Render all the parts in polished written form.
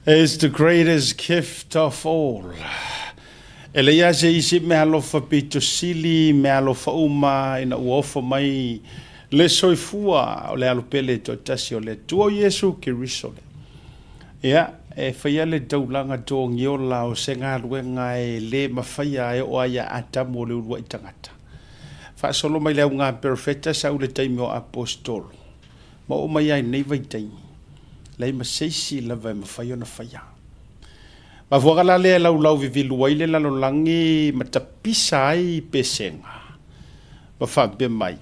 Is the greatest gift of all. E leai lava se isi meaalofa pito sili meaalofa uma ina ua ofo mai le soifua o le Alo pele toatasi o le Atua o Iesu Keriso lea. Ia, e faia le taulaga togiola o se galuega e le mafaia e oo lava ia Atamu o le uluai tagata. Faasolo mai le auga perofeta sau le taimi o Aposetolo, ma oo mai lava i lenei vaitaimi, leai ma se isi lava e mafai ona faia. Mafuaaga la lea e laulau vivilu ai le lalolagi ma tapisa ai pesega ma faapea mai,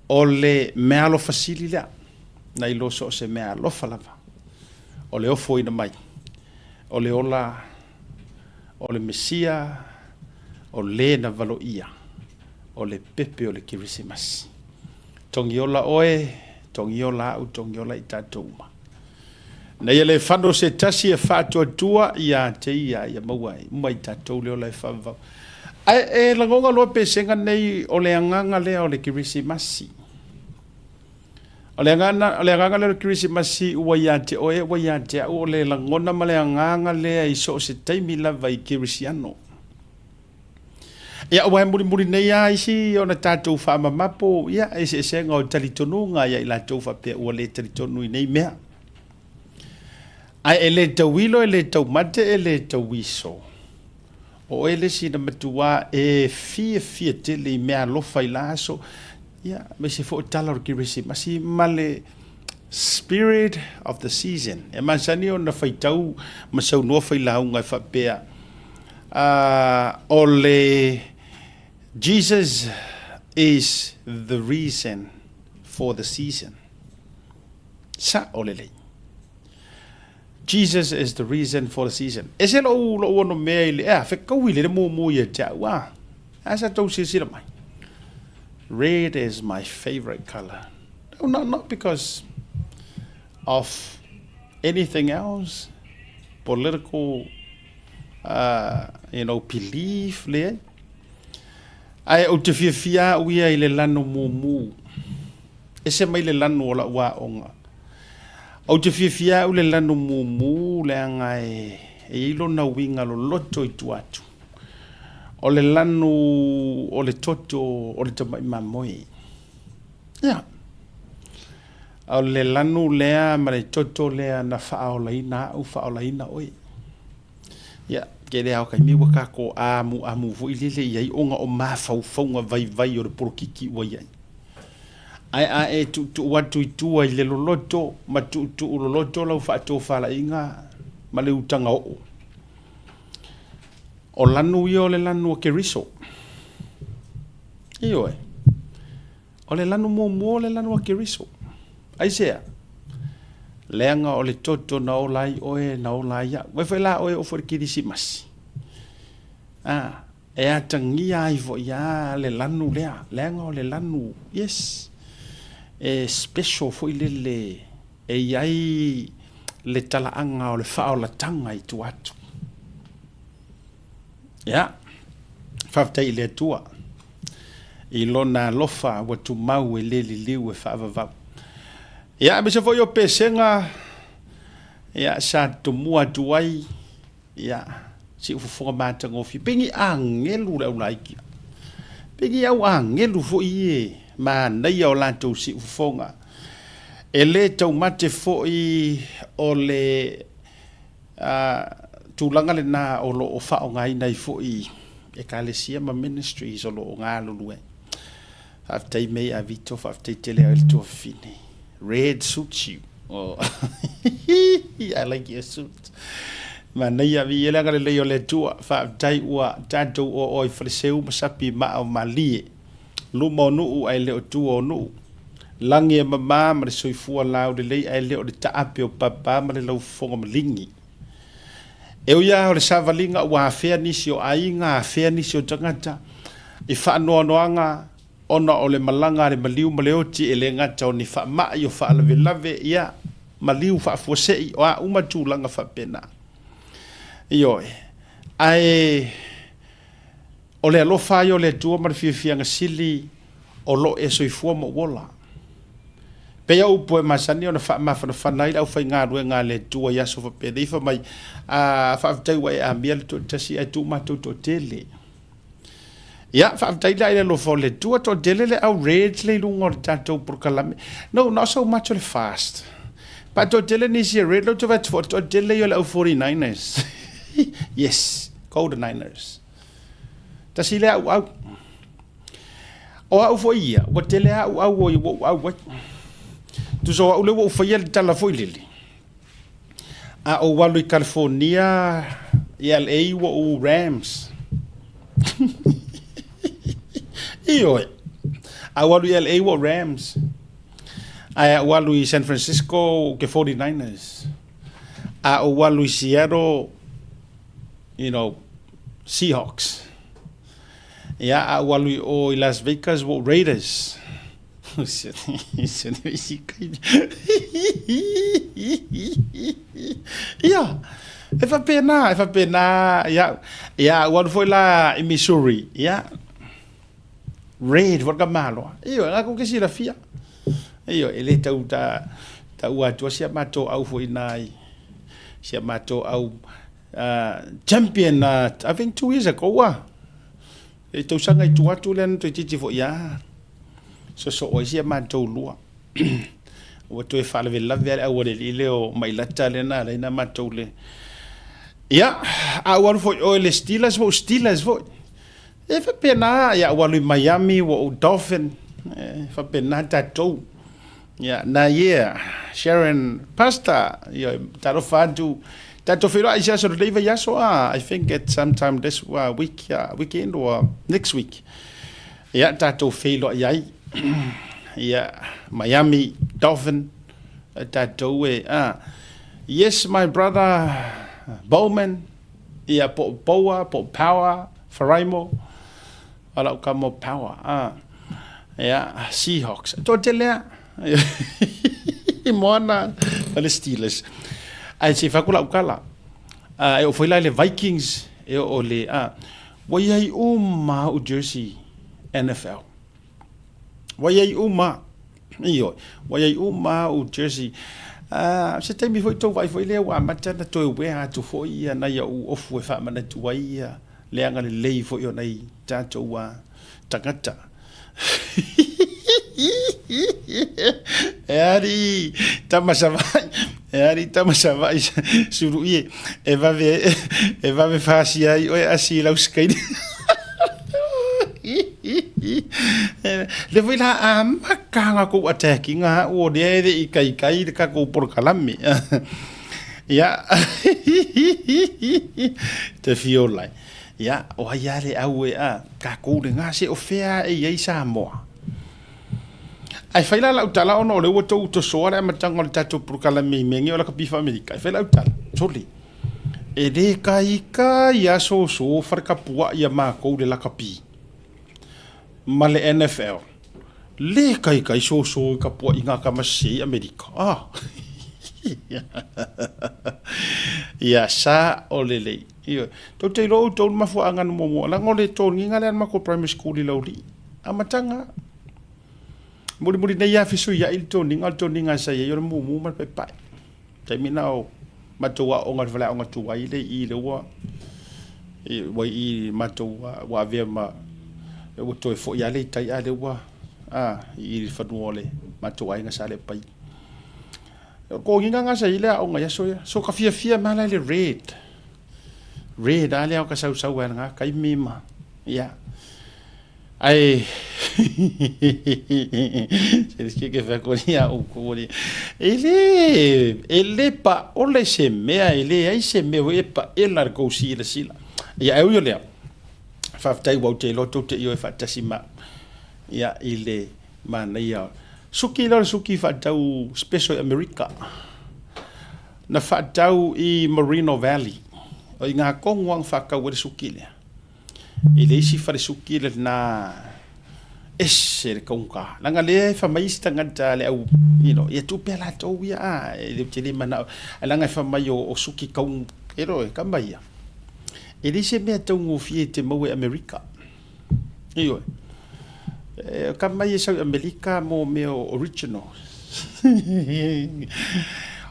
o le meaalofa sili lea, nai lo so o se meaalofa lava, o le ofoina mai, o le ola, o le Mesia, o le na valoia, o le pepe o le Kerisimasi. Togiola oe, togiola au, togiola i tatou uma. Na ia le fano se tasi e faatuatua ia te ia, ia maua ai uma i tatou le ola e faavavau. Ae e lagoga loa pesega nei o le agaga lea o le Kerisimasi. O le agaga, o le agaga lea o le Kerisimasi ua ia te oe, ua ia te au, o le lagona ma le agaga lea i so o se taimi lava i Kerisiano. Ia, aua e mulimuli nei lava isi ona tatou faamamapo, ia, eseesega o talitonuga ia i latou faapea ua le talitonu i nei mea. Ae e le tauilo, e le taumate, e le tauiso. O oe le isi na matuā e fiafia tele i meaalofa i la aso, ia, aemaise foi o tala o le Kerisimasi ma le spirit of the season. E masani ona faitau ma saunoa failauga e faapea, o le Jesus is the reason for the season. Sa'o lelei. Jesus is the reason for the season. Ese lou, lou ono mea i le, ea, fekaui le le mumu ia te au, a. A sa tou silasila mai. Red is my favorite color. No, not, not because of anything else, political, you know, belief, leai. Ae ou te fiafia au ia i le lano mumu. Ese mai le lanu o lau aoga. Ou te fiafia au i le lanu mumu leaga e i ai lona uiga loloto i tua atu. O le lanu o le toto o le tamai mamoe. Ia. O le lanu lea ma le toto lea na faaolaina au, faaolaina oe. Ia, tele lava o taimi ua tatou amuamu foi lele i ai ona o mafaufauga vaivai o le polokiki ua i ai. Ae a e tuutuu atu i tua i le loloto ma tuutuu loloto lau faatofalaiga ma le utaga oo, o lanu ia o le lanu o Keriso. Ioe. O le lanu muamua o le lanu a Keriso. Aisea? Leaga o le toto na ola ai oe, na ola ai au. Vai foi la oe o foi le Kerisimasi. Ah, e atagia ai foi a le lanu lea. Leaga o le lanu, yes, e special foi lele e i ai le talaaga o le faaolatanga i tua atu. Ia, faafetai i le Atua i Lona alofa ua tumau e le liliu e faavavau. Ia, aemaise foi o pesega, ia, sa tomua atu ai, ia, siufofoga matagofie. Pei ni agelu le aulaiki. Pei ni au agelu foi e manaia o latou siufofoga. E le taumate foi o le tulaga lena o lo o faaaogaina ai foi Ekalesia ma ministries o lo o galulue ai. Faafetai mei a Vito, faafetai tele a le tuafafine. Red suits you. Oh. I like your suit. Manaia vi ele agalelei o le Atua. Faafetai ua tatou o o i faleseu ma sapi maa o malie. Luma o nuu ae le o tua o nuu. Lagi e mama ma le soifua laulelei ae le o le taape o papa ma le laufofoga maligi. E ui lava o le savaliga ua afea nisi o aiga, afea nisi o tagata i faanoanoaga ona o le malaga a le maliu ma le oti e le gata o ni faamai o faalavelave, ia, maliu faafuasei, o a uma tulaga faapena. Ioe. Ae o le alofa ai o le Atua ma le fiafiaga sili o lo o e soifua ma ou ola. Pei o upu e masani ona faamafanafana ai le aufaigaluega a le Atua i aso faapenei, fai mai, A faafetai ua e amia le toatasi ae tuu matou toatele. Ia, faafetai la i le alofa o le Atua, toatele le au Reds le i luga o le tatou polokalame. No, not so much o le fast. Pa toatele nisi e Red, lea ou te vaai atu foi, toatele ia o le au 49ers. Yes, go the Niners. Tasi lea auau. O au foi ia, ua tele lava au au ua ou au ai. Tusa o au lea ua ou faia le tala foi lele, a ou alu i California, i LA ua ou Rams. Ioe. A ou alu i LA ua ou Rams. Ae a ou alu i San Francisco ou te 49ers. A ou alu i Seattle, you know, Seahawks. Ia, a ou alu i o i Las Vegas, ua ou Raiders. Ia, e faapena, e faapena, ia, ia, a ou alu foi la i Missouri, ia, red foi le tamaloa. Ioe, lena tou te silafia. Ioe, e le tau ta, taua atua si a matou au foi i ina i, si a matou au Champion I think 2 years ago ah. Le tausaga i tua atu lea na toeitiiti foi a sosoo ai si a matou lua. Ua toe faalavelave lava le aualelii lea o Mailata lea na ala ai na matou le. Ia, a ou alu foi i o i le Steelers, ua ou Steelers foi. E faapena, ia, ou alu i Miami, ua ou Dolphin. E faapena tatou. Ia, na ia, Sharon Pastor, ia, talofa atu. Tatou feiloai i se aso lelei vaiaso, ah, I think at sometime this week, weekend or next week. Ia, tatou feiloai ai. Ia, Miami Dolphin, tatou e, ah. Yes, my brother Bowman, ia, po o Boa, po o Power, Faraimo, O lau kama o Power, a. Ia, Seahawks. Toatele lava. I moana o le Steelers. Ae se i fai atu lau tala. A, e oo foi la i le Vikings, e oo i le, a, ua i ai uma au jersey NFL. Ua i ai uma. Ioe, ua i ai uma au jersey. A, se taimi foi tou vaai foi lea ua amata ona toe wear atu foi ia nai au ofu e faamanatu ai ia le agalelei foi o nai tatou tagata. E alii tama Savaii, e alii tama Savaii sulu ie, e vave, e vave fasia ai oe asi i lau sikaini. Lea foi la amata ona tou attack ina au o lea e le i kaikai le tatou polokalame. Ia, te fiola ai. Ia, o ai lava le au e a, tatou lena, se o fea e i ai Samoa? Ae fai la lau tala ona o lea ua tou tosoa le amataga o le tatou polokalame i mea nei o lakapi faa-Amerika. Ae fai lau tala, sole, e le kaikai lava soso faletapuai a matou le lakapi ma le NFL. Le kaikai soso i tapuaiga a tama sese i Amerika. Ah. Ia, sa o lelei. Ioe. Tou te iloa outou le mafuaaga na muamua, leaga o le toniga lea a le matou primary school i Laulii. Amataga. Mulimuli nei lava fesuiai le toniga, o le toniga sa i ai o le mumu ma le paepae. Taimi na o matou aoga i le faleaoga tuai lea i i lea ua ua i i matou ua avea ma ua toe foi lava lea i tai a lea ua a i i le fanua o le matou aiga sa Lepai. O le toniga lena sa i ai le aoga i aso ia. So ka fiafia mai la i le red. Red lava lea o ka sausau ai i lena taimi ma ia. Ae se ke fai atu ia outou e le e le paole se mea e leai se mea foi e paela le tou silasila. Ia ae ui o lea, faafetai ua ou te iloa tou te ioe faatasi ma au ia i le manaia suki lea o le suki faatau special i Amerika. Na faatau i Moreno Valley. O i ina tonu lava na faatau ai le suki lea. I le isi falesuki lena ese le taugata. Leaga lea e fai mai isi tagata le au, you know, ia tuu pea latou ia a, e le, te le manao. Ae leaga e fai mai o suki tau, e roe, kama ia. E leai se mea taugofie e te maua i Amerika. Ioe. E, kama ia e sau i Amerika mo mea o original.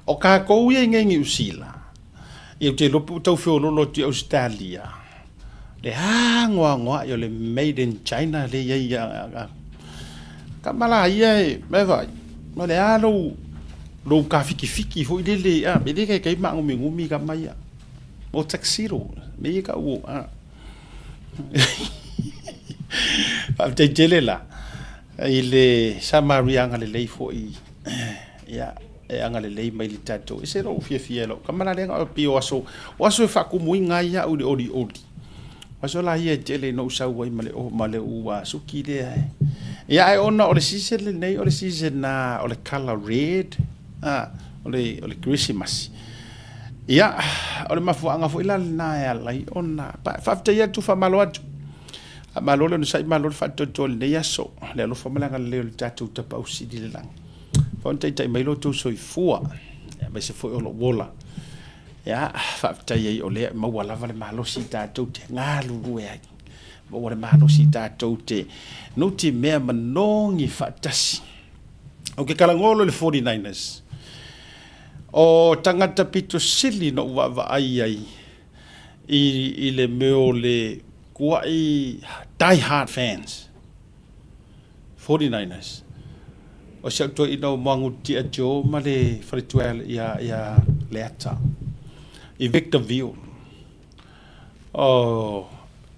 O kākou ia i nei Niu Sila, ia ou te iloa pe ua tau feololo atu i Ausetalia, le anoanoai o le made in China lea i ai ia tama la ia e e vaai, o le a lou lou tafitifiti foi lele a e le taitai maanuminumi tama ia o tuxedo mea ia e tau a faafetai tele la i le Samaria agalelei foi ia e agalelei mai le tatou ese lou fiafia e lou tama la lea na pei o aso o aso e faatumuina ai au i le olioli o aso la ia e tele ina ou sau ai ma le ma le ua suki lea ia ae ona o le season lenei o le season na o le color red a o le o le Kerisimasi ia o le mafuaaga foi la lena e ala ai ona faafetai atu faamalo atu Faamalo le onosai, malo le faatoatoa i lenei aso, le alofa ma le agalelei o le tatou Tapaau Sili i le lagi. Fao ona taitai mai lo outou soifua, aemaise foi o lou ola. Ia, faafetai ai o lea e maua lava le malosi tatou te galulue ai. Maua le malosi tatou te nutimea manogi faatasi. Ou te talanoa loa i le 49ers. O tagata pito sili na ou vaavaai ai i le mea o le tuai die hard fans 49ers o si au toeaina o Moagutia Joe ma le faletua ia Leata i Victorville. O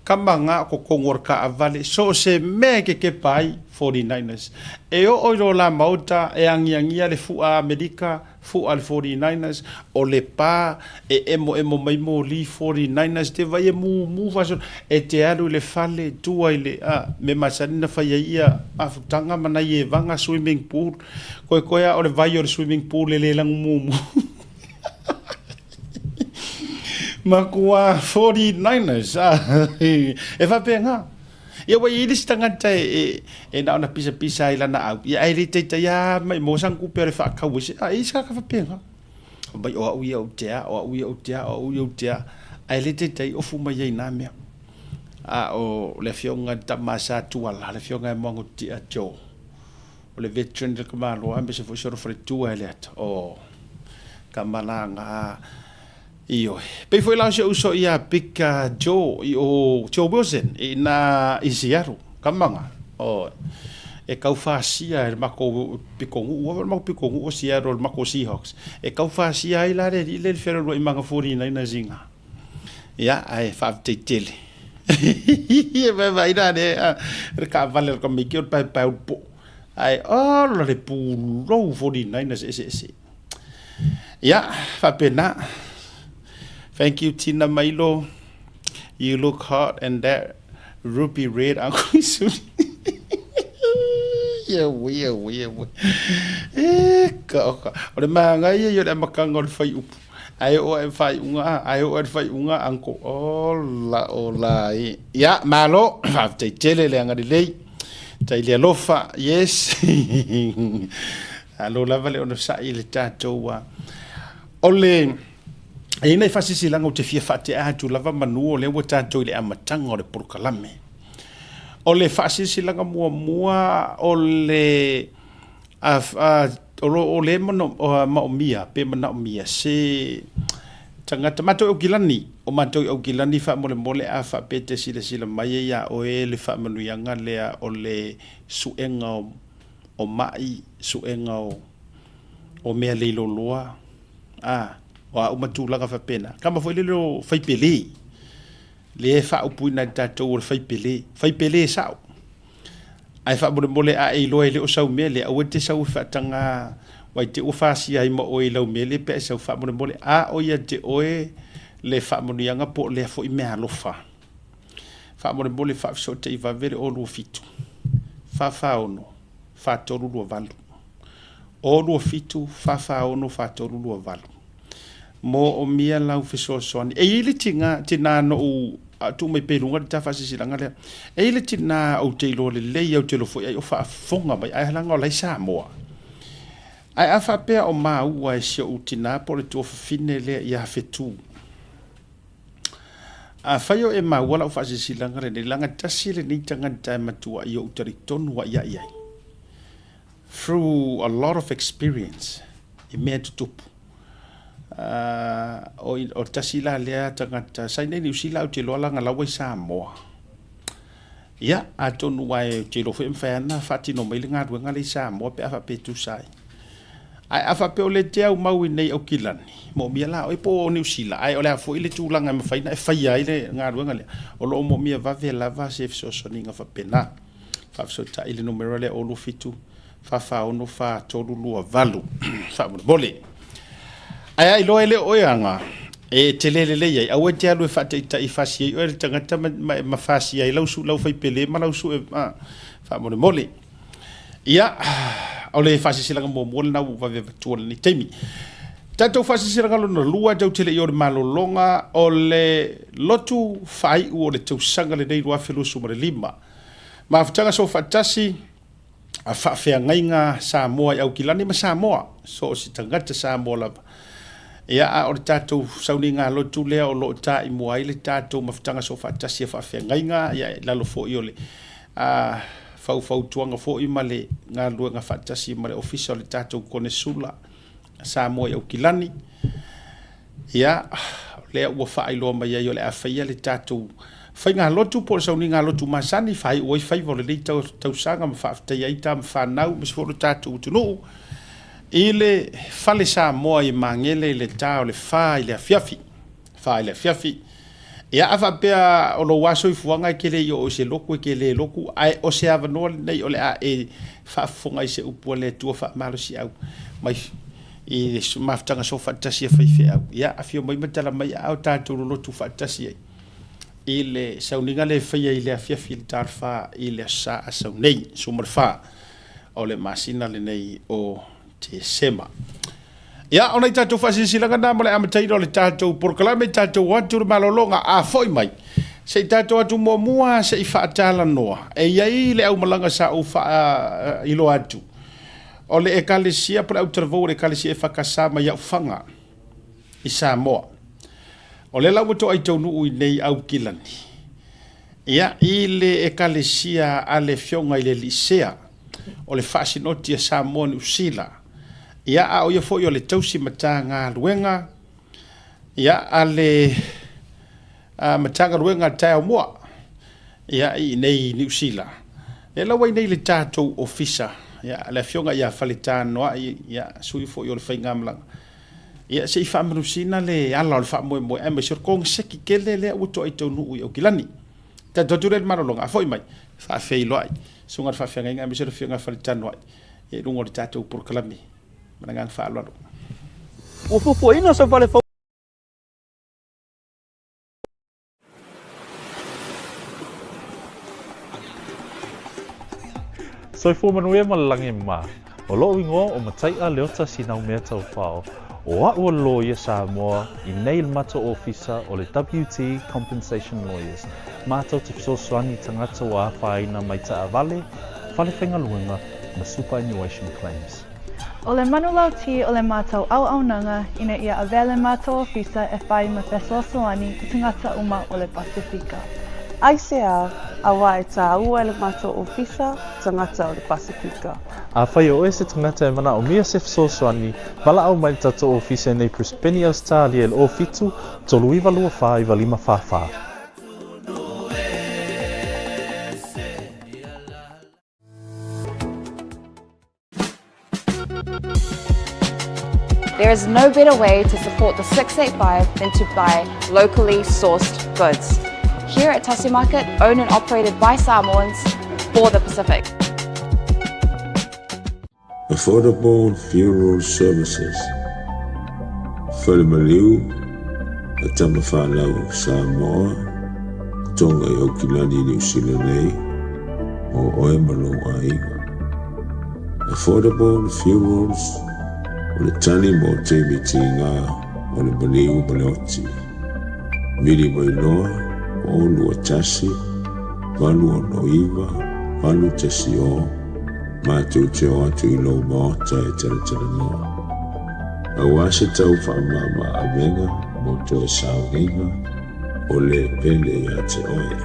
kama na o totonu o le taavale, so o se mea e kekepa ai 49ers. E oo i lo la maota e agiagia le fua Amerika, fua le 49ers, o le pa e emoemo mai moli 49ers, te vai e mumu faasolo, e te alu i le fale, tua i le a, mea masani na fai ai ia mafutaga ma nai evaga swimming pool, koekoe a o le vai o le swimming pool e le lanu mumu. Matua 49ers e faapena. Ia ua i ai le isi tagata e, e, e na ona pisapisa ai lana au, ia ae le taitai lava mai mo sana tupe o le faatau ai se, a e i ai se tagata faapena. Fai mai o au ia ou te a, o au ia ou te a, o au ia ou te a, ae le taitai ofu mai ai i na mea. A o le afioga i le tama sa Tuala, le afioga ia Moagotia Joe, o le veteran le tamaloa aemaise foi si ona faletua e Leata, o tama la na Ioe. Pei foi la o si ou uso ia Big Joe i o Joe Wilson i na i Seattle, kamaga. O e kau fasia e le makou pitonuu, o le makou pitonuu o Seattle, le makou Seahawks. E kau fasia ai la le alii lea i le fealualuai ma ana 49ers i ina. Ia, ae faafetai tele. E vaivai la le le taavale a le tamaiti o le paepae o le poo. Ae ola le pulou 49ers eseese. Ia, faapena. Thank you Tina Mailo. You look hot and that ruby red Uncle Isuri. Ia ui, ia ui, ia ui. E ka oka. O le māngai ia o le amakanga o le whai upu. Ae o e whai unga, ae o e whai unga, uncle. Ola, ola e. Ia, malo, whāwhitei tele le angari lei. Tai le alofa, yes. Alo lava le onosai i le tatou a. O le, e i ai nai faasilasilaga ou te fia faatea atu lava manu o lea ua tatou i le amataga o le polokalame. O le faasilasilaga muamua o le a, a, o lo o le mano, maomia pe manaomia se tagata matou i Aukilani, o matou i Aukilani faamolemole a faapea e te silasila mai e iā oe le faamanuiaga lea o le suega o o maʻi, suega o, o mea leiloloa, a, o a uma tulaga faapena. Kama foi lele o faipele, lea e faaupuina e tatou o le faipele, faipele sao. Ae faamolemole a e iloa e le o sau mea lea, aua e te sau e faataga, aua i te i ua fasia ai ma oe i lau mea lea pe a e sau faamolemole. A o ia te oe le faamanuiaga po o lea foi meaalofa. Faamolemole faafesootai vave le 027 446 4328. 027 446 4328. Moomia lau fesoasoani. E i ai le tina, tina na ou tuu mai pea i luga le ta faasilasilaga lea. E i ai le tina ou te iloa lelei au te iloa foi ai o faafofoga mai ae leaga o la e i Samoa. Ae a faapea o maua e si ou tina po o le tuafafine lea ia Fetu, Afai o e maua lau faasilasilaga lenei, leaga tasi lenei tagata e matuai ou talitonu aia i ai. through a lot of experience i mea tutupu. O, o tasi la lea tagata sa inei Niu Sila ou te iloa laga la ua i Samoa. Ia, atonu aua ou te iloa foi e mafai lava ona faatino mai le galuega lea i Samoa pe a faapea e tusa ai. Ae a faapea o lea e te aumau i inei Aukilani, moomia la oe po o Niu Sila, ae o le a foi le tulaga e mafai ona e faia ai le galuega lea, o lo o moomia vave lava se fesoasoaniga faapena. Faafesootai i le numera lea 027 44 6 3 2 8 faamolemole. Ae a iloa e le o oe aga e tele lelei ai, aua e te alu e faataitai fasi ai oe le tagata ma, ma, ma fasi ai lau, lau faipele ma lau sue faamolemole. Ia, o le faasilasilaga muamua lena ua vave avatua i lenei taimi. Tatou faasilasilaga lona lua, tatou te le i o le malologa, o le lotu faaiu o le tausaga lenei 2025. Mafutaga Soofaatasi a Faafeagaiga Samoa i Aukilani ma Samoa, so o se tagata Samoa lava. Ia, a o le tatou sauniga lotu lea o lo o taimua ai le tatou mafutaga soofaatasi a Faafeagaiga, ia, i lalo foi o le a faufautuaga foi ma le galuega faatasi ma le Ofisa o le tatou Konesula Samoa i Aukilani. Ia, lea ua faailoa mai ai o le a faia le tatou faigalotu po o le sauniga lotu masani, faaiu ai faiva o lenei tausaga ma faafetaia ai tama fanau aemaise foi o le tatou atunuu i le Fale Samoa i Magele i le ta o le 4 i le afiafi. 4 i le afiafi. Ia, a faapea o lou lava soifuaga e te le i oo i se lotu, e te le lotu, ae o se avanoa lenei o le a e faafofoga i se upu a le Atua faamalosiau mai i le mafutaga soofaatasi a faifeau. Ia, afio mai ma tala mai aao tatou lolotu faatasi ai i le sauniga lea e faia i le afiafi i le ta o le 4 i le Aso Sa Asau nei, 14 o le masina lenei o Tesema. Ia, o nai tatou faasilasilaga na mo le amataina o le tatou polokalame, tatou o atu i le malologa, a foi mai, se i tatou atu muamua se i faatalanoa. E i ai le aumalaga sa ou faailoa atu, o le Ekalesia po o le autalavou o le Ekalesia EFKS mai Aufaga i Samoa. O lea la ua toai taunuu i nei Aukilani, ia, i le Ekalesia a le Afioga i le Alii Sea o le Faasinoti a Samoa Niu Sila, ia, a o ia foi o le tausi Matagaluega, ia, a le Matagaluega a le taeao mua, ia, i inei i Niu Sila. Lea la ua i inei i le tatou ofisa, ia, le Afioga ia Faletanoai, ia, sui foi o le faigamalaga, ia, se i faamanusina le ala o le faamoemoe, aemaise o le koneseki tele lea ua toai taunuu i Aukilani. Tatou atu lea i le malologa, a foi mai, faafeiloai susuga i le faafeagaiga aemaise o le Afioga ia Faletanoai i luga o le tatou polokalame. Ma le agaga faaaloalo. Ua fuafuaina sau fale fou. Soifua manuia ma le lagi mā. O loʻu igoa o Mataiʻa Leota Sinaumea Taufao. O aʻu o le loia Samoa i nei le matou ofisa o le WT Compensation Lawyers. Matou te fesoasoani i tagata ua afaina mai taavale, fale faigaluega ma superannuation claims. O le manulauti o le matou auaunaga ina ia avea le matou ofisa e fai ma fesoasoani i tagata uma o le Pasefika. Aisea, auā e tāua e le matou ofisa tagata o le Pasefika. Afai o oe se tagata e manaomia se fesoasoani, valaau mai le tatou ofisa i nei Brisbane, Ausetalia i le 07 39 24 9544. There is no better way to support the 685 than to buy locally sourced goods. Here at Tasi Market, owned and operated by Samoans for the Pacific. Affordable Funeral Services, Fale Maliu a Tama Whanau Samoa, Tonga i Aukilani, Niu Sila nei, mō oe ma lou aiga. Affordable Funerals, o le tali mo taimi tīgā o le maliu ma le oti. Vili mai loa, 0 2 1, 8 6 9, 8 1 0, matou te o atu i lou maota e talatalanoa. Aua se tau faamama avega mo toe sauniga o le pele ia te oe.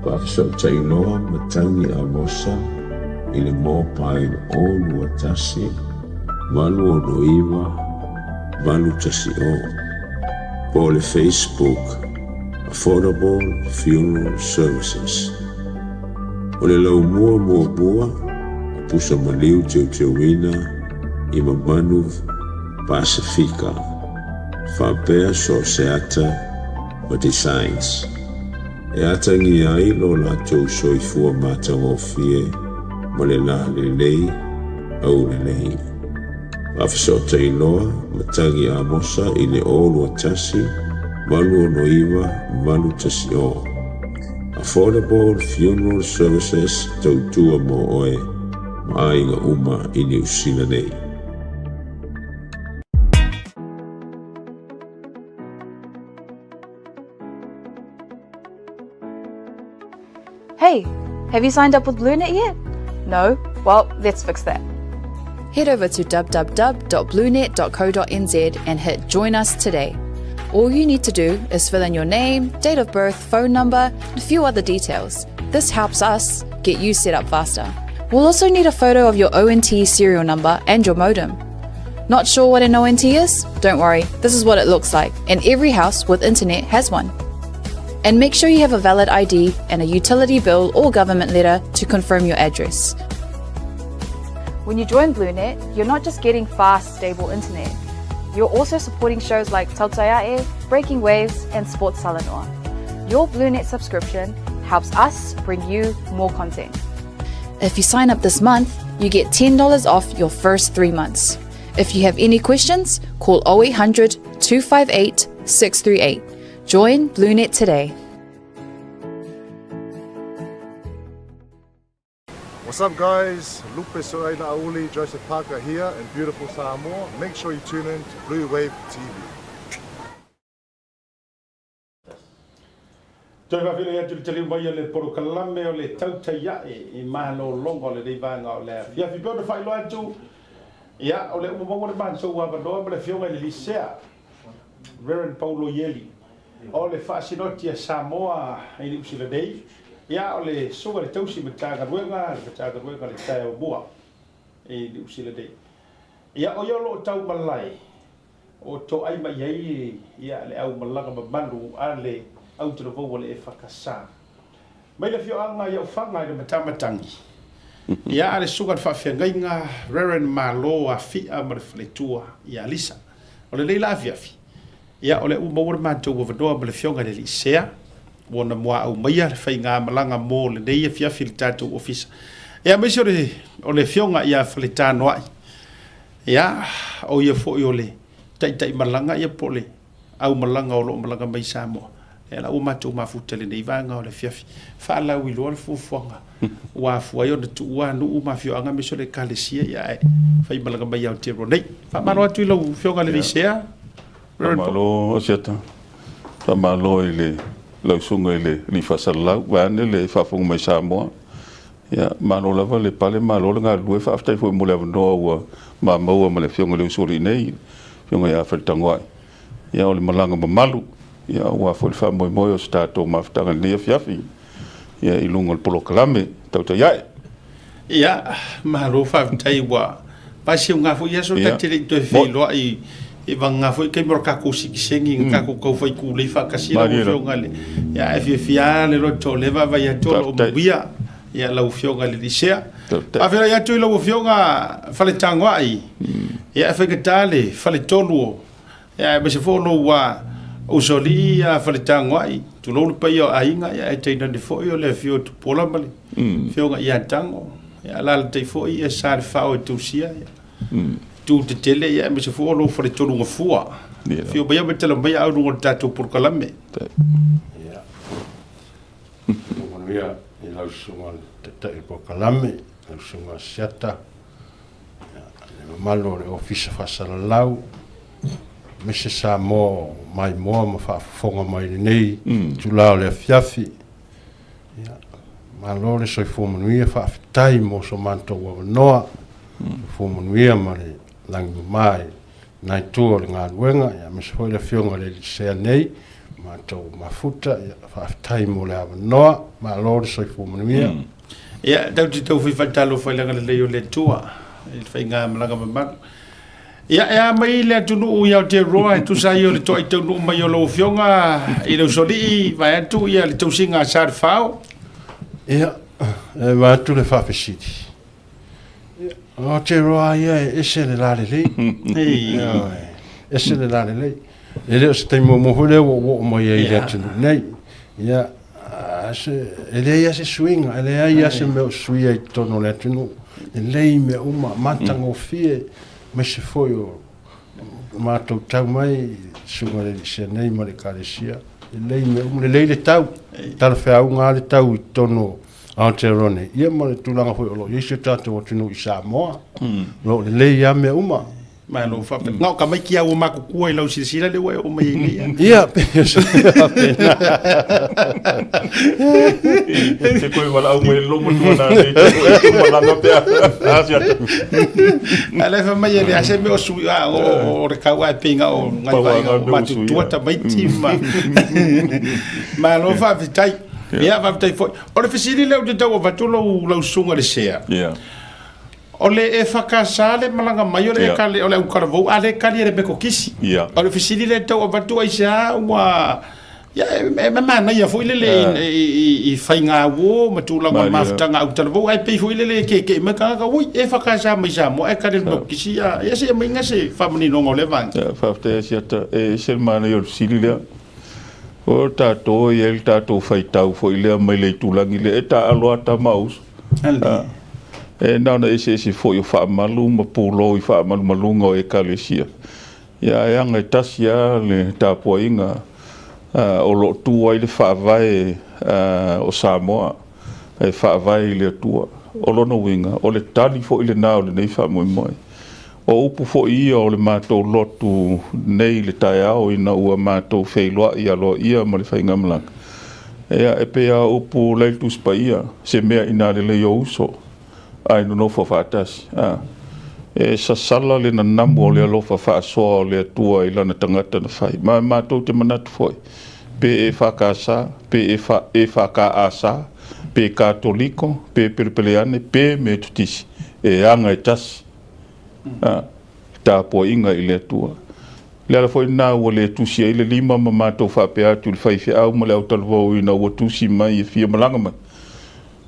Faafesootai loa ma Tangi Amosa. i le mobile 0 21 869 810 po o le Facebook Affordable Funeral Services. O le laumua muamua o pusa maliu teuteuina i mamalu Pasefika faapea so o se ata ma designs e atagia ai lo latou soifua matagofie ma le lalelei aulelei. Faafesootai loa ma Tagi Amosa i le 0 21 869 810. Affordable Funeral Services tautua mo oe ma aiga uma i Niu Sila nei. Hey, have you signed up with BlueNet yet? No? Well, let's fix that. Head over to www.bluenet.co.nz and hit Join Us today. All you need to do is fill in your name, date of birth, phone number, and a few other details. This helps us get you set up faster. We'll also need a photo of your ONT serial number and your modem. Not sure what an ONT is? Don't worry, this is what it looks like, and every house with internet has one. And make sure you have a valid ID and a utility bill or government letter to confirm your address. When you join BlueNet, you're not just getting fast, stable internet. You're also supporting shows like Tautai A'e, Breaking Waves, and Sports Talanoa. Your BlueNet subscription helps us bring you more content. If you sign up this month, you get $10 off your first 3 months. If you have any questions, call 0800 258 638. Join BlueNet today. What's up, guys? Lupe Soaina Auli, Joseph Parker here in beautiful Samoa. Make sure you tune in to Blue Wave TV. Toe faafeiloai atu i le taliu mai o le polokalame o le Tautai Ae i malologa o lenei vaega o le afiafi. Pei ona faailoa atu, ia, o lea ua maua le matou avanoa ma le Afioga i le Lisea, Reverend Paulo Ieli, o le Faasinoti a Samoa i Niu Sila nei, ia, o le Susuga i le Tausi Matagaluega, le Matagaluega o le Taeao Mua i Niu Sila nei. Ia, o ia o lo o taumalae o toai mai ai ia le aumalaga mamalu a le autalavou a le EFKS. Mai le afioaga i Aufaga i le Matamatagi, ia a le susuga i le faafeagaiga Reverend Malo Afia ma le faletua ia Lisa. O lenei la afiafi, ia o lea ua maua le matou avanoa ma le afioga i le Alii Sea, ua ona muaau maia le faigamalaga mo lenei afiafi i le tatou ofisa. Ia aemaise o le, o le afioga ia Faletanoai, Ia, o ia foi o le taitaimalaga ia po o le aumalaga o lo o malaga mai i Samoa. Lea la ua matou mafuta i lenei vaega o le afiafi, faalauiloa le fuafuaga ua afua ai ona tuua nuu ma afioaga aemaise o le Ekalesia, ia ae faimalaga mai Aotearoa nei. Faamalo atu i lau Afioga i le Licea. Faamalo Asiata. Faamalo i le lau susuga i le Alii Faasalalau, vaeane le faafofoga mai Samoa. Ia, malo lava le pale, malo le galulue. Faafetai foi mo le avanoa ua ma maua ma le Afioga i le Usoalii nei, le Afioga ia Faletagoai. Ia, o le malaga mamalu, ia, aua foi le faamoemoe o se tatou mafutaga i lenei afiafi, ia, i luga o le polokalame Tautai Ae. Ia, malo faafetai ua paesiauga foi aso ta te le i toe feiloai i vagana foi taimi o le tatou sitiseni na tatou tau fai tulei faatasi lau Afioga i le, ia ae fiafia lava le loto o lea e vaavaai atu o lo o manuia ia lau Afioga i le Licea. Faafeiloai atu i lau Afioga Faletagoai, ia e faigata le faletolu o ia aemaise foi o lou usoalii ia Faletagoai, tulou le paia o aiga, ia ae tainane foi o le afio o Tupuola ma le Afioga ia Tago, ia alaalatai foi ia Salefao e tusia, ia tu tetele, ia aemaise foi o lou faletolu gafua. Afio maia ma tala mai au i luga o le tatou polokalame. Ia, manuia i lau susuga i le Taitai o le polokalame, lau susuga Asiata, le mamalu o le Ofisa Faasalalau, aemaise Samoa o maimoa ma faafofoga mai i lenei itula o le afiafi. Ia, malo le soifua manuia, faafetai mo so matou avanoa, soifua manuia ma le lagi mama i lena itu o le galuega, ia, aemaise foi le Afioga i le Licea nei, matou mafuta, ia, faafetai mo le avanoa, malo le soifua manuia. Ia, tatou te tau fai faatalofa i le agalelei o le Atua i le faigamalaga mamalu. Ia, e a mai le atunuu i Aotearoa e tusa ai o le toai taunuu mai o lau Afioga i le Usoalii vaeatu ia le tausiga a Salefao. Ia, e vaeatu le faafesili. Ia, o Aotearoa ia e ese le lalelei. Ioe, ese le lalelei. E le o se taimi muamua foi lea ua ou oo mai ai i le atunuu nei. Ia, e leai lava se suiga, e leai lava se mea o suia i totonu o le atunuu. Lelei mea uma, matagofie, aemaise foi o matou tau mai i susuga i le alii Senei ma le Ekalesia. Lelei mea uma, lelei le tau, talafeauga lava le tau i totonu o Aotearoa nei, ia ma le tulaga foi o lo o i ai si o tatou atunuu i Samoa. O lo o lelei lava mea uma. Malo faafetai. Na o tamaiti lava ua matutua i lau silasila lea ua e oo mai ai nei. Ia, pei o se mea faapena. Se koe valaau mai le lomatua na nei te koe tu malaga pea. A le fai mai e leai se mea o sui a o le kau ai pei o ngai vaaiga o matutua tamaiti ma malo faafetai. Ia faafetai foi. O le fesili lea ou te tau avatu lau lau susuga i le sea. Ia. O le EFKS le malaga mai o le ekale o le autalavou a le kali e le Metotisi. O le fesili lea e tau avatu aisea ua ia e manaia foi lele i faigauo ma tulaga o le mafutaga autalavou ae pei foi lele e keke'i mai tagata ui EFKS mai Samoa ae kali e le Metotisi ia se i aumaiga se faamaninoga o lea vaega. Faafetai Asiata, e ese le manaia o le fesili lea. O tatou e i ai le tatou faitau foi lea mai le itulagi lea e taaalo lava tama a uso. E na ona eseese foi o faamalu ma pulou i faamalumaluga o Ekalesia, ia ae aga e tasi lava le tapuaiga o lo o tu ai le faavae o Samoa e faavae i le Atua. O lona uiga, o le tali foi lena o lenei faamoemoe. O upu foi ia o le matou lotu nei i le taeao ina ua matou feiloai aloaia ma le faigamalaga, ia, e pei lava o upu la i le Tusi Paia, se mea inā lelei o uso, ae nonofo faatasi. A, e sasala le nanamu o le alofa faasoa o le Atua i lana tagata na fai. Ma matou te manatu foi, pe EFKS, pe EFKAS, pe Katoliko, pe Pelepeleane, pe Metotisi, e aga e tasi. A, tapuaiga i le Atua. O le ala foi lena ua le tusi ai le lima ma matou faapea atu i le faifeau ma le autalavou ina ua tusi mai e fia malaga mai.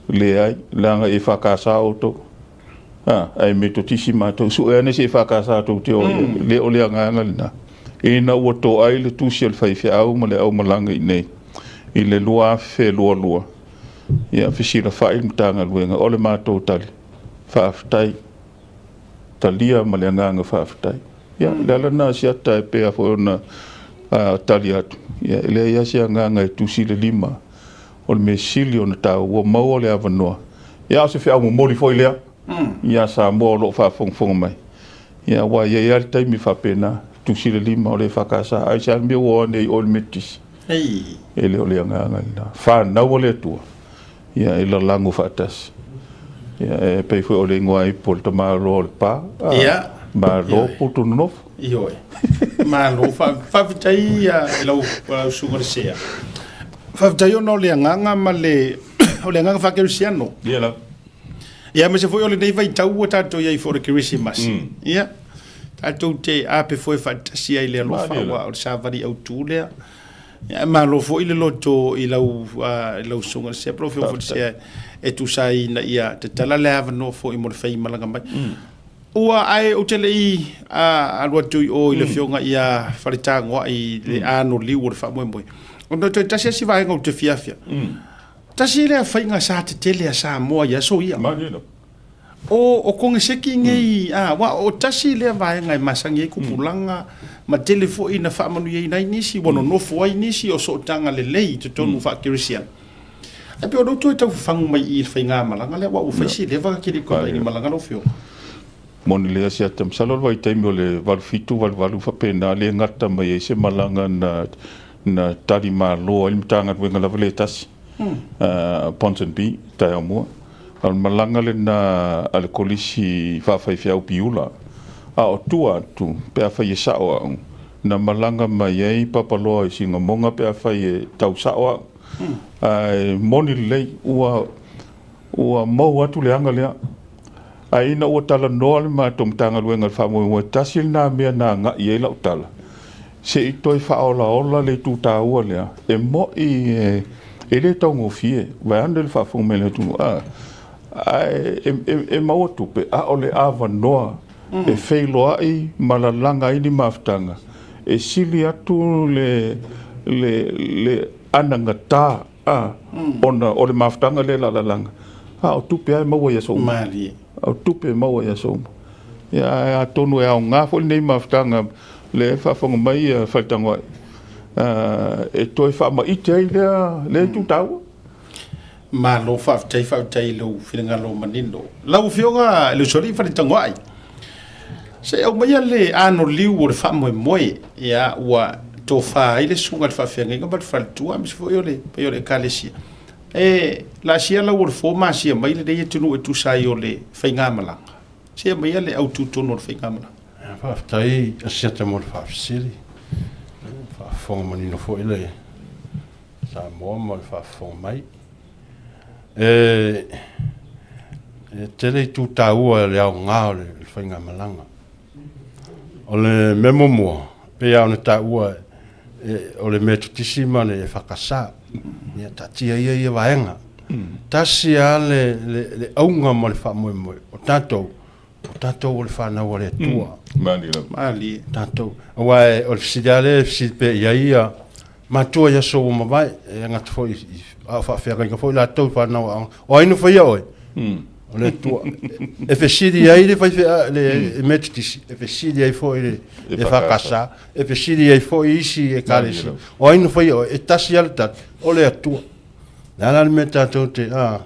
Leai, leaga e EFKS outou. A, ae Metotisi matou. Sue ane se EFKS tou te o i ai. Le o le agaga lena. Ina ua toai le tusi a le faifeau ma le aumalaga i inei i le 2022, ia fesilafai le Matagaluega, o le matou tali, faafetai. Talia ma le agaga faafetai. Ia, o le ala lena Asiata e pei lava foi ona tali atu, ia, e leai lava se agaga e tusi le lima. O le mea sili ona taua, ua maua le avanoa. Ia, a o se feau momoli foi lea ia Samoa o lo o faafogafoga mai. Ia, aua e i ai lava le taimi faapena, tusi le lima o le EFKS, ae se a le mea ua o ane ai oe i le Metotisi? E le o le agaga lena. Fanau a le Atua. Ia, e lalago faatasi. Ia, e pei foi o le igoa ipu o le tamaloa o le pa. Ia. Malo putu nonofo. Ioe. Malo, faafetai i lau susuga i le Sea. Faafetai ona o le agaga ma le, o le agaga faakerisiano. Ia lava. Ia, aemaise foi o lenei vaitau ua tatou i ai foi o le Kerisimasi. Ia, tatou te ape foe faatasi ai i le alofa, aua o le savali autu lea. Ia, malo foi le loto i lau, i lau susuga i le Sea, lau Afioga foi i le Sea, e tusa ai ina ia tatala le avanoa foi mo le faimalaga mai. Ua, ae ou te le i alu atu i o i le Afioga ia Faletagoai i le anoliu o le faamoemoe, ona toe tasi lava si vaega ou te fiafia. Tasi lea faiga sa tetele a Samoa i aso ia. O koneseti nei, aua o tasi lea vaega e masani ai tupulaga ma tele foi ina faamanuiaina ai nisi, ua nonofo ai nisi o sootaga lelei i totonu faa-kerisiano. Ae pei o lea ua toe tau fafagu mai i i le faigamalaga lea, aua ua fai si leva tele i ni malaga lau Afioga. Moni lea Asiata, masalo o le vaitaimi o le 87, 88 faapena lea e gata mai ai se malaga na tali malo ai le Matagaluega lava lea e tasi. Ponsonby, taeao mua. O le malaga lena a le Kolisi Faafaifeau Piula. A o tua atu, pe afai e sao au, na malaga mai ai Papaloa i Sinamoga pe afai e tau sao au. Ae moni lelei, ua Ua maua atu le aga lea. Ae ina ua talanoa le matou Matagaluega i le faamoemoe, tasi lena mea na agai i ai lau tala, se i toe faaolaola le itu taua lea, e moni e le taugofie, vaeane le faafofoga mai a le atunuu, ae e maua tupe, a o le avanoa e feiloai ma lalaga ai ni mafutaga, e sili atu le anagata A, ona o le mafutaga lea la lalaga, a o tupe lava e maua i aso uma. Malie. A o tupe e maua i aso uma. Ia, ae atonu e aoga foi lenei mafutaga lea e faafofoga mai ia Faletagoai, e toe faamaite ai lea, lea itu taua. Malo faafetai, faafetai i lou finagalo manino. Lau Afioga i le Usoalii Faletagoai, Se i aumaia le anoliu o le faamoemoe, ia, ua tofa ai le susuga i le faafeagaiga ma le faletua, aemaise foi o le paia o le Ekalesia. E laasia lau o le fo ma asia mai lenei atunuu e tusa ai o le faigamalaga. Se i aumaia le autu tonu o le faigamalaga. Faafetai Asiata mo le faafesili. Faafofoga manino foi le Samoa ma le faafofoga mai. E, e tele itu taua i le aoga o le faigamalaga. O le mea muamua, pei lava ona taua e, o le Metotisi ma le EFKS. Ia taatia ia ia vaega. Tasi lava le, le, le auga ma le faamoemoe, o tatou, o tatou o le fanau a le Atua. Malie lava. Malie. Tatou. Aua o le fesili lava lea e fesili pea i ai ia matua i aso ua mavae, e gata foi i, a o faafeagaiga foi latou i fanau aoga. O ai na faia oe? O le Atua. E fesili ai le faifeau, le Metotisi, e fesili ai foi le EFKS, e fesili ai foi isi ekalesia. O ai na faia oe? E tasi lava le tali, o le Atua. Le a la le mea tatou te, a,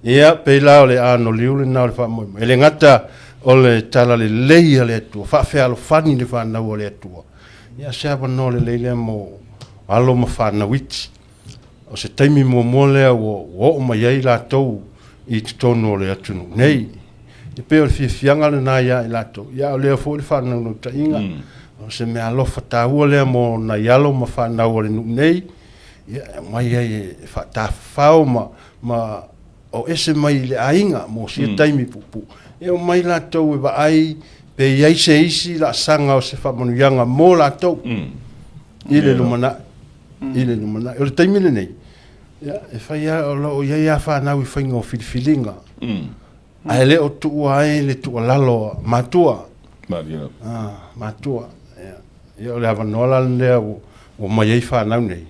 ia, pei la o le anoliu lena o le faamoemoe. E le gata o le talalelei a le Atua, faafealofani le fanau a le Atua. Ia, se avanoa lelei lea mo alo ma fanau iti. O se taimi muamua lea ua oo mai ai latou i totonu o le atunuu nei. E pei o le fiafiaga lena ia i latou. Ia, a o lea foi le faanaunautaiga, o se meaalofa taua lea mo nai alo ma fanau a le nuu nei, ia, e aumai ai e faatafafao ma, ma o ese mai i le aiga mo sia taimi puupuu. E omai latou e vaai pe i ai se isi laasaga o se faamanuiaga mo latou i le lumanai, i le lumanai. O le taimi lenei, ia, e fai lava, o lo o i ai lava fanau i faiga o filifiliga, ae le o tuua ai le tuualalo a matua. Ah, matua. Ia, ia o le avanoa la lea ua omai ai fanau nei.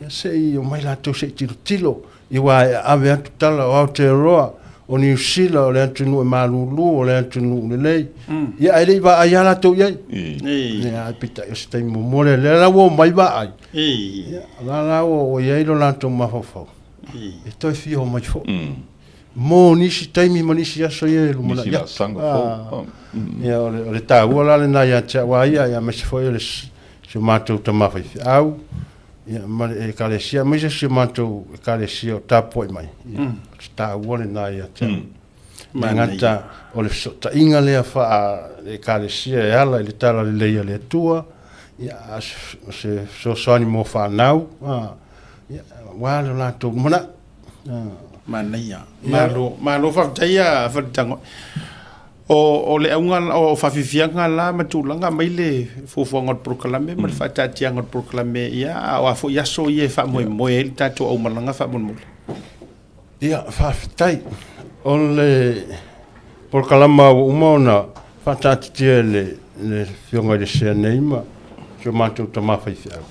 Ia se i omai latou se i tilotilo Aua e ave atu tala o Aotearoa, o Niu Sila, o le atunuu e malulu, o le atunuu lelei. Ia, ae le i vaai lava latou i ai. Ia, ae peitai o se taimi muamua lea, lea la ua omai vaai. Ia, o la la ua i ai lo latou mafaufau, e toe fia omai foi. Mo nisi taimi ma nisi aso ia e lumanai atu. Nisi laasaga fou. Ia, o le taua la lena ia te au a ia, aemaise foi o si o matou tama faifeau, Ia, ma le Ekalesia, aemaise si o matou Ekalesia o tapuai mai, ia, o se taua lena ia te au. E gata o le fesootaiga lea faa-Ekalesia e ala i le talalelei a le Atua, ia, a o se fesoasoani mo fanau, a, ia, aua lo latou lumanai. Manaia. Malo, malo faafetai ia Faletagoai. O, o le auga, o faafiafiaga la ma tulaga mai le fuafuaga o le polokalame ma le faataatiaga o le polokalame, ia, a o a foi aso ia e faamoemoe ai le tatou aumalaga faamolemole? Ia, faafetai. O le polokalama ua uma ona faataatitia e le, le Afioga i le Sea nei ma si o matou tama faifeau.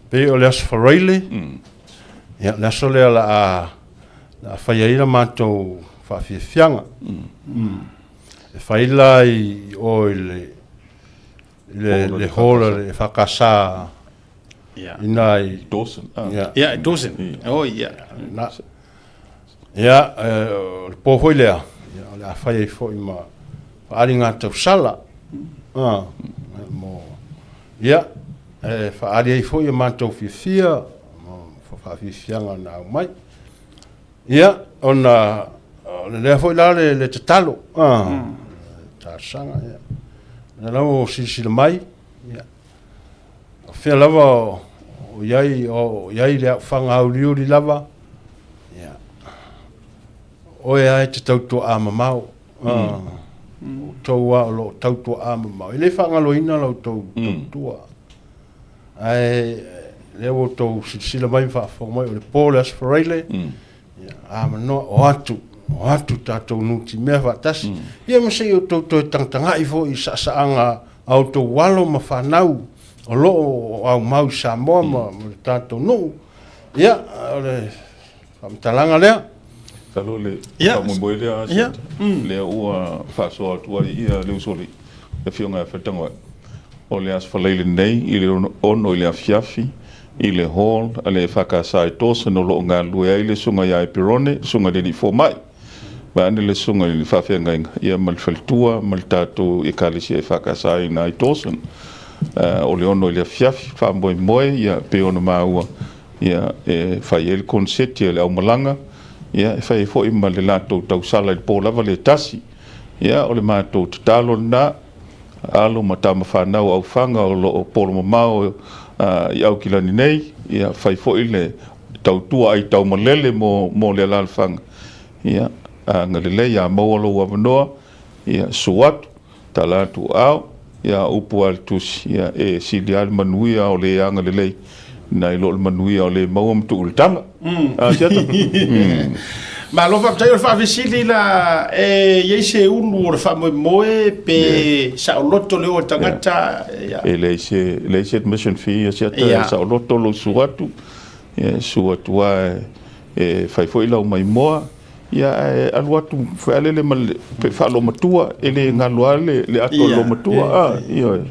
Pei o le Aso Faraile, ia, le aso lea o le a Le a fai ai la matou faafiafiaga. E fai la i o i le i le hall a le EFKS i ina i Dawson. Ia, Ia, Dawson. Oh, ia. Na. Ia, o le po foi lea, ia, o le a fai ai foi ma faaaliga tausala. Ah, mo, ia, e faaali ai foi a matou fiafia, mo faafiafiaga na aumai. Ia, ona o lea foi la le, le tatalo, ah, talosaga, ia. O la ua silasila mai, ia, o fea lava o, o i ai, o i ai le aofaga auliuli lava, ia, oe lava e te tautua mamao. Outou lava o lo o tautua mamao. E le faagaloina la outou tautua. Ae lea ua outou silasila mai ma faafofoga mai, o le po o le Aso Faraile, ia, avanoa, o atu, o atu tatou nutimea faatasi. Ia ma se i outou toe tagatagai foi i saasaaga a outou alo ma fanau o lo o aumau i Samoa ma le tatou nuu. Ia, o le faamatalaga lea. Masalo le faamoemoe lea Asiata, lea ua faasoa atu ai ia le usoalii, le Afioga ia Faletagoai, o le Aso Faraile nei i le 6 i le afiafi i le Hall a le EFKS i Dawson o lo o galulue ai le Susuga ia Epirone, le Susuga i le Alii Fomai, vaeane le Susuga i le Faafeagaiga ia ma le faletua ma le tatou Ekalesia EFKS i ina i Dawson. O le 6 i le afiafi, faamoemoe ia pei ona maua ia e fai ai le koneseti a le aumalaga, ia e fai ai foi ma le latou tausala i le po lava le tasi. Ia o le matou tatalo lena, alo ma tama fanau aufaga o lo o polo mamao i Aukilani nei, ia fai foi le tautua aitaumalele mo mo le alaalafaga. Ia agalelei a maua lou avanoa, ia susu atu, Tala atu ao, ia upu a le Tusi, ia e sili lava le manuia o le agalelei nai lo le manuia o le maua ma tuu i le taga. A Siata? Malo faafetai o le faafesili la e i ai se ulu o le faamoemoe pe saoloto le o a tagata ia. E leai se leai se admission fee a Siata, e saoloto lou susu atu, ia e susu atu lava e fai foi lau maimoa. Ia ae alu atu fealele ma le faaloomatua, e le galo lava le ato o le loomatua. A, ioe.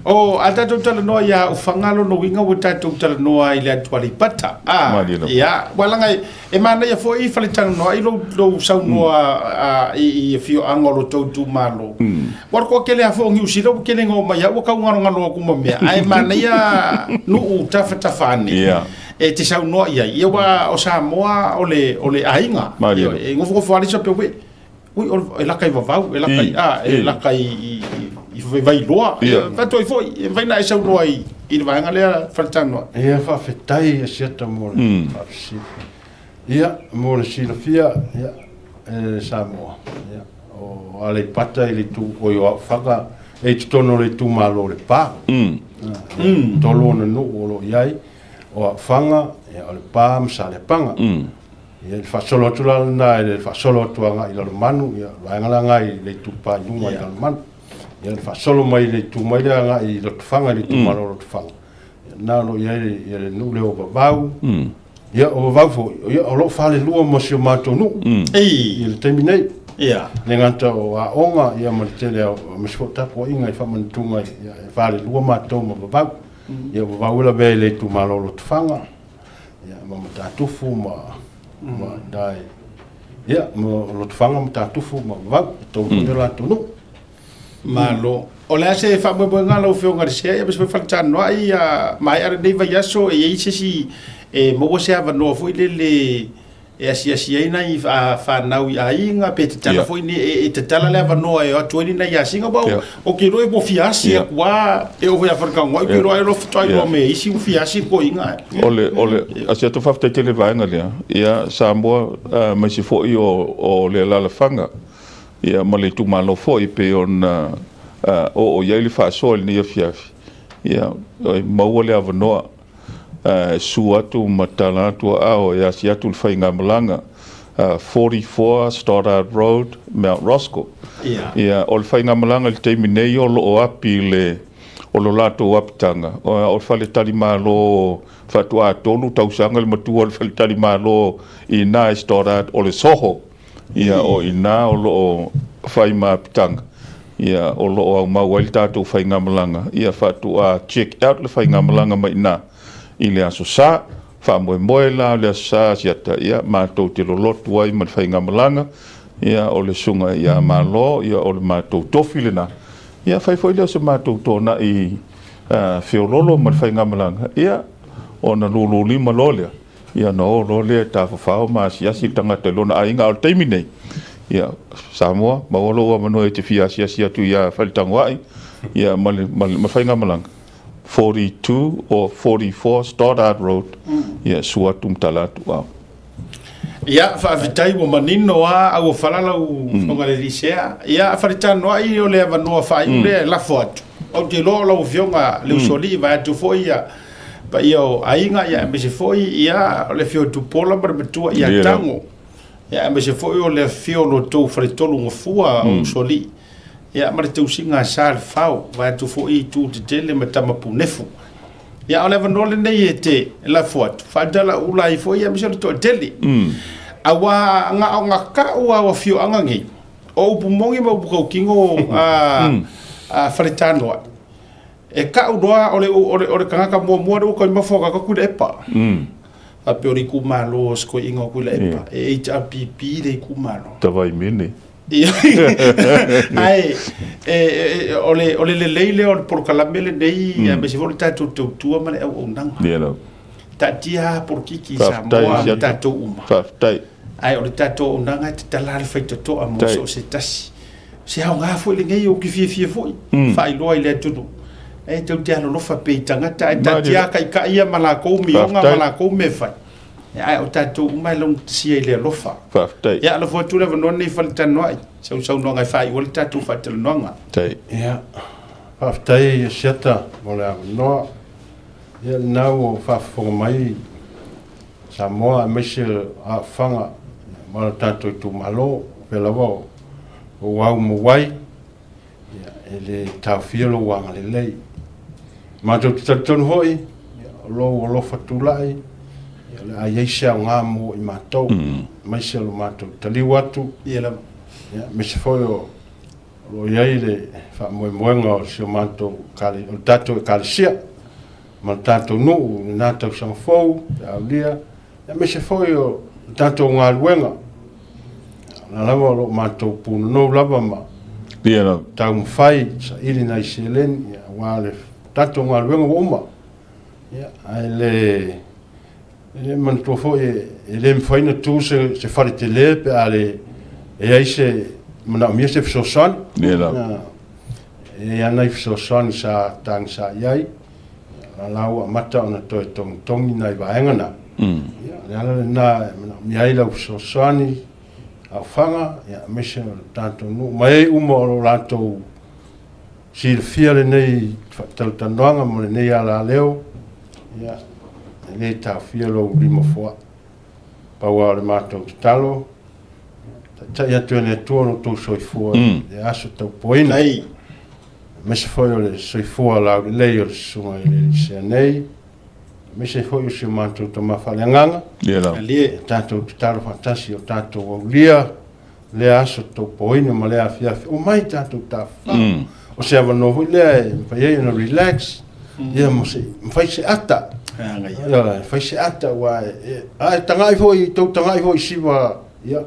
O, a tatou talanoa ia Ufaga lona uiga ua tatou talanoa i le atu Aleipata. A, ia, ua laga e manaia foi Faletalanoa i lou, lou saunoa mm. i, i afioaga o lo tou itumalo. Mm. Ua le toatele lava foi o Niu Sila ua tele ina omai au ua tau galogalo atu ma mea, ae manaia nuu tafatafa ane. Yeah. E te saunoa i ai, ia aua o Samoa o le, o le aiga. Malie lava. E nofonofo lava le isi faapea, ui, ui, e laka i Vavau, e laka i, a, e laka i, i, i Vailoa. Ia. Faatu ai foi, e mafai ona e saunoa i, i le vaega lea Faletalanoa. Ia, faafetai Asiata mo le faafesili. Ia, mo le silafia, ia, e Samoa, ia, o Aleipata i le itu, oi o Aufaga, e i totonu o le itumalo o Lepa. Ia, tolu ona nuu o lo o i ai. o Aufaga, ia, o Lepa ma Saleapaga. Ia, i le faasolo atu la lena, i le faasolo atu agai i Lalomanu, ia, vaega la agai i le itupa i luga i Lalomanu. Ia, le faasolo mai i le itu mai lea agai i Lotofaga, i le itumalo o Lotofaga. Ia, lena o lo o i ai le, ia, le nuu lea o Vavau. Ia, o Vavau foi, ia, o lo o falelua ma si o matou nuu i le taimi nei. Ia. Le gata o aoga, ia, ma le tele o, aemaise foi o tapuaiga i faamanatuga, ia, e falelua matou ma Vavau. Ia ua vau lavea i le itumalo o Lotofaga, ia ma Matatufu ma ma dai ia ma Lotofaga, Matatufu ma Vavau, e tolu foi o latou nuu. Malo. O le a se faamoemoega lau Afioga i le Sea, ia aemaise foi Faletalanoai, ia maea lenei vaiaso, e i ai se isi e maua se avanoa foi lele e asiasi ai nai fanau i aiga pe tatala foi ni e tatala le avanoa e o atu ai ni nai asiga aua ou te iloa ua fia asi atu lava e oo foi ia Faletagoai ou te iloa ai loa faatoa iloa me isi ua fia asi toeaiina. O le o le asi atu faafetai tele i le vaega lea ia Samoa aemaise foi o le alaalafaga ia ma le itumalo foi e pei ona oo i ai le faasoa i lenei afiafi ia e maua le avanoa e susu atu ma tala atu aao e asi atu le faigamalaga 44 Stoddard Road, Mount Roskill. Ia, o le faigamalaga i le taimi nei o lo o api le o lo latou apitaga, o le faletalimalo faatoa 3 tausaga le matua o le faletalimalo i ina i Stoddard o le Soho. Ia, o i ina o lo o fai ma apitaga, ia, o lo o aumau ai le tatou faigamalaga, ia faatoa check out le faigamalaga mai i ina i le Aso Sa. Faamoemoe la o le Aso Sa Asiata, ia, matou te lolotu ai ma le faigamalaga, ia, o le Susuga ia Malo, ia, o le matou tofi lena. Ia, fai foi lea o se matou toonai feoloolo ma le faigamalaga, ia, ona lululima loa lea. Ia ona o loa lea e tafafao ma asiasi le tagata i lona aiga. A o le taimi nei, ia, Samoa, maua lou avanoa e te fia asiasi atu ia Faletagoai, ia, ma le, ma le faigamalaga, 42 or 44 Stoddard Road, ia, sua atu ma tala atu. Wow. Ia, faafetai ua manino a auofala lau Afioga i le alii Sea. Ia, Faletanoai o le avanoa faaiu lea e lafo atu. Ou te iloa o lau Afioga le Usoalii vaeatu foi ia paia o aiga, ia aemaise foi ia o le afio o Tupuola ma le matua ia Tago. Ia aemaise foi o le afio o lo outou faletolu gafua o Usoalii. Ia ma le tausiga a Sa le Fao, vaeatu foi Itu Tetele ma Tama Punefu. Ia o le avanoa lenei e te lafo atu, faatalaula ai foi aemaise o le toatele. Aua na o gaka'u lava o afioaga nei, o upu moni ma upu tautino a Faletanoai, e ka'u loa o le, o le, o le tagata muamua lea ua toe nofo atu Tuilaepa. Faapea o le itumalo o si toeaina o Tuilaepa, e HRPP le itumalo. Tavaimene. Ae o le lelei lea o le polokalame lenei, aemaise foi o le tatou tautua ma le auaunaga. Ia lava. Taatia lava polokiki i Samoa ma tatou uma. Faafetai. Ae o le tatou auaunaga e tatala lava le faitotoa mo so o se tasi. O se aoga foi lenei ou te fiafia foi faailoa i le atunuu, e tou te alolofa pea i tagata, ae taatia lava taitai ia ma latou mioga ma latou mea e fai. Ae o tatou uma e laugatasia i le alofa. Faafetai. Ia, lafo atu le avanoa lenei i Faletanoai, sau saunoaga e faaiu ai le tatou faatalanoaga. Faafetai. Ia, faafetai Asiata mo le avanoa. Ia, lena ua faafofoga mai Samoa aemaise aafaga ma lo tatou itumalo, pea lava o ou au ma ai. Ia, e le taofia lou agalelei. Matou te talitonu foi, ia, o lou alofa tulai, ia, o le a i ai se aoga mo i matou, aemaise o lo matou taliu atu, Ia lava. ia, aemaise foi o o lo o i ai le faamoemoega o si o matou o le tatou Ekalesia ma le tatou nuu i lena tausaga fou pe a aulia, aemaise foi o le tatou galuega. O la lava o lo o matou punonou lava ma taumafai saili nai seleni aua le tatou galuega ua uma. Ae le e manatua foi e le mafai ona tu se fale tele pe a le e i ai se manaomia se fesoasoani. E i ai nai fesoasoani sa tagisa i ai, O la ua amata ona toe togitogi nai vaega na. Ia, o le ala lena e manaomia ai lau fesoasoani aofaga, ia, aemaise o le tatou nuu ma e uma o lo o latou silafia lenei faatalatalanoaga ma lenei alaleo, ia, e le taofia lou lima foai. Pau lava o le matou tatalo, taitai atu e le Atua lo outou soifua i le aso taupoina. Aemaise foi o le soifua laulelei o le Susuga i le Alii Sea nei, aemaise foi o si o matou Tama Faaleagaga, Ia tatou tatalo faatasi o tatou aulia lea aso taupoina ma lea afiafi, omai tatou tafafao. O se avanoa foi lea e mafai ai ona relax, ia ma se, ma fai se ata. Ia, fai se ata, aua a e tagai foi, tou tagai foi i siva, ia,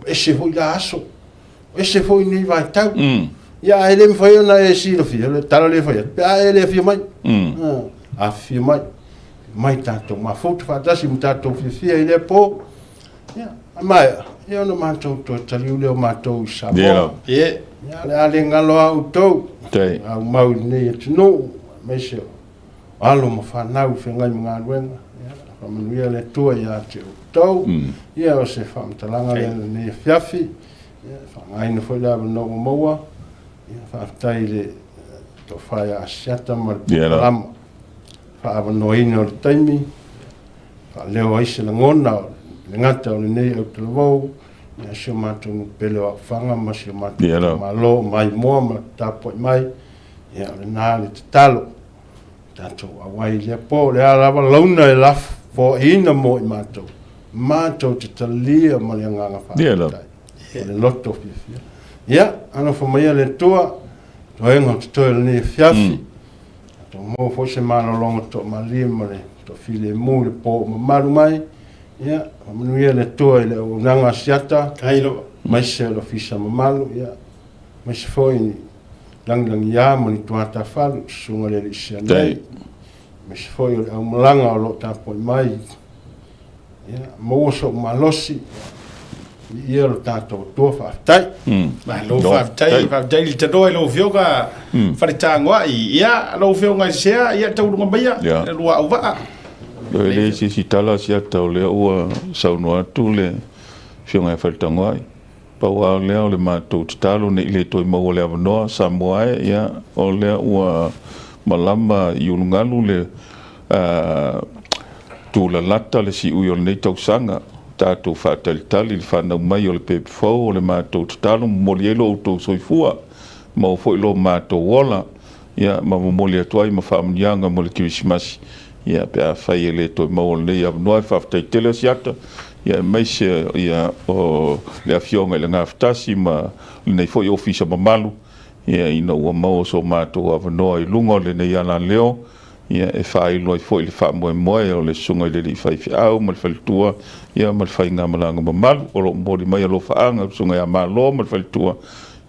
ese foi la aso. Ese foi nei vaitau. Ia ae le mafai ona e silafia le tala lea e fai atu pe a e le afio mai. Afifio mai. Mai tatou mafuta faatasi ma tatou fiafia i lea po. Ia, a maea, ia ona matou toe taliu lea o matou i Samoa. Ia, o le a le galo a outou. Aumau i lenei atunuu, aemaise o alo ma fanau i feagai ma galuega. Ia, faamanuia le Atua ia te outou. Ia, o se faamatalaga lea i lenei afiafi. Ia, faaaogaina foi le avanoa ua maua. Ia, faafetai i le tofa ia Asiata ma le polokalama faaavanoaina o le taimi, faaleo ai se lagona o le gata o lenei autalavou, ia si o matou nuu pele o Aufaga ma si o matou itumalo o Maimoa ma tapuai mai. Ia, o lena le tatalo. Tatou auai i lea po, o le a lava launa e lafoaiina mo i matou, matou te talia ma le agaga faafetai, ma le loto fiafia. Ia, alofa maia le Atua, toega o totoe o lenei afiafi, tatou maua foi se malologa toamalie ma le toafilemu i le po o mamalu mai. Ia, faamanuia le Atua i le auaunaga a Asiata, aemaise o le ofisa mamalu, ia, aemaise foi i Lagilagiā ma ni tuatafalu, Susuga i le Alii Sianai, aemaise foi o le aumalaga o lo o tapuai mai. Ia, maua sou malosi, viia lo tatou Atua, faafetai. Malo faafetai, faafetai i le tanoa i lau Afioga Faletagoai. Ia, lau Afioga i Sea, ia tauluga maia, le lua auvaa. E leai se isi tala Asiata o lea ua saunoa atu le Afioga ia Faletagoai. Pau lava lea o le matou tatalo ne i le toe maua le avanoa Samoa e, ia, o lea ua malama i ulugalu le tulalata le siui o lenei tausaga. Tatou faatalitali i le fanau mai o le pepe fou o le matou tatalo, momoli ai lo outou soifua, maua foi lo matou ola, ia, ma momoli atu ai ma faamanuiaga mo le Kerisimasi, ia, pe afai e le toe maua lenei avanoa. E faafetai tele Asiata, ia, aemaise, ia, o le Afioga i le Gafatasi ma lenei foi Ofisa mamalu, ia, ina ua maua so matou avanoa i luga o lenei alaleo, ia, e faailo ai foi le faamoemoe o le Susuga i le Alii Faifeau ma le Faletua, ia, ma le faigamalaga mamalu o lo o momoli mai alofaaga i le Susuga ia Malo ma le Faletua,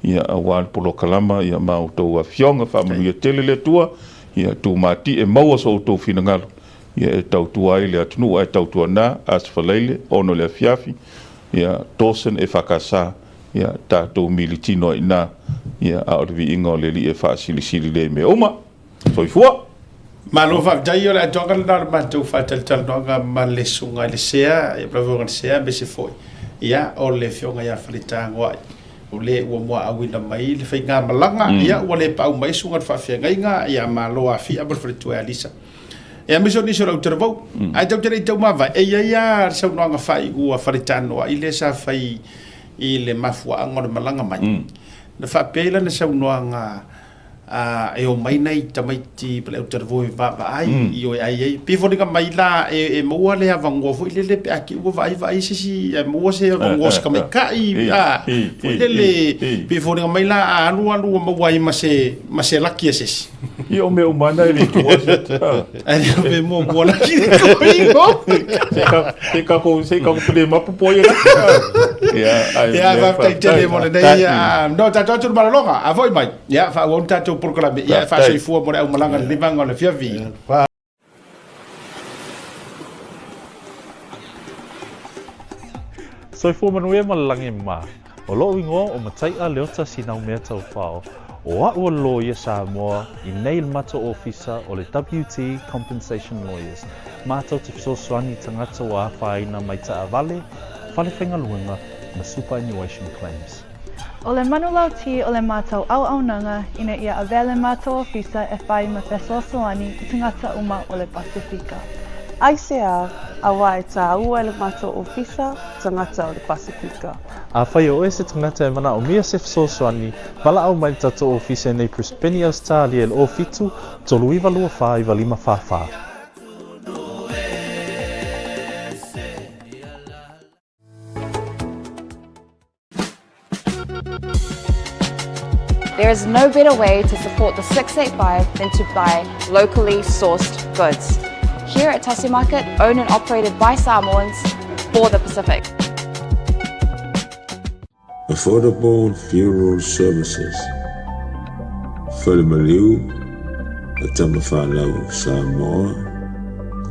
ia, aua le polokalama, ia, ma outou afioga. Faamanuia tele le Atua, ia, tumatie maua so outou finagalo, ia, e tautua ai le atunuu, ae tautuana Aso Faraile, 6 i le afiafi, ia, Dawson EFKS, ia, tatou militino ai i ina, ia, a o le viiga o le Alii e faasilisili lea i mea uma. Soifua! Malo faafetai, o le atoaga lena o le matou faatalatalanoaga ma le Susuga i le Sea, lau Afioga i le Sea aemaise foi ia o le Afioga ia Faletagoai, o le ua muaauina mai le faigamalaga, ia ua le paau mai susuga i le faafeagaiga ia Malo Afia ma le faletua ia Lisa. Ia aemaise o nisi o le autalavou. Ae tatou te le i taumavae, e i ai lava le saunoaga faaiu a Faletanoai lea sa fai i le mafuaaga o le malaga mai. Na faapea ai lana saunoaga, a e omai nai tamaiti ma le autalavou e vaavaai i o e ai ai. Pei e foliga mai la e maua le avanoa foi lele pe a te i ua vaai vaai se isi ae maua se avanoa o se tamaitai a foi lele pei e foliga mai la a alu alu ua maua ai ma se ma se laki a se isi. Ia o mea uma na e le tua se. Ae le o me muamua laki le koingo. Se ka se ka ko se ka ko pele mapu po ia. Ia ai. Ia faafetai tele mo lenei no tatou atu i le malologa a foi mai. Ia, faaauau le tatou polokalame. Ia, e faasoifua mo le aumalaga i lenei vaega o le afiafi. Soifua manuia ma le lagi mā. O loʻu igoa o Mataiʻa Leota Sinaumea Taufao. O aʻu o le loia Samoa i nei le matou ofisa o le WT Compensation Lawyers. Matou te fesoasoani i tagata ua afaina mai taavale, fale faigaluega ma superannuation claims. O le manulauti o le matou auaunaga ina ia avea le matou ofisa e fai ma fesoasoani i tagata uma o le Pasefika. Aisea, auā e tāua e le matou ofisa tagata o le Pasefika. Afai o oe se tagata e manaomia se fesoasoani, valaau mai le tatou ofisa i nei Brisbane, Ausetalia i le 07 39 24 95 44. There is no better way to support the 685 than to buy locally sourced goods. Here at Tasi Market, owned and operated by Samoans for the Pacific. Affordable Funeral Services, Fale Maliu a Tamafanau Samoa,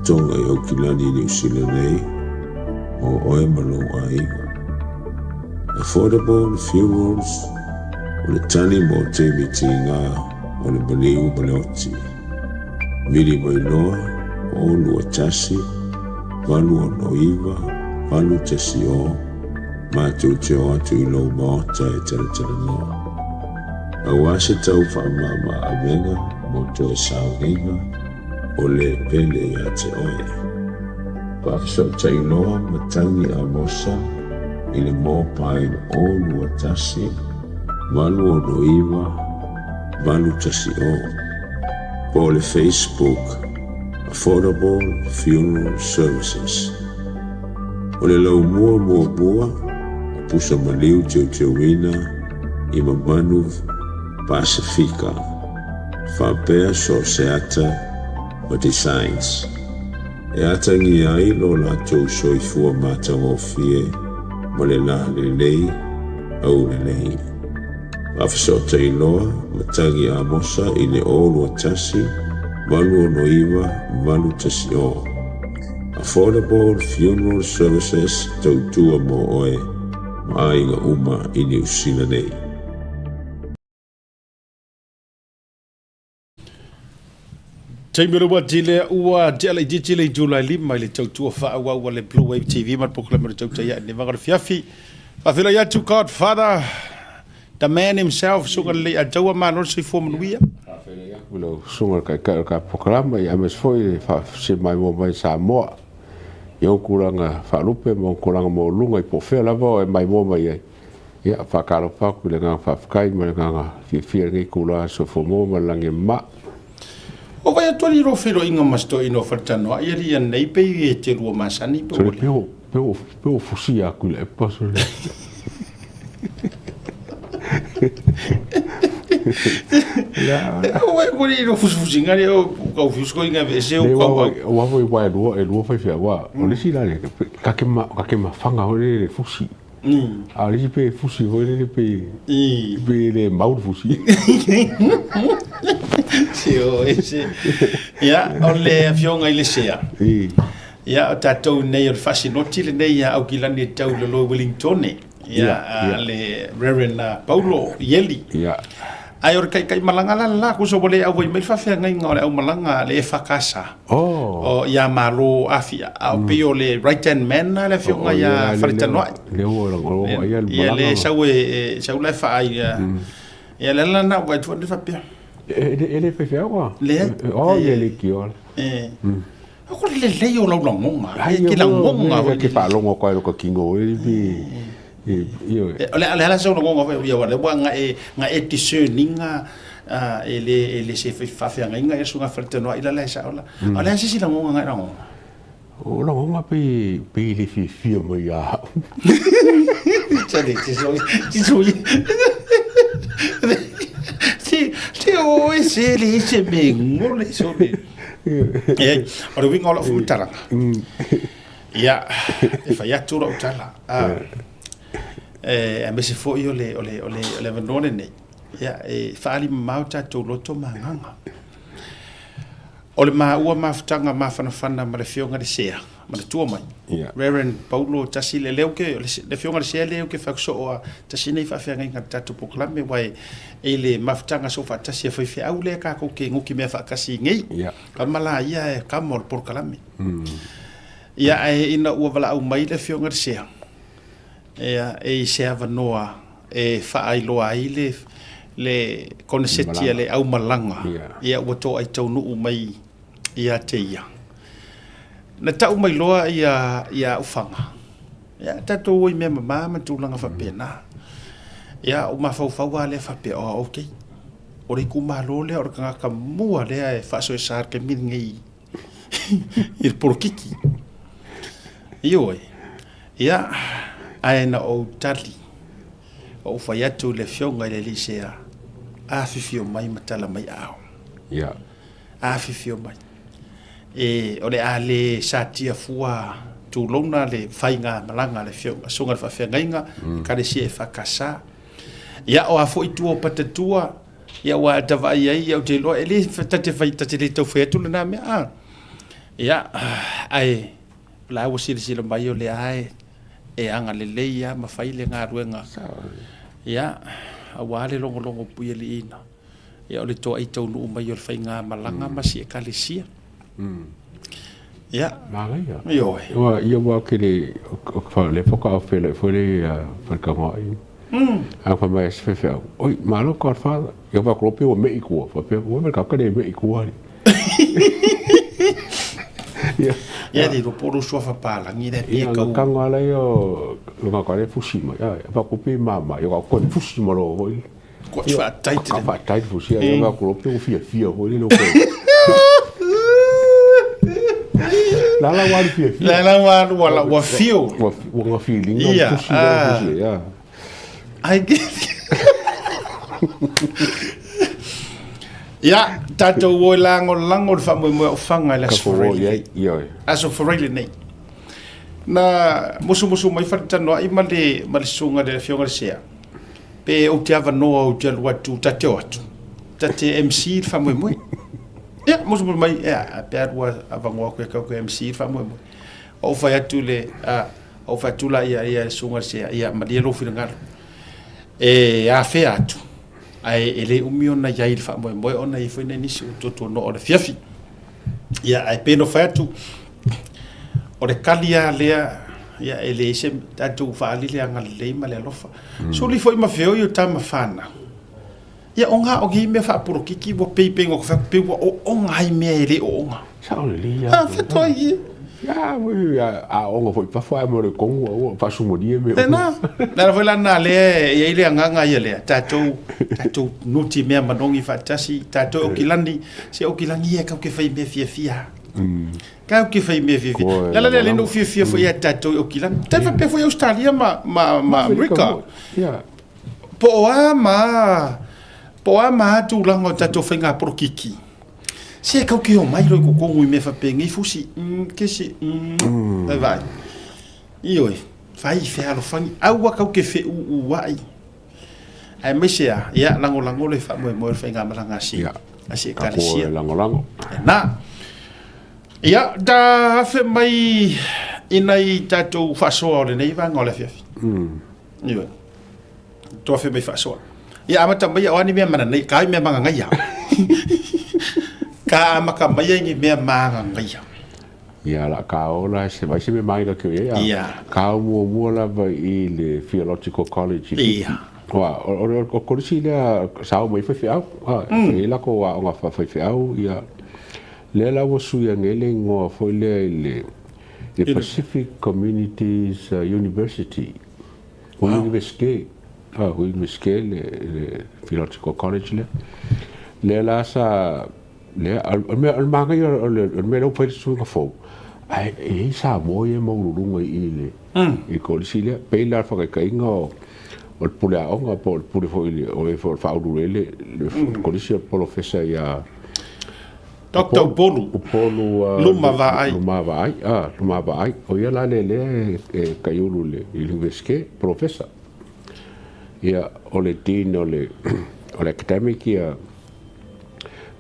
Tonga i Aukilani, Niu Sila nei, mo oe ma lou aiga. Affordable Funerals, o le tali mo taimi tiga o le maliu ma le oti. Vili mai loa, 0 2 1 8 6 9 8 1 0, matou te o atu i lou maota e talatalanoa. Aua se tau faamama avega mo toe sauniga o le pele ia te oe. Faafesootai loa Matangi Amosa i le mobile 0 2 1 8 6 9 8 1 0 po o le Facebook Affordable Funeral Services. O le laumua muamua o pusa maliu teuteuina i mamanu Pasefika, faapea so o se ata ma designs e atagia ai lo latou soifua matagofie ma le la lelei aulelei. Faafesootai loa Matagi Amosa i le 0 2 1 8 6 9 8 1 0. Affordable Funeral Services tautua mo oe ma aiga uma i Niu Sila nei. Taimi o le uati lea ua tea laitiiti le itula e 5 i le tautua faaauau a le Blue Wave TV ma le polokalame o le Tautai Ae i le vaga o le fiafi. Faafeiloai atu Godfather, the man himself, Susuga Lelei Ataua, malo le soifua manuia. Faafeiloai atu i lau Susuga i le Taitai o le tatou polokalame, aemaise foi le faafesili mai Samoa i ona tulaga faalupe ma ona tulaga maualuluga i po o fea lava o e maimoa mai ai. Ia, faatalofa atu i le agaga faafetai ma le agaga fiafia i lenei itula soifua maua ma le lagi e mama. O vai atu alii lo feiloaiga ma si toeaina o Faletanoai alii anei pei e te lua masani pe ua le. Pe ua fusia atu i le epa sole. Ua ua ni lo fusifusiga le o kau fius ko inga vese o kau au. Ua foi ua e lua e lua faifeau a o le isi la le ka ke ma ka ke mafanga foi le fusi. A o le isi pe fusi foi lele pe pe le mau le fusi. Se o e se. Ia, o le afioga i le Sea. Ia, o tatou nei o le faasinoti lenei ia Aukilani e tau i lalo i Wellingtone. Ia, le Reverend Paulo Ieli. Ia. Ae o le taitaimalaga la le la, kusa ua le auai mai le faafeagaiga o le aumalaga a le EFKS. Oh. O ia Malo Afia. A o pei o le right hand man na le afioga ia Faletanoai. Le ua la o ia le Ia le sau e sau la e faai ia. Ia le la na ua tu le faapea. E le faifeau a? Leai. Oh, ia le kiola. E. O le lelei o lau lagoga. E te lagoga foi. Ke faalogo atu ai i lota tino e pe O le a la sau lagoga foi ia ua nga e nga e discerning e le e le se faafeagaiga ia susuga Faletanoai la la e sao la. O le a se isi lagoga nga e lagoga? O lagoga pe pe le fiafia mai ia au. Tele te so te so Te te o e se le se me ngole so le. E, o le uiga o lau faamatalaga, ia, e fai atu lau tala, aemaise foi o le, o le, o le, o le avanoa lenei, ia, e faaali mamao tatou loto ma agaga. O le maua mafutaga mafanafana ma le Afioga i le Sea, ma le tua mai. Yeah. Reverend Paulo tasi le leo ke le afioga le sea leo ke whakusoo a tasi nei whaafeagaiga le tatou polokalame wa e e le mafutaga so faatasi a faifeau lea kākou ke nguki mea faatasi nei. Yeah. Ka mala ia e kama o le polokalame. Ia ae ina ua valaau mai le afioga le sea. Ia e i se avanoa e faailoa ai le le koneseti a le aumalaga. Yeah. Ia ua toai taunuu mai ia te ia. Na tau mai loa ia, ia Ufaga. Ia, tatou o i mea mamā ma tulaga faapena. Ia, o mafaufau lava lea faapea, oh, okay. O le itumalo lea o le tagata mua lea e faasoesa i le taimi lenei i le polokiki. Ioe. Ia, ae na ou tali, ou fai atu i le afioga i le alii sea, afifio mai ma tala mai aao. Ia. Afifio mai. E, o le a le satia fua tulouna le faiga malaga a le afioga, susuga i le faafeagaiga, ekalesia EFKS. Ia, o a foi tua o Patatua, ia ua ta vaai ai, ia ou te iloa, e le, ta te fai, ta te le tau fai atu lena mea, a. Ia, ae, o la ua silasila mai o lea e, e agalelei lava ma fai le galuega. Ia, aua le logologo puialiiina. Ia o le toai taunuu mai o le faigamalaga ma si ekalesia. Ia. Manaia. Ioe. Ua ia ua ke le o le whakaao whela i whele ia wharekanoa i. A wha mai se whewheau. Oi, malo Godfather. Ia wha kurope ua mei kua. Wha pea, ua mea ka le mei kua. Ia. Ia li ropo ro suafa palangi le pie kau. Ia kanga ala ia nga ka le fusi mai. Ia wha kupe mama. Ia ka koe fusi malo hoi. Kua whaatai te Ka whaatai te fusi ia wha kurope ua fia fia hoi le koe. La la walu fia fia. La la walu wala ua fio. Ua ua nga feeling nga fusi la fusi ia. Ai Ia, tatou o e lagolago le faamoemoe o Faga i le Aso Faraile nei. Aso Faraile nei. Na musumusu mai Faletanoai ma le, ma le susuga i le Afioga i le Sea, pe ou te avanoa ou te alu atu, ta te o atu, ta te MC le faamoemoe. Ia, musumusu mai, ia, pe alu avanoa atu e kau ke MC le faamoemoe. Ou fai atu le, a, ou fai atu la ia, ia le susuga i le Sea, ia, malie lou finagalo. E afea atu, ae e le umi ona i ai i le faamoemoe ona e i ai foi nai nisi o tuatuanoa o le afiafi. Ia, ae pei ona fai atu, o le kali lava lea, ia, e leai se tatou faaali le agalelei ma le alofa. Suli foi ma feoi o tama fanau. Ia, o ga o nei mea faapolokiki ua pei pei ona fai atu, pei ua ooga ai mea e le ooga. Sao lelei lava. Ah, fetoai ia. Ia, aooga foi i fafo ae mo le Kongu ua faasumalie mea uma. Lena, le ala foi la lena lea e i ai le agaga ia lea, tatou, tatou nutimea manogi faatasi, tatou e okilani, se okilani ia kau ke fai mea fiafia. Kau ke fai mea fiafia. Le ala lea lea na ou fiafia foi ia tatou i Okilani. Tai faapea foi Australia ma, ma, ma Amerika. Po o a ma, po o a ma tulaga o tatou faiga polokiki. Se kau ke omai loa i totonu i mea faapenei fusi, kesi, mm, vai. Ioe, fai fealofani, aua kau ke feʻuʻuaʻi. Aemaise a, ia, lagolago le faamoemoe o le faigamalaga a si, a si ekalesia. Tatou e lagolago. Lena. Ia, ta afe mai i nai tatou faasoa o lenei vaega o le afiafi. Ioe. Toafe mai faasoa. Ia amata mai o a ni mea mananei, ka ai mea magagaia. Ka amata mai ai ni mea magagaia. Ia la ka ola se vai se me mai la ke ia. Ia. Ka muamua lava i le Theological College i Fiti. Ia. Wa o o o kolisi lea sa o mai faifeau. Ha, mm. la ko wa o nga faifeau ia. Lea la ua suia nei le igoa foi lea i le le Pacific Communities University. Ua Universite, ah, ua Universite le, le Theological College lea. Lea la sa, lea, o le mea, o le manaia o le, o le mea lea ua fai le suiga fou, ae e i ai Samoa ia e maualuluga i i le, i le kolisi lea. Pei la le faataitaiga o, o le pule aoga po o le pule foi, o e foi o le faauluulu i ai le, le kolisi o le polofesa ia Doctor Upolu. Upolu Luma Vaai. Luma Vaai, ah, Luma Vaai. O ia la le lea e kaiulu i le Universite, Professor. Ia, o le Dean o le, o le Academic ia,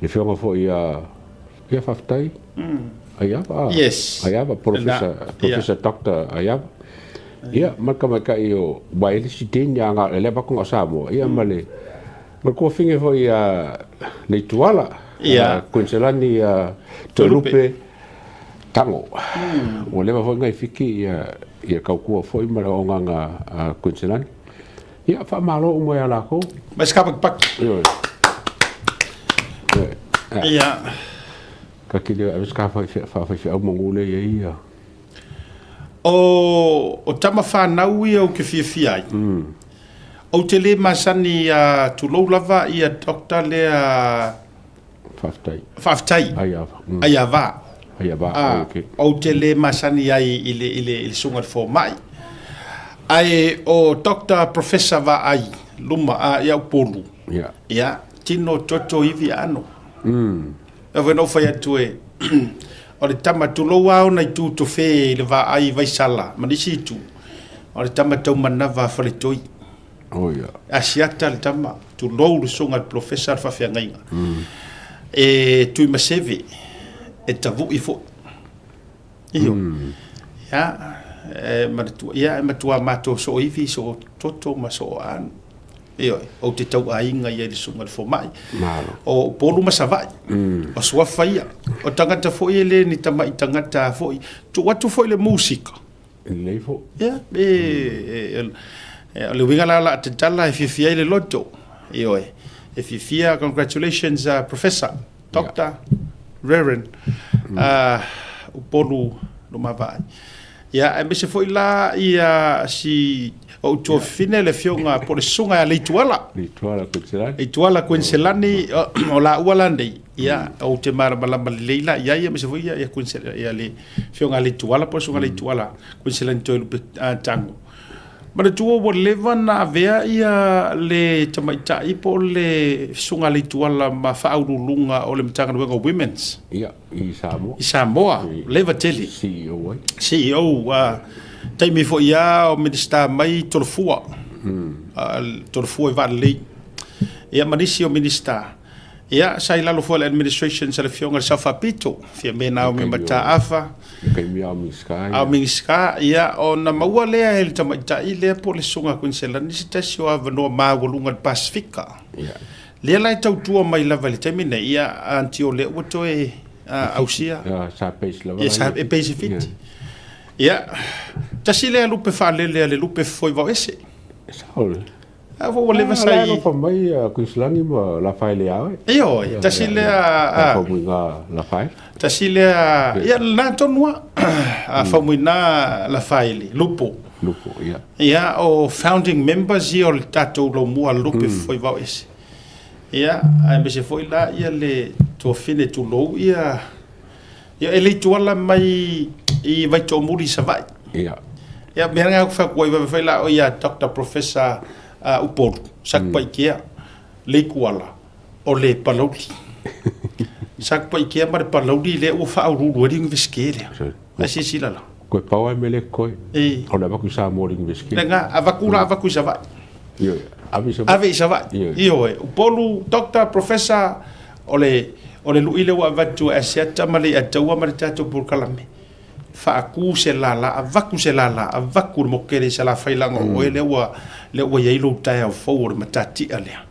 le afioga foi ia, ia faafetai. Aiava, ah. Yes. Aiava, Professor, Professor Doctor Aiava. Ia, ma le tamaitai o, ua e le isi Dean ia, na o le avatu na o Samoa, ia ma le, Ma le tuafine foi ia Leituala, Ia. Kuiniselani ia Toelupe Tago. Ua leva foi ona i Fiti ia ia tautua foi ma le auaunaga a Kuiniselani. Ia, faamalo uma ia latou. Mai se kapakipaki. Ioe. Ioe. Ia. Ka kili ave se ka faafaifeau manu lea i ai ia. O, o tama whanau ia ou te fiafia ai. Ou te le masani a tulou lava ia doctor lea. Faafetai. Faafetai. Aiava. Aiava. Aiava, ah, okay. Ou te le masani ai i le, i le, i le susuga i le fomai. Ae o Doctor Professor Vaai luma a ia Upolu. Yeah. Ia, tino toto ivi aano. E foi na ou fai atu e, o le tama tulou a ona itu tofe i le vaai i Vaisala ma nisi itu, o le tama taumanava a Faletoi. Oh, yeah. Asiata le tama, tulou le susuga i le polofesa le faafeagaiga. E Tuimaseve, e tavui foi. Io. Ia, e manatua, ia, e matua matou soo ivi, soo toto ma soo aano. Ioe, ou te tauaiga ia i le susuga i le fomai. Malo. O Upolu ma Savaii. O suafa ia. O tagata foi e le ni tamai tagata foi. Tuu atu foi le musika. Lelei foi. Ia, e, e, e, o le uiga la o le a tatala e fiafia ai le loto. Ioe, e fiafia, congratulations Professor, Doctor, Reverend, Upolu Lumavaai. Ia, aemaise foi la ia si ou tuafafine le afioga po o le susuga ia Leituala. Leituala Kuenselani. Leituala Kuenselani, o laua la nei, ia, ou te malamalama lelei la i ai, aemaise foi ia, ia, Kuensel, ia le afioga ia Leituala po o le susuga Leituala Kuenselani Toelupe Tago. Manatua ua leva ona avea ia le tamaitai po o le Susuga Leituala ma Faauluuluga o le Matagaluega o Women's. Ia, i Samoa. I Samoa, leva tele. CEO ai. CEO, taimi foi lava o Minisita mai Tolofua, Tolofua i Vaalelei, ia ma nisi o Minisita. Ia, sa i lalo foi o le administration sa le Afioga i le Sao Faapito, Fiame Naomi Mataafa. Le taimi a o Minisita. A o Minisita, ia, ona maua lea e le tamaitai lea po o le Susuga a Kuiniselani se tasi o avanoa maualuga i le Pasefika. Ia. Lea la e tautua mai lava i le taimi nei, ia, aunty o lea ua toe. Ausia. Sa base lava. Ia, sa e base i Fiti. Ia, tasi lea lupe faalele a le lupe fofoe vao ese. Sao le. A ua leva sa i. Alofa mai a Queensland ma Lafaele ia oe. Ioe, tasi lea. Faumuina Lafaele. Tasi lea, ia lena tonu lava. A Faumuina Lafaele, Lupo. Lupo, ia. Ia, o founding members ia o le tatou laumua lupe fofoe vao ese. Ia, aemaise foi la ia le tuafine tulou ia ia e le tuala mai i Vaitoomuli i Savaii. Ia. Ia, mea lena ou te fai atu ai, vaivai foi la o ia Doctor Professor Upolu, Satupaitea, Leituala, o le Palauli. Satupaitea ma le Palauli lea ua faauluulu ai le Iunivesite lea. Ae silasila la. Koe pau ai mele koe. O le avatu i Samoa i le Iunivesite. Lena, avatu la avatu i Savaii. Ioe, ave i Savaii. Ave i Savaii. Ioe. Ioe. Upolu, Doctor, Professor, o le, o le lui lea ua avatu e Asiata ma le Iataua ma le tatou polokalame. Faatu se lala, avatu se lala, avatu le mokele i Salafai leaga o oe lea ua, lea ua i ai lou taeao fou o le matatia lea.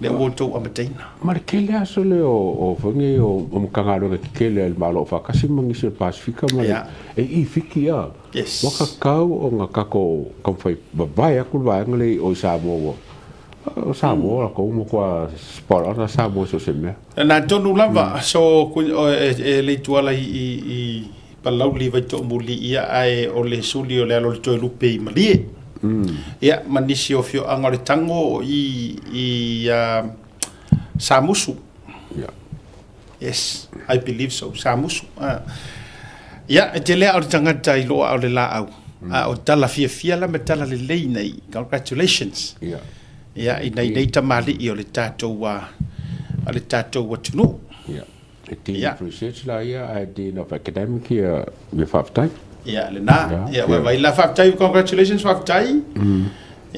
Lea ua outou amataina. Ma le tele aso lea o foi nei o Matagaluega tetele a le Malo Aufaatasi ma nisi o le Pasefika ma le e i Fiti a. Yes. Ua tatau ona tatou taumafai vavae atu le vaega lea i o i Samoa ua o Samoa latou ua matua spot on a Samoa i so o se mea. Na tonu lava so e le ituala i Palauli Vaitoomuli ia ae o le suli o le alo o le Toelupe i Malie. Ia ma nisi o afioaga o le Tago i Samusu. Yes, I believe so, Samusu. Ia, e tele lava o le tagata i loo aa o le laau, a o tala fiafia la ma tala lelei nei, congratulations. Ia, i nei nei tamalii o le tatou, o le tatou atunuu. E Dean of Research la ia ae Dean of Academic ia ia faafetai. Ia lena. Ia vaivai la faafetai congratulations faafetai.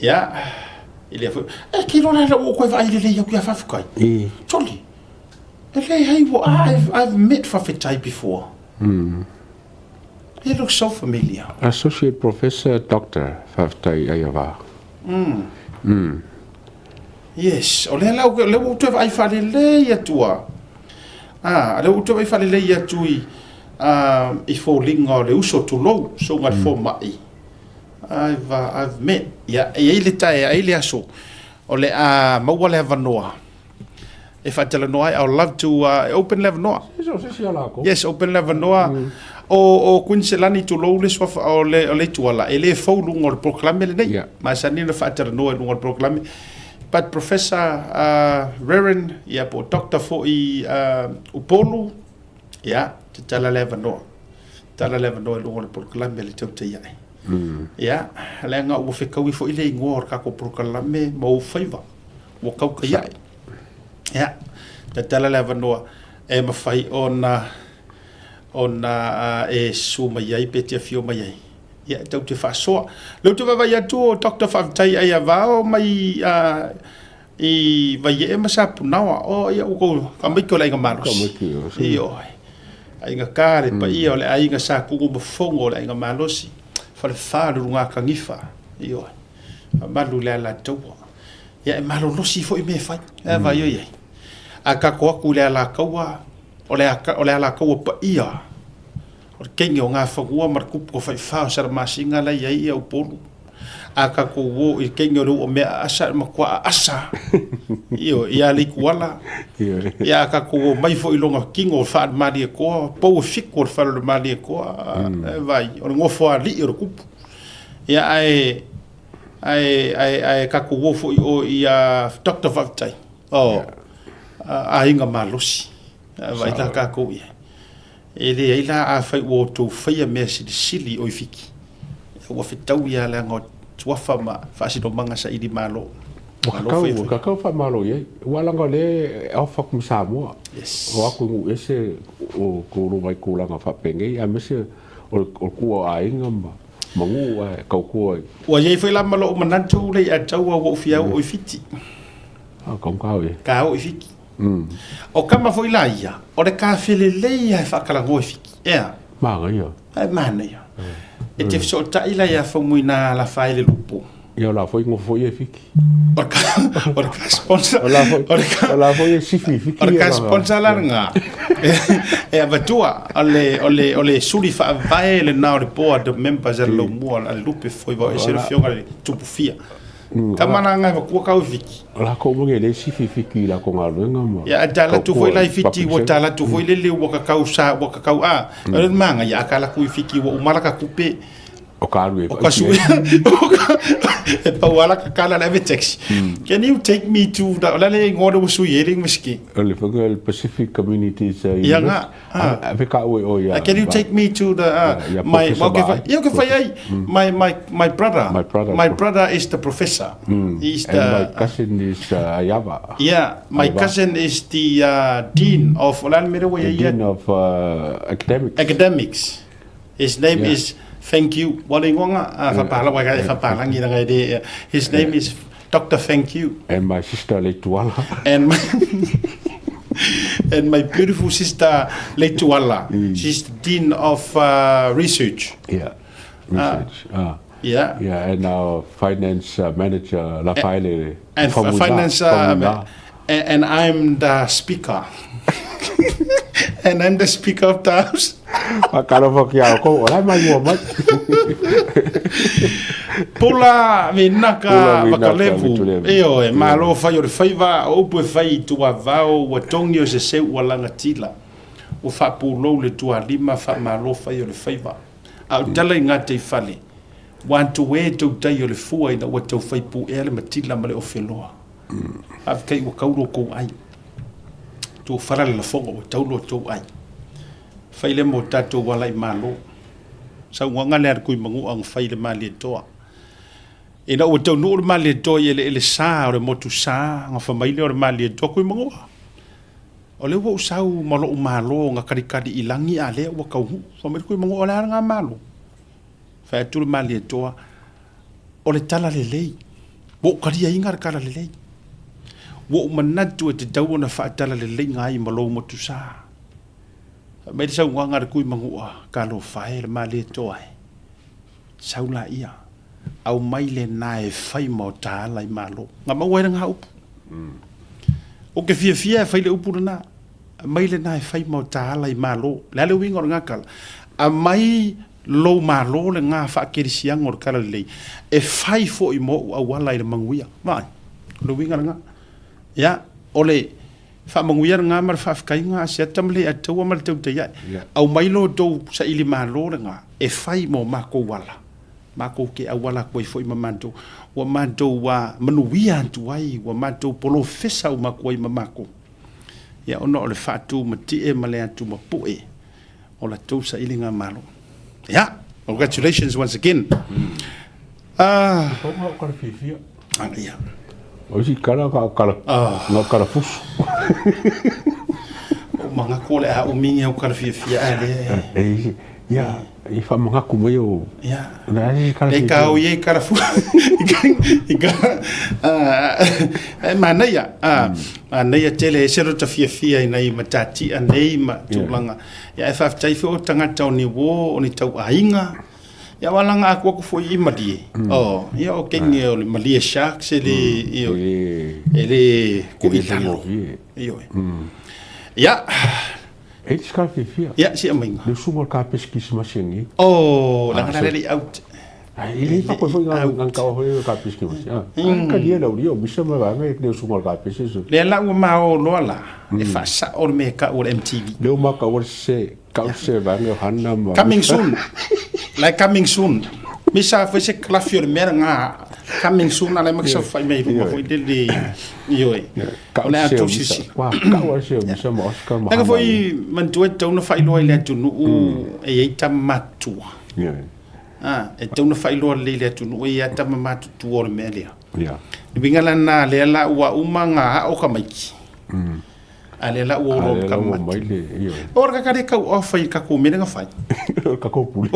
Ia i lea foi. E ke lola la ua koe vaai lelei atu ia faafetai. Toli. E leai ua I've, I've met faafetai before. He looks so familiar. Associate Professor Doctor faafetai Aiava. Yes, o lea la, o lea ua ou toe vaai faalelei atu a. Ah, o lea ua ou toe vaai faalelei atu i, ah, i foliga o le uso tulou, susuga i le fomai. I've, uh, I've met. Ia, e i ai le taea, e i ai le aso, o le a maua le avanoa e faatalanoa ai. I would love to uh, open le avanoa. Yes, open le avanoa. Mm. O, o Quincelani tulou le suafa o le, o le ituala, e le fou luga o le polokalame lenei. Yeah. Masani ona faatalanoa i luga o le polokalame. But Professor uh, Reverend, ia po o Doctor foi uh, Upolu, ia, tatala le avanoa. Tatala le avanoa i luga o le polokalame le tautai ae. Mm. Ia, leaga ua fetaui foi le igoa o le tatou polokalame ma ou faiva. Ua tautai ae. Ia, tatala le avanoa e mafai ona ona e susu mai ai pe te afio mai ai. Ia, e tau te faasoa. Lea ou te vaavaai atu o Doctor Faafetai Aiavao mai i Vaiee ma Sapunaoa. O, ia, ua kou tamaiti o le aiga malosi. Ioe. Aiga ka le paia o le aiga Sa Kugu ma Fofogo o le aiga malosi. Falefa le Lugatanifa. Ioe. Faamalu i le Alataua. Ia, e malolosi foi mea e fai. E vaai oi ai. A tatou atu i le Alataua, o le, o le Alataua paia, o le teine o Gafanua ma le tupu o Faifa o Salamasina la e i ai ia Upolu. A tatou o i le teine o le uamea aasa, e matua aasa. Ioe, ia Leituala. Ia a tatou omai foi i lona tino o Faalemalietoa, pou e fitu o le fale o le Malietoa, e vaai, o le nofoalii o le tupu. Ia ae Ae, ae, ae tatou o foi o ia Doctor Faafetai. Oh, aiga malosi. Vaai la tatou i ai. E leai la afai ua outou faia mea silisili o i Fiti. Ua fetaui lava leaga o suafa ma faasinomaga saili malo. Ua kakau, ua kakau faamalo i ai. Ua leaga o lea e off atu ma Samoa. Yes. O atu i nuu ese o tou tulaga faapenei aemaise o le kua o aiga ma Manu ae tautua i. Ua i ai foi la ma lou manatu le Iataua ua ou fia oo i Fiti. Ah, kau kau e. Ka oo i Fiti. O kama foi la ia, o le kafe lelei lava e faatalanoa i Fiti. Ea. Manaia. E manaia. E te fesootai la ia Faumuina Alafae le Lupo. Ia o la foi nofo foi e Fiti. O le ka, o le ka sponsor. O la foi, o la foi e sifi i Fiti. O le ka sponsor la lena. E avatua, o le, o le, o le suli faavae lena o le board of members a le laumua a le lupe foi vao ese le afioga i le Tupufia. Tama la ngai vatua kau i Fiti. O lakou ma le isi fifiki i lakou galuega ma Ia, a tala atu foi la i Fiti, ua tala atu foi lele ua kakau sa, ua kakau a. O le manaia, a tala atu i Fiti ua uma la ka tupe. O ka alu e O ka sui, e pau ala ka kala le ave taxi. Can you take me to the, o le ale ingoa le ua sui ai le University. O le whanga le Pacific Communities Ia nga, ah. Ave ka ue o ia. Can you take me to the, Ia my, Professor okay, Vaai. ia okay, fai ai, my, my, my brother. My brother. My brother is the professor. He's the, And my cousin is Aiava. Yeah, my Aiava. cousin is the dean of, o le a le mea lea ua The ia ia? dean of academics. Academics. His name Yeah. is Thank You. Ua le ingoa nga, a whapala, wai e whapalangi ranga e le, his name is Doctor Thank You. And my sister Leituala. And my, and my beautiful sister Leituala. She's the dean of research. Yeah, research. Yeah. Yeah, and our finance manager, Rafaele And Famuina. finance, Famuina. and I'm the speaker. And I'm the speaker of the house. Whakalofa ki a kou, o la mai mua mai. Pula vinaka Pula vinaka vakalevu. vitulevu. Ioe, malo fai o le faiva, o upu e fai i tuavao, ua togi o se seu ua lagatila. Ua faapulou le tualima, faamalo fai o le faiva. A o tala i gataifale, ua atu e tautai o le fua ina ua taufai puea le matila ma le ofeloa. Faafetai ua tau lo tou ai. Tou fala le lafoga ua tau lo tou ai. Fai lea mo tatou ala i Malo. Saunoaga lea a le Tuimanua na fai i le Malietoa. Ina ua taunuu le Malietoa i eleele sa o le motu sa, na fai mai lea o le Malietoa, Tuimanua, o lea ua ou sau ma lou Malo na kalikali i lagi a lea ua taunuu. Fai mai le Tuimanua, o le a lena Malo? Fai atu le Malietoa, O le tala lelei. Ua ou taliaina le tala lelei. Ua ou manatu e tatau ona faatalaleiga ai ma lou motusa. Fai mai le saunoaga a le Tuimanua, Talofa e, le Malietoa e. Sau laia, aumai lena e fai ma o ta ala i Malo. Na maua ai lena upu. Ou te fiafia e fai le upu lena. Aumai lena e fai ma o ta ala i Malo. O le a le uiga o lena tala? Aumai lou Malo lena faakerisiano o le talalelei e fai foi mo ou auala i le manuia. Vaai, o le uiga lena. Ia, o le faamanuia lena ma le faafetaiga a Asiata ma Leiataua ma le Tautaiae. Aumai lo outou saili Malo lena e fai mo matou ala, matou te auala atu ai foi ma matou, ua matou manuia atu ai, ua matou polofesa uma atu ai ma matou. Ia, ona o le faatumatie ma le atumapue o la tou sailiga malo. Ia, congratulations once again. Ah. Pau nga o kala fiafia. Ah, ia. O isi kala ka o kala, nga o kala fusu. O mangaku o le a umingi au kala fiafia a le. E isi, ia, i whamangaku mai o. Ia. Na isi kala E fiafia. ka oi e kala fusu. I ka, e manaia, ah, Manaia tele, ese lo ta fiafia i nai matatia nei ma tulaga. Ia e faafetai foi o tagata o ni uo, o ni tauaiga. Ia ua laga aku aku foi i Malie. Oh, ia o kenge o le Malie Sharks e le, ioe, e le ku i lalo. Ioe. Ia. E te ka fiafia. Ia, si amaiga. Le usuga o le kapesi kisimasi angi. Oh, laga la le out. E le fa koe foi nga nga ka hoi ka pisi ki masi. Ah, ka dia lau rio misa ma vanga e le usuga o le kapesi so. Lea la ua mao loa la e faasao le mea kau o le MTV. Leo ma ka ua se kau se vanga hana ma. Coming soon. Like coming soon. Misa foi se kalafi o le mea nga coming soon ala ma sa fai mai ruma foi le ioe. Kau O le se atu o misa. sisi. Wa kau se o misa ma Oscar ma. Langa foi manatua e tatau ona faailoa i le atunuu e i ai tama matutua. A, e tatau ona faailoa lelei i le atunuu e i ai tama matutua o le mea lea. Le uiga la lena, lea la ua uma ona ao tamaiti, a lea la ua olo ma tama matutua. O le kaka lea tau off ai i le tatou mea lea na fai. O le tatou pule.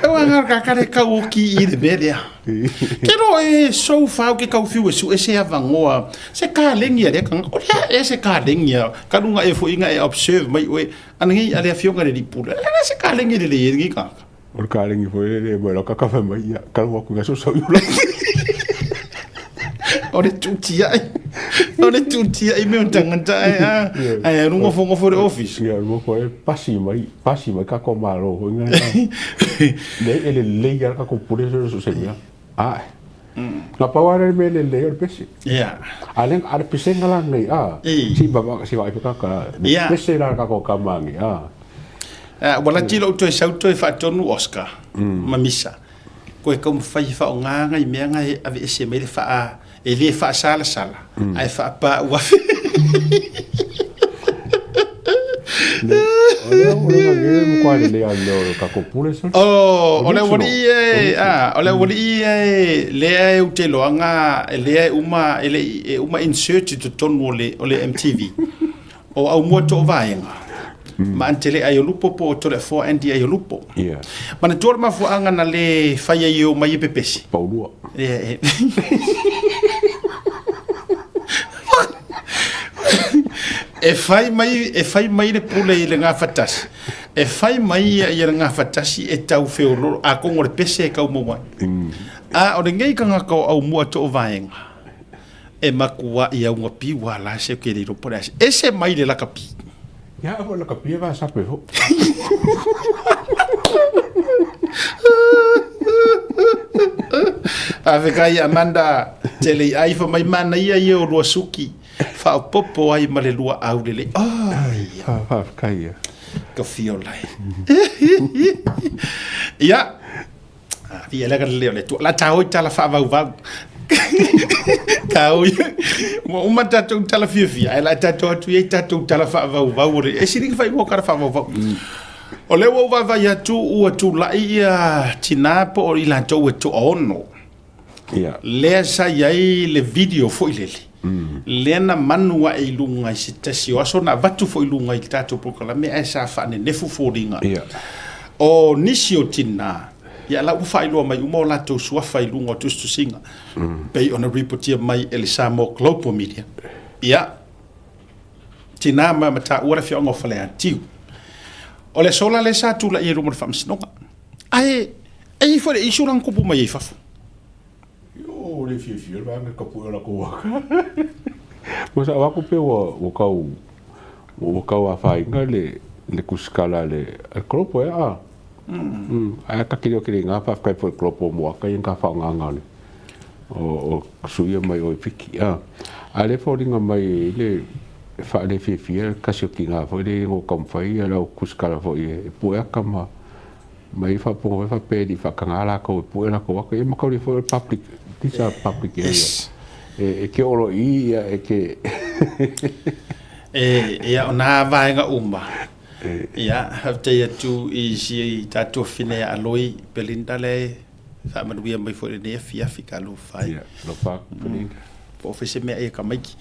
Tau anga le kaka lea tau oki i le mea lea. Ke ro e so fa ke kau fiu e su e se avangoa se ka lengi a le kanga o le e se ka lengi a ka lunga e fo inga e observe mai oe ana ngi a le afioga le lipula e se ka lengi le le ngi ka O le ka lengi fo le le mo ka ka fa mai ia ka lo ku ga so so ula. O le tutiai. O le tutiai mea o tagata ae a ae alu nofonofo i le ofisa. Ia, nofo e pasi mai, pasi mai kako malo foi nga. Le e lelei lava le kako pule so se mea. Ae. Na pau lava le mea lelei o le pese. Ia. A le a le pesega la nei a. Si ba si vai ka ka. Le pese la ka ko ka mangi a. Ua lati lou toe sau toe faatonu Oscar ma Misa. Koe taumafai e faaaoga nai mea na e aveese mai le faa, e le faasalasala, ae faapau afe. O lea o le mea matua lelei lava o le tatou pule sole. Oh, o le aualii e, a, o le aualii e, lea e ou te iloaga, lea e uma, e le i, e uma insert i totonu o le, o le MTV. O Aumua Toovaega, ma Antele Aiolupo po o Toleafoa Andy Aiolupo. Yeah. Manatua le mafuaaga na le fai ai e omai e pepesi? Paulua. Yeah. E fai mai, e fai mai le pule i le gafatasi. E fai mai ia i le gafatasi e tau feololo, atonu o le pese e tau maua ai. A o lenei tagata o Aumua Toovaega, E matuai augapi ua la se ke le iloa po o le a se. Ese mai le lakapi. Ia o lakapi e vasape fo. Faafetai Amanda tele i ai fa mai manaia ia o lua suki faaopoopo ai ma le lua aulelei. Ai. Faafetai ia. Ka fiola e. Ia. Ia le leo le tua. La tāoi tala whaavauvau. Tāoi. Ua uma tātou tala fiafia. Ai la tātou atu i tātou tala whaavauvau. E siri ka whai kara whaavauvau. O lea ua ou vaavaai atu ua tulai ia tinā po o i latou e toaono. Yeah. Lea sa i ai le video foi lele. Lea na manu ae i luga i se tasi o aso na avatu foi i luga i le tatou polokalame ae sa faanenefu foliga. Yeah. O nisi o tinā, ia la ua faailoa mai uma o latou suafa i luga o tusitusiga, pei ona ripotia mai e le Samoa Global Media. Ia, tinā ma mataua le afioaga o Faleatiu. O le aso la lea sa tulai ai i luma o le Faamasinoga. Ae, e i ai foi le issue la na tupu mai ai i fafo. Io le fiafia le vaega ka pue o lakou waka. Mo sa wako pe ua ua kau ua kau afaina le le kusikala le le kolopo e a. Mm. Ae ka kiri o kiri ngā whawhkai po kolopo mo aka i ngā whaonganga le o o suia mai o i piki a. A le fōringa mai i le wha le fiafia kasi o ki ngā foi le ngō kamwhai a lau kusikala foi e pue aka ma Ma i whaaponga wai whapea i whakanga lakou e pue lakou aka ia makauri foi o public these are public area Yes. e e ke oro i ia e ke E ia o nā vaega uma. Ia, faafetai atu i si tatou afine ia Aloi Belinda le faamanuia mai foi i lenei afiafi ka alofa ai. Ia, alofa aku Belinda. Po o fai se mea ia tamaiti.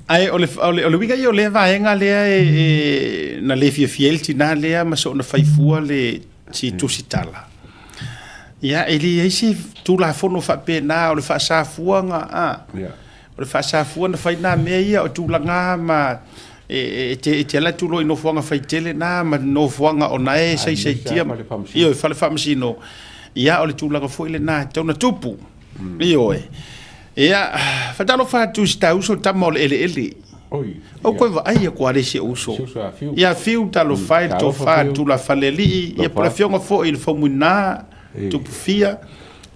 Ae o le, o le, o le uiga ia o lea vaega lea e, e, na le fiafia ai le tinā lea ma soona fai fua le si tusitala. Ia, e leai se Tulafono faapena o le faasafuaga, a. Yeah. O le faasafua na fai nā mea ia o tulaga ma e, e, e te, e te ala atu loa i nofoaga faitele na ma nofoaga o na e saisaitia. Ioe, fale faamasino. Ia, o le tulaga foi lena e tatau ona tupu. Ioe. Ia, faatalofa atu i si ta uso tama o le eleele. Oi. Au koe vaai aku a le si ou uso. Si uso a Fiu. Ia Fiu, talofa e le tofa le tulafalealii, ia po o le afioga foi i le Faumuina, Tupufia,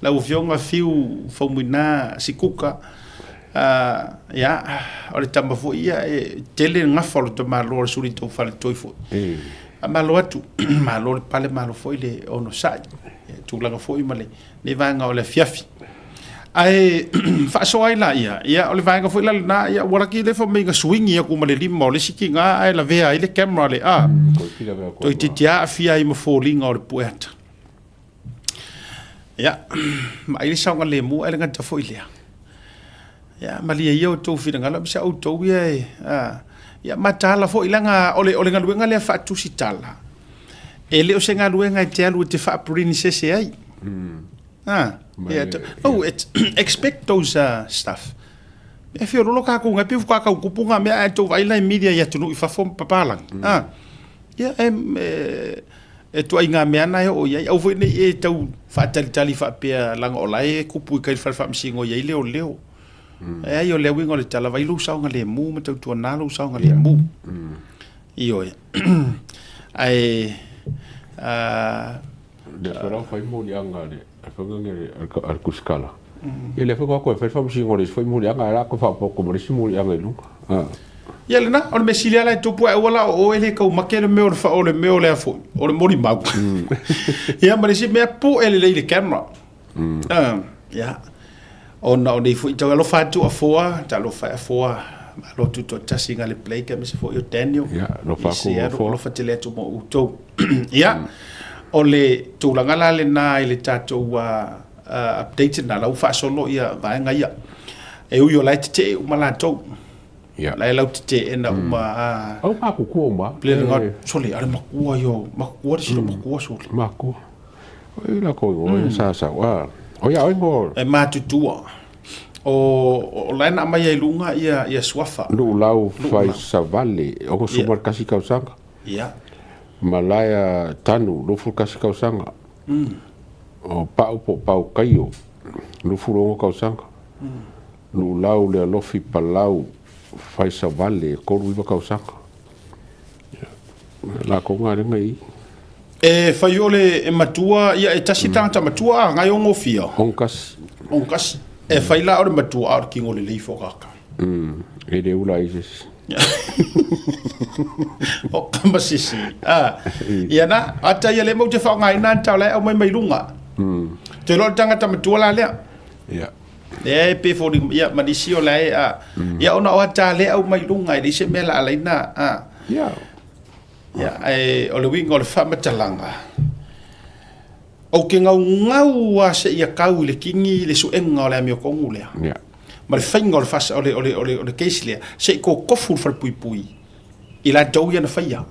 lau afioga Fiu Faumuina Sikuka, ia, o le tama foi ia e tele le gafa o le tamaloa o le suli taufaletoi foi. Faamalo atu, malo le pale, malo foi le onosai, tulaga foi ma le Nei vaega o le afiafi. Ae faasoa ai laia, ia o le vaega foi la lena, ia ua laki le fai mai na suingi atu ma le lima o le isi tiga ae lavea ai le camera le a. Toeitiiti aafia ai ma foliga o le pueata. Ia, ma ai le saogalemu ae le gata foi lea. Ia, malie ia outou finagalo aemaise outou ia e, a, ia mataala foi leaga o le, o le galuega lea faatusitala. E le o se galuega e te alu e te faaprinisese ai. Ah, yeah, no, it's, expect those stuff. E feololo kākou ngai, pe faatoa tau kupu ngā mea ae tou vaai la i media i atunuu i fafo ma papalagi. Ah, yeah, e, e, E tuaiga mea na e oo i ai. Aua foi ne i e tau faatalitali faapea leaga o la e kupu i kai le fale faamasino e i ai leoleo. E ai o le uiga o le tala, vai lou saogalemu ma tautuana lou saogalemu. Ioe. Ae a Lea foi la ua fai moliaga a le a le Kusikala. Ia lea foi ua o atu e fai le faamasinoga i le isi foi moliaga ae o le a toe faaopoopo ma le isi moliaga i luga. Ia lena, o le mea sili lava la e tupu ae aua la o oe le tau make le mea o le o le mea o lea foi, o le molimau. Ia ma le isi mea, pue lelei le camera. Ia, ona o nei foi tau alofa atu Afoa, talofa e Afoa, malo tutoatasi i le Blake aemaise foi o Daniel. Ia, alofa atu Afoa. Alofa tele atu mo outou. Ia, o le tulaga la lena i le tatou update lena, la ua faasolo ia vaega ia. E ui o la e tetee uma latou. Ia. La e lauteteena uma a. Au matutua uma. Pele sole ale makua io makua le silo makua sole. Makua. Oi la ko o sa sa wa. O ia oi ngo. E matutua. O o la na mai ai lunga ia ia suafa. Lu lau fai savale o sumar kasi kausanga. Ia. Malaia tanu 21 tausaga. O Pau po o Pau Kaio, 26 tausaga. Luulau Lealofi Palau Faisavale, 39 tausaga. Ia, latou galuega i i. E fai o le e matua, ia e tasi tagata matua a, ngai o gofia? Ogotasi. Ogotasi. E fai la o le matua a o le kino lelei fo kaka. E le ula ai se isi. O kama sisi. A, ia na, ata ia le mau te whaongaina an tau lai au mai mai lunga. Te loa le tangata matua la lea. Ia. Lea e pe fo ia ma nisi o lai a. Ia ona o ata le au mai lunga e le se mea la alaina a. Ia. Ia, e, o le uiga o le faamatalaga, ou te gaugau lava seia tau i le kini le suega o le amiotonu lea. Ia. Ma le faiga o le fas, o le, o le, o le, o le case lea, se i totofu le falepuipui i latou ia na faia.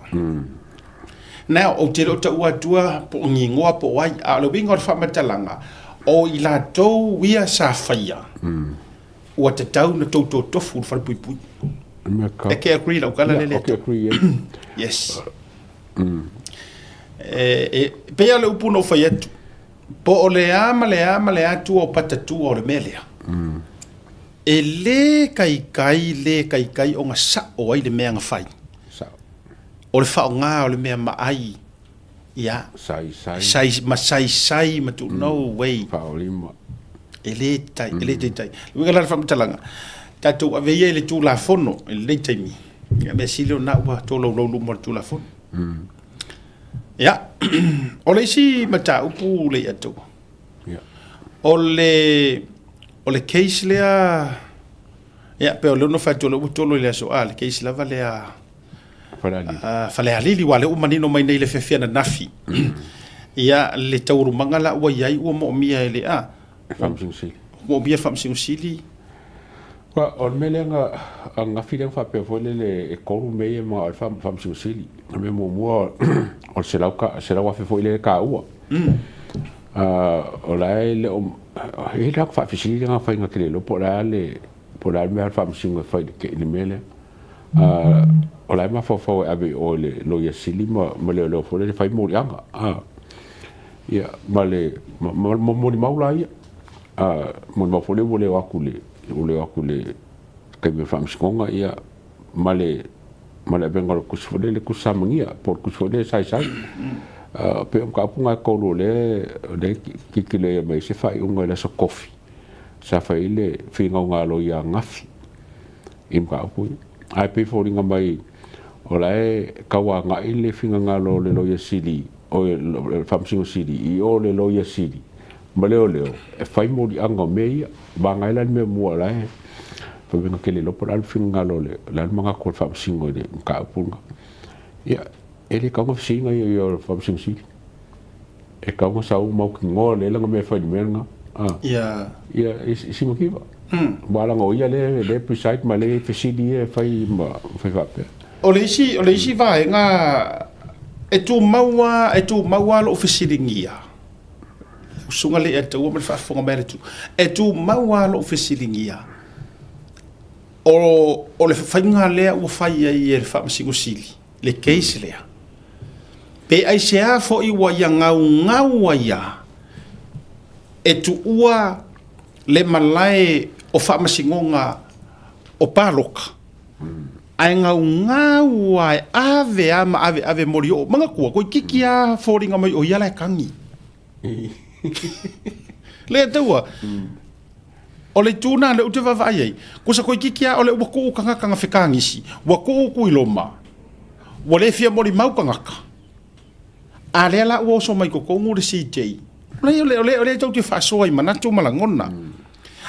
Now, ou te le o taua atua po o ni igoa po o ai, a o le uiga o le faamatalaga, o i latou ia sa faia, ua tatau na tou totofu i le falepuipui. E ke agree lau tala lele. Ia, ok agree ia. Yes. E, e pei lava o le upu na ou fai atu, po o le a ma le a ma le a tua o patatua o le mea lea, e le kaikai le kaikai ona sao ai le mea na fai. Sao. O le faaaoga o le mea maai, ia, Sai sai. sai ma sai sai ma tu, no way. Faaolima. E le tai, e le taitai. Le uiga la o le faamatalaga, tatou ave ia i le Tulafono i lenei taimi, ia mea sili ona ua tolaulau luma o le Tulafono. Ia, o le isi mataupu le ia tou, o le, o le case lea, ia, pei o lea na fai atu o lea ua tolo i le aso A, le case lava lea, Falealili. Falealili, aua o lea ua manino mai nei i le afiafi ananafi. Ia, le taualumaga la ua i ai ua moomia e le a? Faamasino Sili. Moomia e le Faamasino Sili. Aua o le mea lea na ananafi lea na faapea foi lele e tolu mea ia e manao ai le Faamasino Sili. O le mea muamua o le $100,000 foi lea e taua. O la e le o, e i ai le ata faafesili lea na fai na te le iloa po o le a le, po o le a le mea a le Faamasino e fai i le mea lea. O la e mafaufau e ave i o i le Loia Sili ma leoleo foi lele e fai moliaga. Ia, ma le ma molimau la ia. Molimau foi lea ua leo atu i le ua leo atu i le taimi o le faamasinoga, ia, ma le ma le avega o le tusi foi lele, tusi samania, po o le tusi foi lele saisai. Pei o mataupu na e tolu o lea o lea e tilotilo mai ai se faaiuga i le aso Tofi sa fai ai le finauga a loia ananafi. i mataupu ia. Ae pei e foliga mai o la e tau agai le finagalo o le Loia Sili, o le Faamasino Sili i o le Loia Sili ma Leoleo e fai moliaga o mea ia. Vaega ai la le mea mua o la e fai mai na te le iloa po o le a le finagalo o le a le manatu o le Faamasino i le mataupu lena. Ia, e le tatau ona fesiliga ia o le Faamasino Sili. E tatau ona sau mautinoa lea lana mea e fai i le mea lena. Ia. Ia, i simakiva. Aua leaga o ia lea e preside ma lea e fesili ia e fai ma fai faapea. O le isi, o le isi vaega e tumau lava, e tumau lava lou fesiligia, lau susuga Leiataua ma le faafofoga mai a le atunuu, e tumau lava lou fesiligia, o, o le faiga lea ua fai ai e le Faamasino Sili le case lea. Pe aisea foi ua ia gaugau ai a e tuua le malae o faamasinoga o paloka, ae gaugau a e ave a ma ave ave molioo. Manatua, toeitiiti a foliga mai o ia la e tagi. Le taua, o le itu lena lea ou te vaavaai ai, kusa toeitiiti a o le ua tuu tagata na fetagisi, ua tuu Tuiloma, ua le fia molimau tagata. A lea la ua oso mai totonu le CJ. O lea, o lea, o lea tou te faasoa i manatu ma lagona.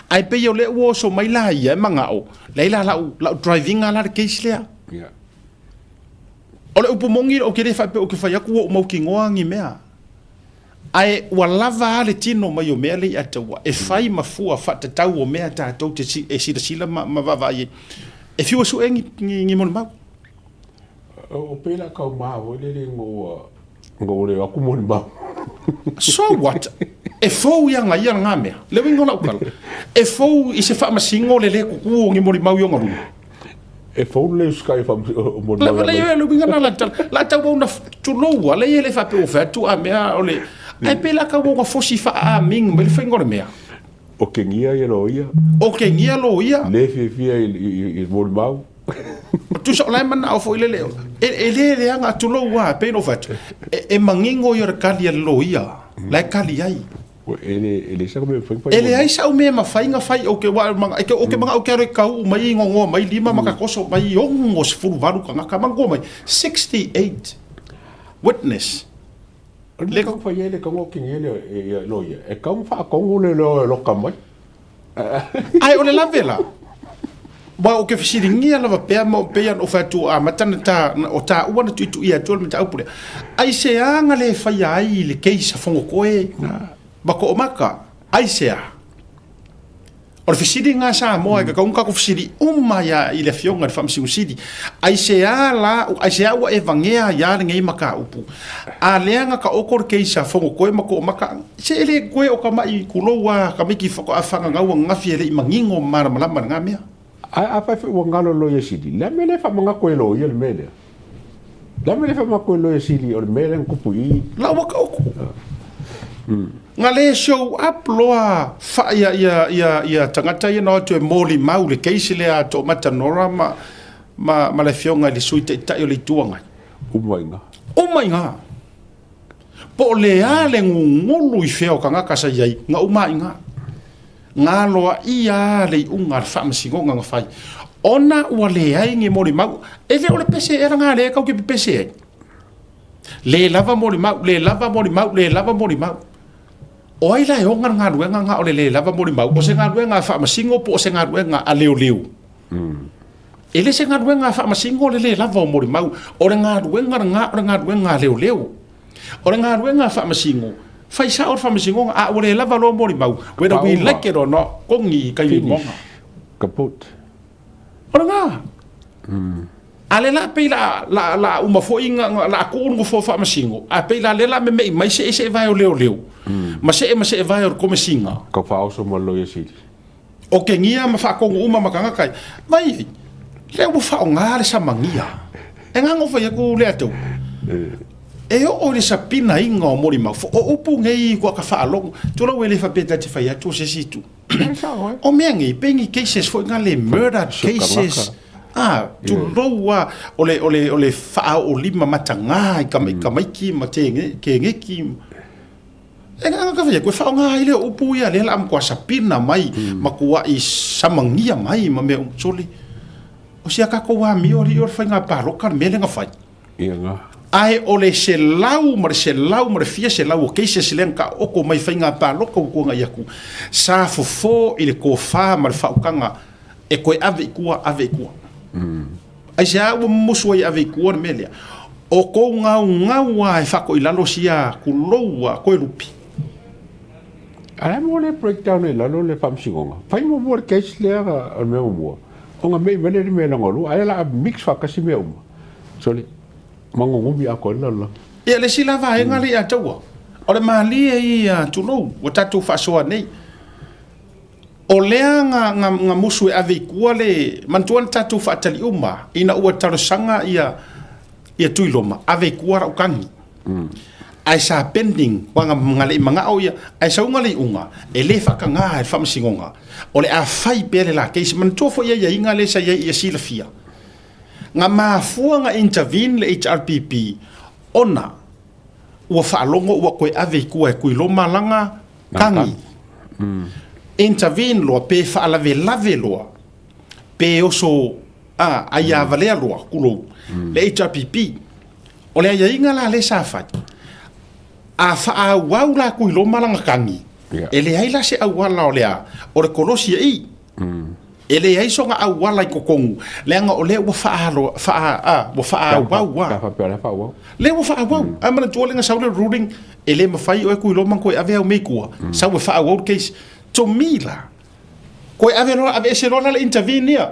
Ae pei o lea ua oso mai la ia e manao, leai la lau, lau driving la le case lea. Yeah. O le upu moni ou te le faapea ou te fai atu ua ou mautinoa ni mea. Ae ua lava a le tino mai o mea lea i Ataua e fai ma fua faatatau o mea tatou te e silasila ma, ma vaavaai ai. E fiu e sue ni, ni, ni molimau. O pei la kau ma foi lele ina ua ina ua le o atu molimau. So what? E fou ia nga ia nga mea. Le uiga o lau tala. E fou i se faamasino le le tutu o ni molimau i ona luma. E fou le usikai o molimau. Le le le uiga na la tala. La tau ona tulou a le ia le faapea ua fai atu a mea o le ae pei la tau ona fosi faa-aming mai le faiga o le mea. O kegia ia loia. O kegia loia. Le fiafia i molimau. Tusa o la e manao foi lele, e le leaga, tulou lava, e pei ona ou fai atu, e manino ia o le kali a le loia, la e kali ai. E leai sau mea e mafai ona fai. E leai sau mea e mafai ona fai, ou te manao ou te alu e kauu mai, gogoa mai lima ma tatoso mai 68 tagata, manatua mai, 68 witness. O le mea e tatau ona fai ai le tatau ona okigia le loia, e tatau ona faatonu le loia e loka mai. Ae o le lave la, aua ou te fesiligia lava pea ma pei ona ou fai atu ua amata ona ta, o taua na tuituia atu le mataupu lea. Aisea na le faia ai le case a Fonotoe ma Toomata? Aisea? O le fesili lena a Samoa e tatau ona tatou fesili uma ai i le Afioga i le Faamasino Sili. Aisea la, aisea ua e vagea ai lava lenei mataupu? A lea na taoto le case a Fonotoe ma Toomata, se e le toe o tamai tulou a tamaiti faatoa fananau ananafi e le i manino ma malamalama i lena mea. Ae afai foi ua galo Loia Sili, le a mea lea e faamanatu e Loia le mea lea? Le a mea lea e faamanatu e Loia Sili o le mea lea na tupu i i? La ua taoto. Na le show up loa faa ia ia ia ia tagata ia na o atu e molimau le case lea a Toomata Nora ma ma ma le afioga i le Sui Taitai o le Itu Agai. Uma i ina. Uma i ina. Po o le a le gugulu i fea o tagata sa i ai, na uma i ina. Na aloaia lava le iuga a le faamasinoga na fai, ona ua leai ni molimau. E le o le pese ea lena lea tatou te pepese ai? Le lava molimau, le lava molimau, le lava molimau. O ai la e ona le galuega lena o le le lava molimau? O se galuega a faamasino po o se galuega a leoleo? E le se galuega a faamasino le le lava o molimau. O le galuega lena o le galuega a leoleo. O le galuega a faamasino, fai sao le faamasinoga, a ua le lava loa molimau, whether we like it or not, kogi i tai moga. Kaput. O lena. A le la pei la la la uma foi nga la tuu le nofoa faamasino, a pei la lea la meme'i mai see see vae o leoleo, ma see ma see vae o le komesiga. Kau faaoso ma le Loia Sili. O kegia ma faatonu uma ma tagata ai. Vai ai, lea ua faaaoga le samagia. E gagau fai atu lea tau. E oo i le sapinaina o molimau. O upu nei kua ka faalogo. Tulou e le faapea ta te fai atu o se isi itu. O mea nei, pei ni cases foi na le murder cases. Ah, tulou a o le o le o le faaoolima mataga i tamaiti ma teneki. E ngana ka fai atu, e faaaoga ai lea o upu ia lea la a matua sapina mai, matuai samagia mai ma mea uma. Sole, o si a tatou amio alii o le faiga paloka le mea lea na fai. Ia nga. Ae o le 100 ma le 100 ma le fia selau o cases lea na taoto mai faiga paloka ua tuanai atu, sa fofo i le tofa ma le faautaga e toe ave i tua, ave i tua. Aisea ua mumusu ai e ave i tua le mea lea? O kou gaugau lava e faatoilalo sia kulou a koe lupi. A le a mo le breakdown i lalo le faamasinoga? Fai muamua le case lea o le mea muamua, ona mei mai lea i le mea lona lua, ae o le a mix faatasi mea uma. Sole, magogumi atoa ai le lalolagi. Ia, le isi la vaega lea ia te ua, o le malie ia, tulou, ua tatou faasoa nei. O lea na, na, na musu e ave i tua le, manatua na tatou faatali uma ina ua talosaga ia, ia Tuiloma, ave i tua rau tagi. Ae sa pending ua nga le i manao ia, ae sauga le iuga, e le faatagaa e le Faamasinoga, o le a fai pea le la case. Manatua foi aiaiga lea sa i ai ia silafia, na mafua na intervene le HRPP ona ua faalogo ua toe ave i tua e Tuiloma lana tagi. Intervene loa pe faalavelave loa pe oso a aia valea loa, tulou, le HRPP. O le aiaiga la lea sa fai, a faaauau la Tuiloma lana tagi, e leai la se auala o le a, o le kolosi e i. E leai sona auala i totonu, leaga o lea ua faaalo, faa, a, ua faaauau a. Pe a faapea o le a faaauau. Lea ua faaauau. Ae manatua lea na sau le ruling, e le mafai oe Tuiloma ona toe ave au mea i tua, sau e faaauau le case. To me la, toe ave loa, aveese loa la le intervene ia.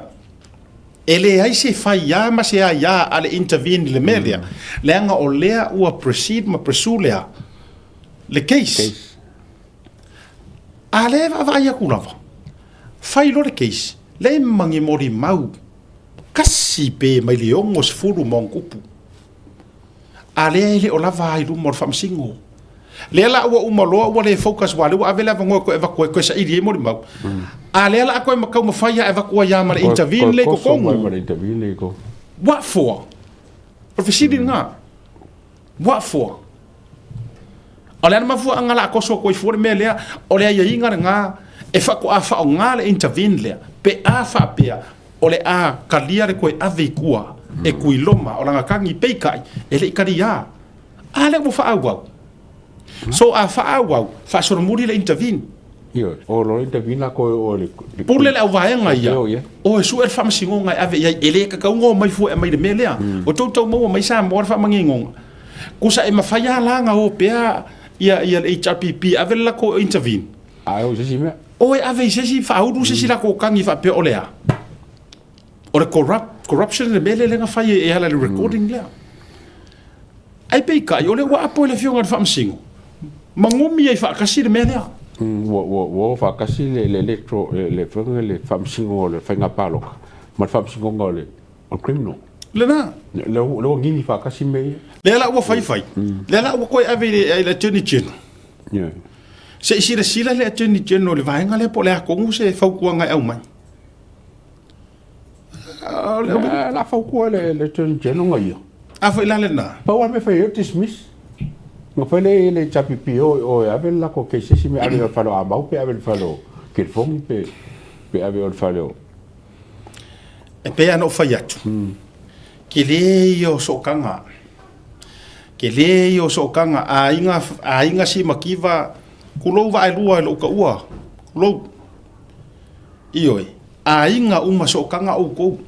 E leai se faiā ma se aiā a le intervene i le mea lea, leaga o lea ua proceed ma pursue le a? Le case. A lea e vaavaai atu lava, fai loa le case, leai ma ni molimau tasi pe mai le 60 ma ona tupu. A lea e le o lava a i luma o le faamasino. Lea la ua uma loa ua le focus aua lea ua ave le avanoa e toe avatu ai toe saili ai molimau. A lea la a toe taumafai lava e avatu ai lava ma le intervene lea i totonu. What for? O le fesili lena. What for? O le a le mafuaaga la a toso atu ai fua le mea lea? O le aiaiga lena e faatoa faaaoga le intervene lea pe a faapea o le a talia le toe ave i tua e Tuiloma o lana tagi, peitai e le i talia. A lea ua faaauau. So a faaauau, faasolomuli le intervene. Ioe, o lo intervene la koe o le Pule le auvaega ia, o e sue le faamasinoga e ave i ai, e le tatau ona omai fua e aumai i le mea lea. O tou tau maua mai Samoa le faamanigoga. Kusa e mafai lava la ona o pea ia ia le HRPP e ave le latou intervene. A e o i se isi mea. O e ave i se isi faaulu se isi latou tagi faapea o le a? O le corrupt, corruption le mea lea na fai e ala i le recording lea. Ae peitai, o lea ua apo e le Afioga i le Faamasino, ma gumi ai faatasi le mea lea. Ua, ua, ua o faatasi le, le electro, le, le, le, le Faamasino o le Faiga Palota ma le Faamasinoga o le, o le Criminal. Lena. Lea ua, lea ua gini faatasi mea ia. Lea la ua fai fai. Lea la ua toe ave i le, i le Attorney General. Yeah. Se i silasila le Attorney General i le vaega lea po o le a tonu se fautuaga e aumai. La fautua le le Attorney General nga ia. A foi la lena. Pau a me fai e dismiss. Nga fai le le HRPP o o e ave le lako case isi me ave o le fale o Amau pe ave le fale o Kelifongi pe pe ave o le fale o. E pei lava ona ou fai atu, tele ia o sootaga, tele ia o sootaga, aiga, aiga simativa, tulou vaaelua i lou taua, tulou. Ioe, aiga uma sootaga outou.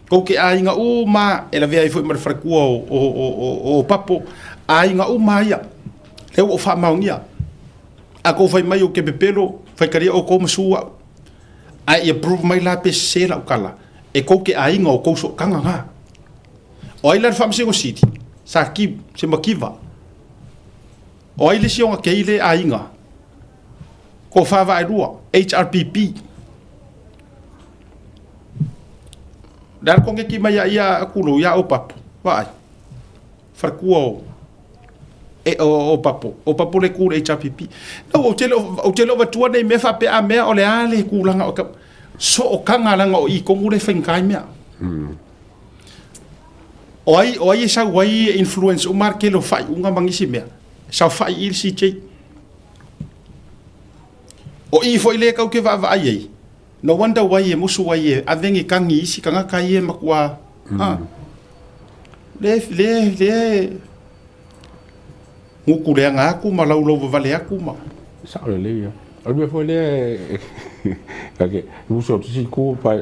Tou te aiga uma e lavea ai foi ma le faletua o, o, o, o, o Papo, aiga uma ia. Lea ua ou faamaonia. A tou fai mai ou te pepelo, faitalia outou ma su au. Ae ia prove mai la pe sese lau tala, e tou te aiga o tou sootaga na. O ai la le Faamasino Sili? Sa ki, se mativa. O ai le isi ona kei le aiga? Ko Vaelua, HRPP. Le ala kongeki mai a ia kulou ia o papo. Vaai. Falekua o e o, o papo. O papo le ku le HRPP. No, o tele o tele o vatua nei mea faapea a mea o le a le kulaga o ka so o kanga langa o i kongu le whaingai mea. O ai, o ai e sau ai e influence uma le tele o faaiuga ma nisi mea. Saofai i le CJ. O i foi lea kau ke vaavaai ai, no wonder why e musu ai e ave ni tagi i isi tagata ia e matua, a, le, le, le gutu leaga atu ma laulau vavale atu ma. Sao lelei ia. O le mea foi lea e uso atu si ku pa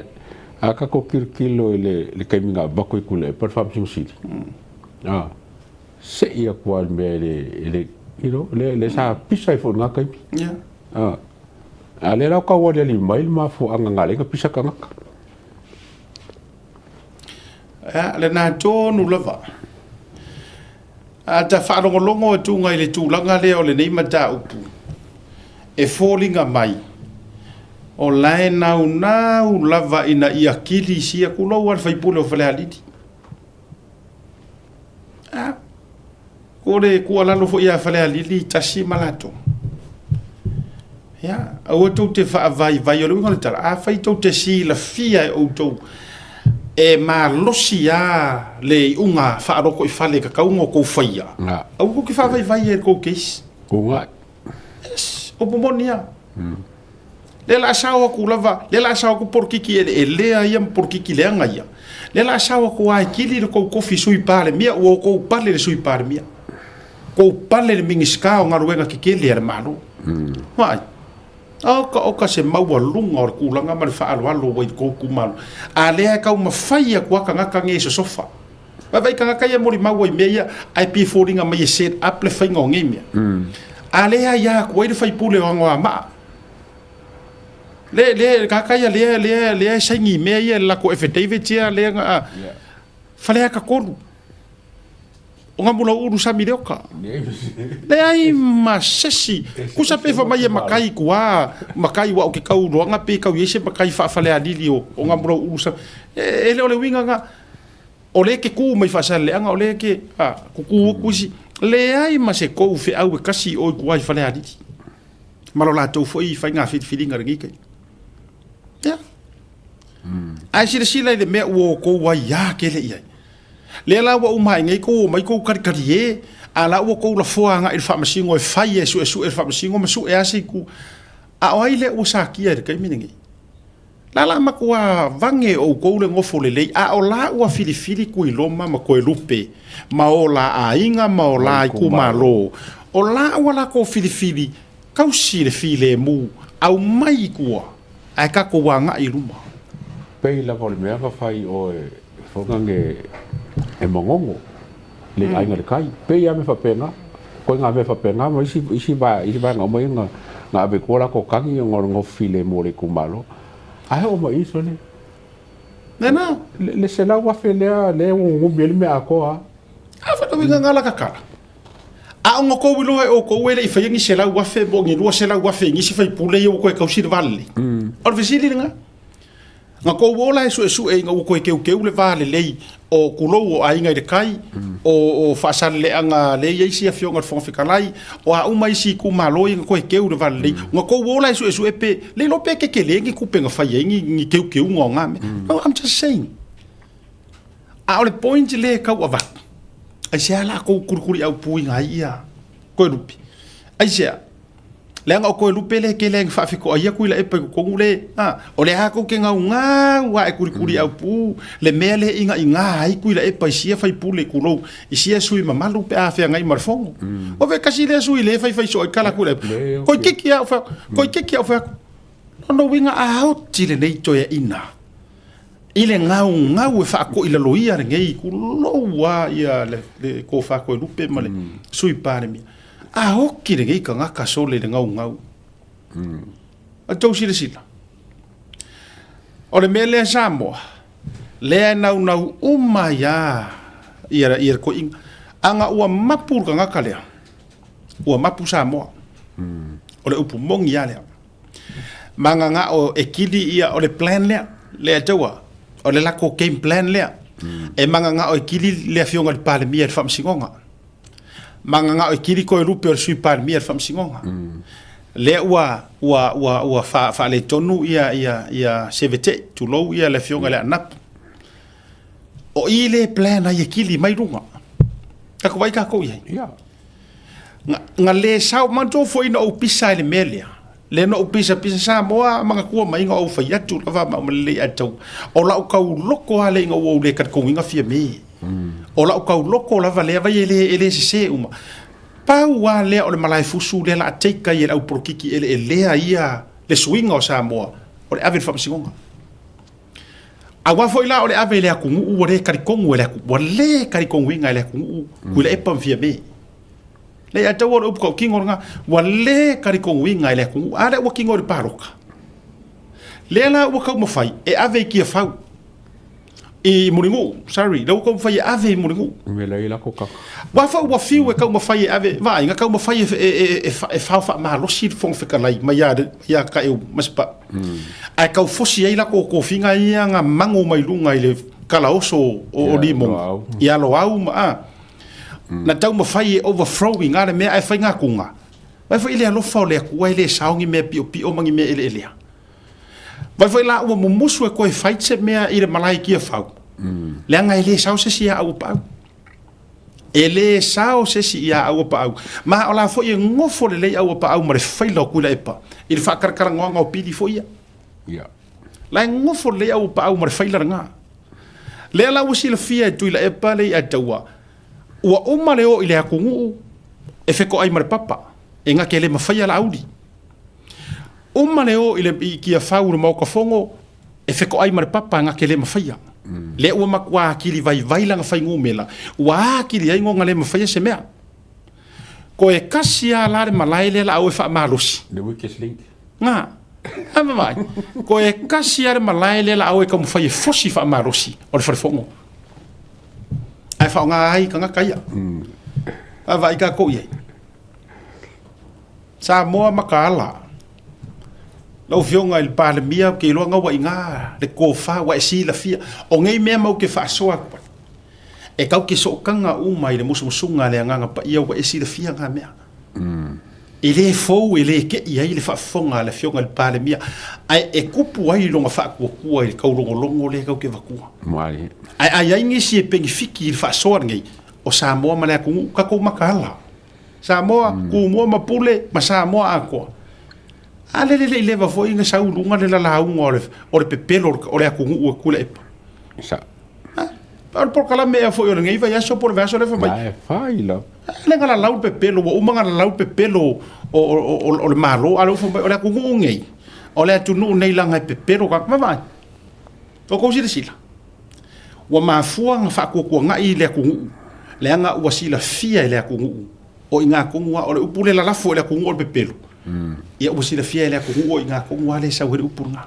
a ka ko kilokilo i le le taimi na avatu i Tuilaepa le Faamasino Sili. A sei atu lava i le mea e le e le you know le le sa pisa ai foi i lena taimi. Yeah. A a lea la o tau aliali mai le mafuaaga na ala ai ona pisa tagata. Ia, lena tonu lava. A ta faalogologo atuga i le tulaga lea o lenei mataupu, e foliga mai, o la e naunau lava ina ia kili sia, tulou lava le sui usufono o Falealili. A. O le tuualalo foi ia Falealili 1 ma latou. Ia, aua tou te faavaivai, o le uiga o le tala, afai tou te silafia e outou e malosi lava le iuga faalotoifale e tatau ona outou faia, aua tou te faavaivai i le tou case. Ugai. Yes, upu moni lava. Lea la a sao atu lava, lea la a sao atu polokiki eleelea ia ma polokiki leaga ia. Lea la a sao atu lava e kili le tou tofi Sui Palemia, ua outou pale i le Sui Palemia. Tou pale i le Minisita o Galuega Tetele a le Malo. Vaai. Oka oka se maualuga o le tulaga ma le faaaloalo ua i le tou itumalo. A lea e taumafai atu lava tagata nei e sosofa. Vaavaai tagata ia e molimau ai i mea ia, ae pei e foliga mai e set up le faiga o nei mea. A lea e aia atu ai le faipule o Anoamaa. Le, le, tagata ia lea, lea, lea e saini i mea ia, le latou affidavit ia, lea na, Faleata 3. O Gamulauulu Sami Leoka. Leai ma sesi. Kusa pe fa mai e makai i tua, makai ua o ke kau loanga pe kau i ai se makai faafalealili o, o Gamulauulu Sami. E, e le o le uiga na, o lea ke ku mai Faasaleleaga, o lea ke, a, kuku uku isi. Leai ma se kou feau e kasi i o i tua i Falealili. Ma lo latou foi faiga filifiliga i lenei taimi. Ia. Ae silasila i le mea ua outou aiā tele i ai. Lea la ua uma ai nei kou omai kou kalikali ē, a la ua kou lafoa agai i le faamasino e fai e suesue le faamasino ma sue lava se itu. A o ai lea ua satia i le taimi lenei? La la matua vage e outou le nofo lelei, a o la ua filifili Tuiloma ma Toelupe ma o la aiga ma o la itumalo, o la ua latou filifili tausi le filemu, aumai i tua, ae tatou agai i luma. Pei lava o le mea na fai oe foga e magogo le aiga le kai. Pei a mea faapena, koe nga mea faapena ma isi isi va isi vaega uma ia na na ave i tua latou tagi ona o le nofo filemu o le itumalo. Ae oo mai i sole. Nena. Le, le 100,000 lea lea ua gugumi ai le mea atoa a. A fa uiga nga la kakala. A o nga kou iloa e outou e le i faia ni 100,000 po o ni 200,000 i nisi faipule ia ua toe tausi le va lelei. O le fesili lena. Na kou ola e suesue ina ua toe teuteu le va lelei o tulou o Aiga i le Tai, o Faasaleleaga lea e i ai isi Afioga i le Fofoga Fetalai, o a uma isi itumalo ia na toe teu le va lelei. Na kou ola e suesue pe le iloa pe tetele ni tupe na fai ai ni teuteuga o na mea. No, I'm just saying. A o le point lea e tau avatu, aisea la kou kulikuliaupuina ai ia Toelupe? Aisea? Leaga o Toelupe lea e tele ai ina faafetoai atu i Laepa i totonu le, a, o lea lava tou te gaugau lava e kulikuliaupu le mea lea e inaina ai Tuilaepa i sia faipule, tulou, i sia sui mamalu pe a feagai ma le fono. O fea tasi lea sui lea e faifai soo ai tala Tuilaepa? Toeitiiti lava ou fai atu, toeitiiti lava ou fai atu. Lona uiga a oti lenei toeaiina i le gaugau e faatoilaloia lenei, tulou lava ia le tofa Toelupe ma le Sui Palemia, a oti lenei tagata sole i le gaugau. A outou silasila, o le mea lea Samoa, lea e naunau uma ai lava ia le toeaina. Ana ua mapu le tagata lea, ua mapu Samoa. O le upu moni lava lea. Managao e kili ia o le plan lea, lea taua, o le latou game plan lea. E managao e kili le Afioga i le Palemia i le Faamasinoga. Managao e kili Toelupe o le Sui Palemia i le Faamasinoga. Lea ua ua ua ua faaletonu ia ia ia Sevete, tulou ia le Afioga i le Anapu. O i le plan ai e kili mai luga. Tatou vaai tatou i ai. Yeah. Na le sao, manatua foi na ou pisa ai le mea lea, lea na ou pisa pisa Samoa manatua mai na ou fai atu lava ma uma lelei ae tau, o lau tauloko lava lea ina ua ou le talitonuina Fiame. O lau tauloko lava lea, vai e le, e le sese uma. Pau lava lea o le malaefusu lea o le a take ai e le au polokiki eleelea ia le suiga o Samoa, o le ave i le faamasinoga. Aua foi la o le ave i le atunuu ua le talitonu e le atunuu, ua le talitonuina e le atunuu Tuilaepa ma Fiame. Leai, ae taua o le upu tautino lena, ua le talitonuina e le atunuu. A lea ua tino i le palota. Lea la ua taumafai e ave i Tiafau, i Mulinuu, sorry, lea ua taumafai e ave i Mulinuu. Aua foi ua fiu e taumafai e ave, vaai, na taumafai e fao faamalosi le Fofoga Fetalai mai ia Taeu Masepau. Ae tau fosi ai latou tofiga ia na mago mai luga i le kalaoso o Limoga, ia Loau ma a. Na taumafai e overthrow i ngā le mea ae fai ngā kūngā. Vai foi i le alofa o le Atua e le sao ni mea piopio ma ni mea eleelea. Vai foi la ua mumusu e koe fai se mea i le malae i Tiafau, leaga e le sao se isi ia Auapaau. E le sao se isi ia Auapaau. Ma o la foi e gofo lelei Auapaau ma le faila o Tuilaepa i le faakalakalanoaga o pili foi ia. Ia. La e gofo lelei Auapaau ma le faila lena. Lea la ua silafia e Tuilaepa le i'a taua, ua uma le o i le atunuu e fetoai ma le papa, e na te le mafaia Laauli. Uma le o i le i Tiafau i le Maota Fono e fetoai ma le papa na te le mafaia. Lea ua matua atili vaivai lana fuainumera, ua atili ai ona le mafaia se mea. Toe tasi lava la le malae lea la a o e faamalosi. The weakest link. Nga. A vaai. Toe tasi lava le malae lea la a o e taumafai e fosi faamalosi o le falefono. Ae faaaoga ai tagata ia. A vaai tatou i ai. Samoa makaala. Lau Afioga i le Palemia, ou te iloa na ua i ina le tofa ua e silafia. O nei mea matou te faasoa atu ai, e tatou te sootaga uma i le musumusuga a le Agaga Paia ua e silafia na mea. E le fou, e le te i ai le faafofoga a le Afioga i le Palemia, ae e tupu ai lona faatuatua i le taulogologo lea tatou te avatua. Ae a i ai nisi e penefiti i le faasoa lenei, o Samoa ma le atunuu, tatou makaala. Samoa, Tumua ma Pule ma Samoa atoa. A lele le i leva foi na sau i luga le lalauga o le, o le pepelo o le atunuu e Tuilaepa. Sa. O le polokalame ea foi o lenei vaiaso po o le vaiaso lea fai mai. La e fai la. Le na lalau le pepelo, ua uma na lalau le pepelo o le Malo, a lea ua fai mai, o le atunuu nei, o le atunuu nei leaga e pepelo tagata. Vaavaai, o tou silasila, Ua mafua ona faatuatuanai le atunuu, leaga ua silafia e le atunuu o i ina tonu lava, o le upu lea e lalafo i le atunuu o le pepelo, ia ua silafia e le atunuu o i ina tonu lava lea e sau ai le upu lena.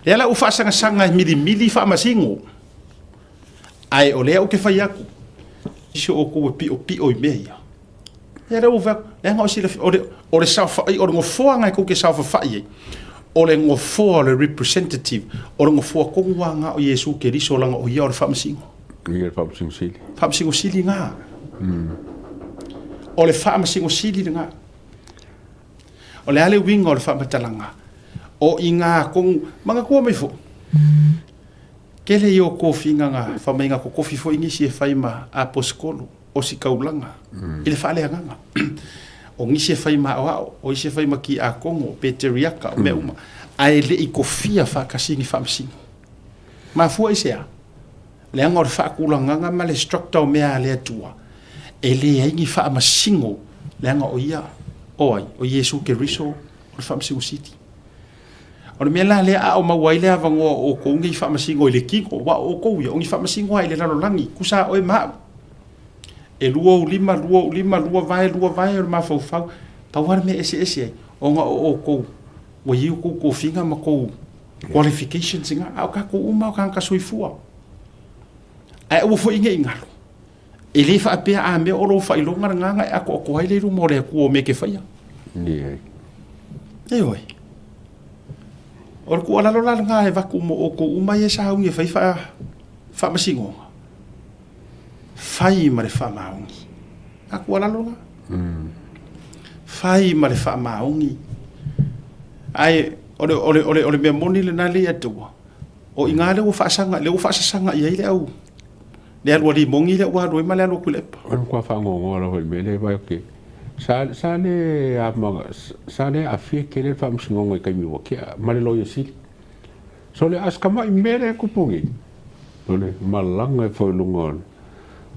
Lea la ua faasagasaga e milimili faamasino, ae o lea ou te fai atu, si o outou e piopio i mea ia. Ia lea ua fai atu, leaga o silafia, o le, o le saofai, o le nofoa na e tou te saofafai ai, o le nofoa o le representative, o le nofoa tonu lava na o Iesu Keriso, leaga o ia o le faamasino. Ia le faamasino sili. Faamasino sili na. O le faamasino sili lena. O le a le uiga o le faamatalaga? O i ina tonu, manatua mai foi, tele ia o tofiga na fai mai na totofi foi nisi e fai ma aposetolo. ositaulaga i le faaleagaga. O nisi e fai ma aoao, o isi e fai ma kiakono, o peteriaka, o mea uma, ae le i kofia faatasi ni faamasino. Mafua i se a? Leaga o le faatulagaga ma le structure o mea a le Atua, e leai ni faamasino, leaga o ia, o ai? O Iesu Keriso o le Faamasino Sili. O le mea la lea a o maua ai le avanoa o outou nei faamasino i le tino, aua o outou ia, o ni faamasino lava i le lalolagi, tusa a oe ma au. E lua ou lima, lua ou lima, lua vae, lua vae o le mafaufau. Pau lava le mea e eseese ai, ona o outou, ua i ai outou tofiga ma outou qualifications i ina, a o tatou uma o tagata soifua. Ae aua foi ne i galo, E le faapea a mea o lou faailoga lena na e atoatoa ai le i luma o le Atua o mea e te faia. Leai. Ioe. O le tuualalo la lena e avatu mo outou uma ia e sauni e fai faamasinoga, fai ma le faamaoni. A tuualalo lena. Fai ma le faamaoni. Ae o le, o le, o le, o le mea moni lena le Atua, o i ina lea ua faasaga, lea ua faasasaga i ai le au Le alu a Limoni lea ua alu ai ma le alu a Tuilaepa. O le matua faanoanoa lava i le mea lea vaai atu sa sa le ama sa le aafia tele le faamasinoga i taimi ua tea ma le loia sili. So le ask mai mea lea e tupu nei. O le malaga e foi luga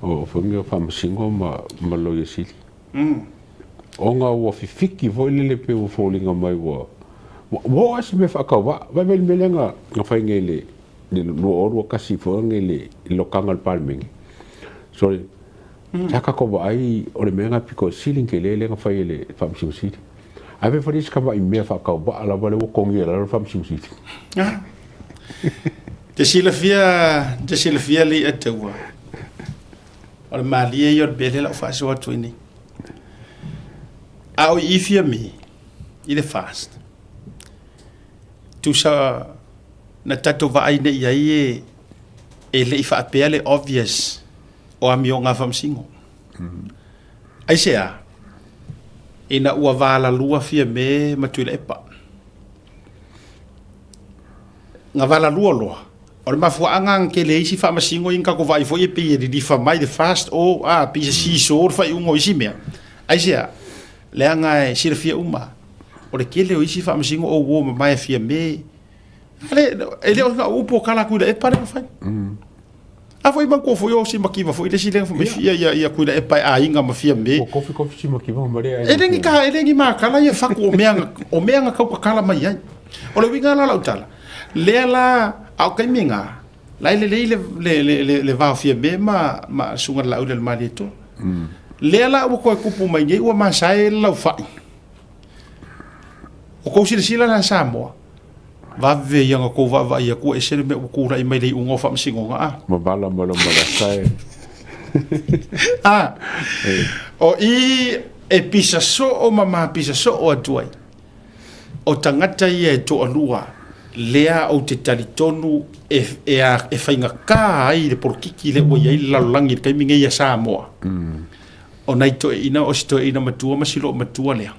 o foi nei o faamasino ma ma loia sili. Ona ua fifiki foi lele pei ua foliga mai ua ua oo lava se mea faatauvaa. Vaai le mea lea na fai nei i le 2021 foi nei i le lokaga o le Palemene. Sorry. Sa tatou vaai o le mea lena pito sili ona tele lea na fai e le Faamasino Sili. Ae fai foi si tamai mea faatauvaa lava lea ua togia i lalo le Faamasino Sili. Te silafia, te silafia le i'a taua. O le malie ia o le mea lea o le a ou faasoa atu ai nei. A o i Fiame i le FAST, tusa na tatou vaai nei i ai e le i faapea le obvious o amioga a faamasino. Aisea? Ina ua valalua Fiame ma Tuilaepa. Na valalua loa, o le mafuaaga na tele ai isi faamasino ia na tatou vaai foi e pei e lilifa mai le fast o a pei se seesaw le faaiuga o isi mea. Aisea? Leaga e silafia uma, o le tele o isi faamasino o uo mamae a Fiame, e le o na upu o kala Tuilaepa lea na fai. A foi manatua foi o Simakiva foi le isi lea na fai mai fia ia ia Tuilaepa e aiga ma Fiame. Ua kofi kofi Simakiva ma le aiga. E le ni ka e le ni makala ia fatu o mea o mea na tau tatala mai ai. O le uiga la o lau tala, lea la a o taimi na, la e lelei le le le le, le va o Fiame ma ma Susuga i le Laauli a le Malietoa. Lea la ua toe tupu mai nei ua masae le laufai. O kou silasila la Samoa, vave ia ona tou vaavaai atu ua ese le mea ua tulai mai le iuga o faamasinoga a. Mavala ma lou malasa e. A, o i e pisa soo ma mapisa soo atu ai, o tagata ia e toalua lea ou te talitonu e, e, a, e faigata ai le polokiki lea ua i ai le lalolagi i le taimi nei ia Samoa. O nai toeaina, o si toeaina matua ma si loomatua lea,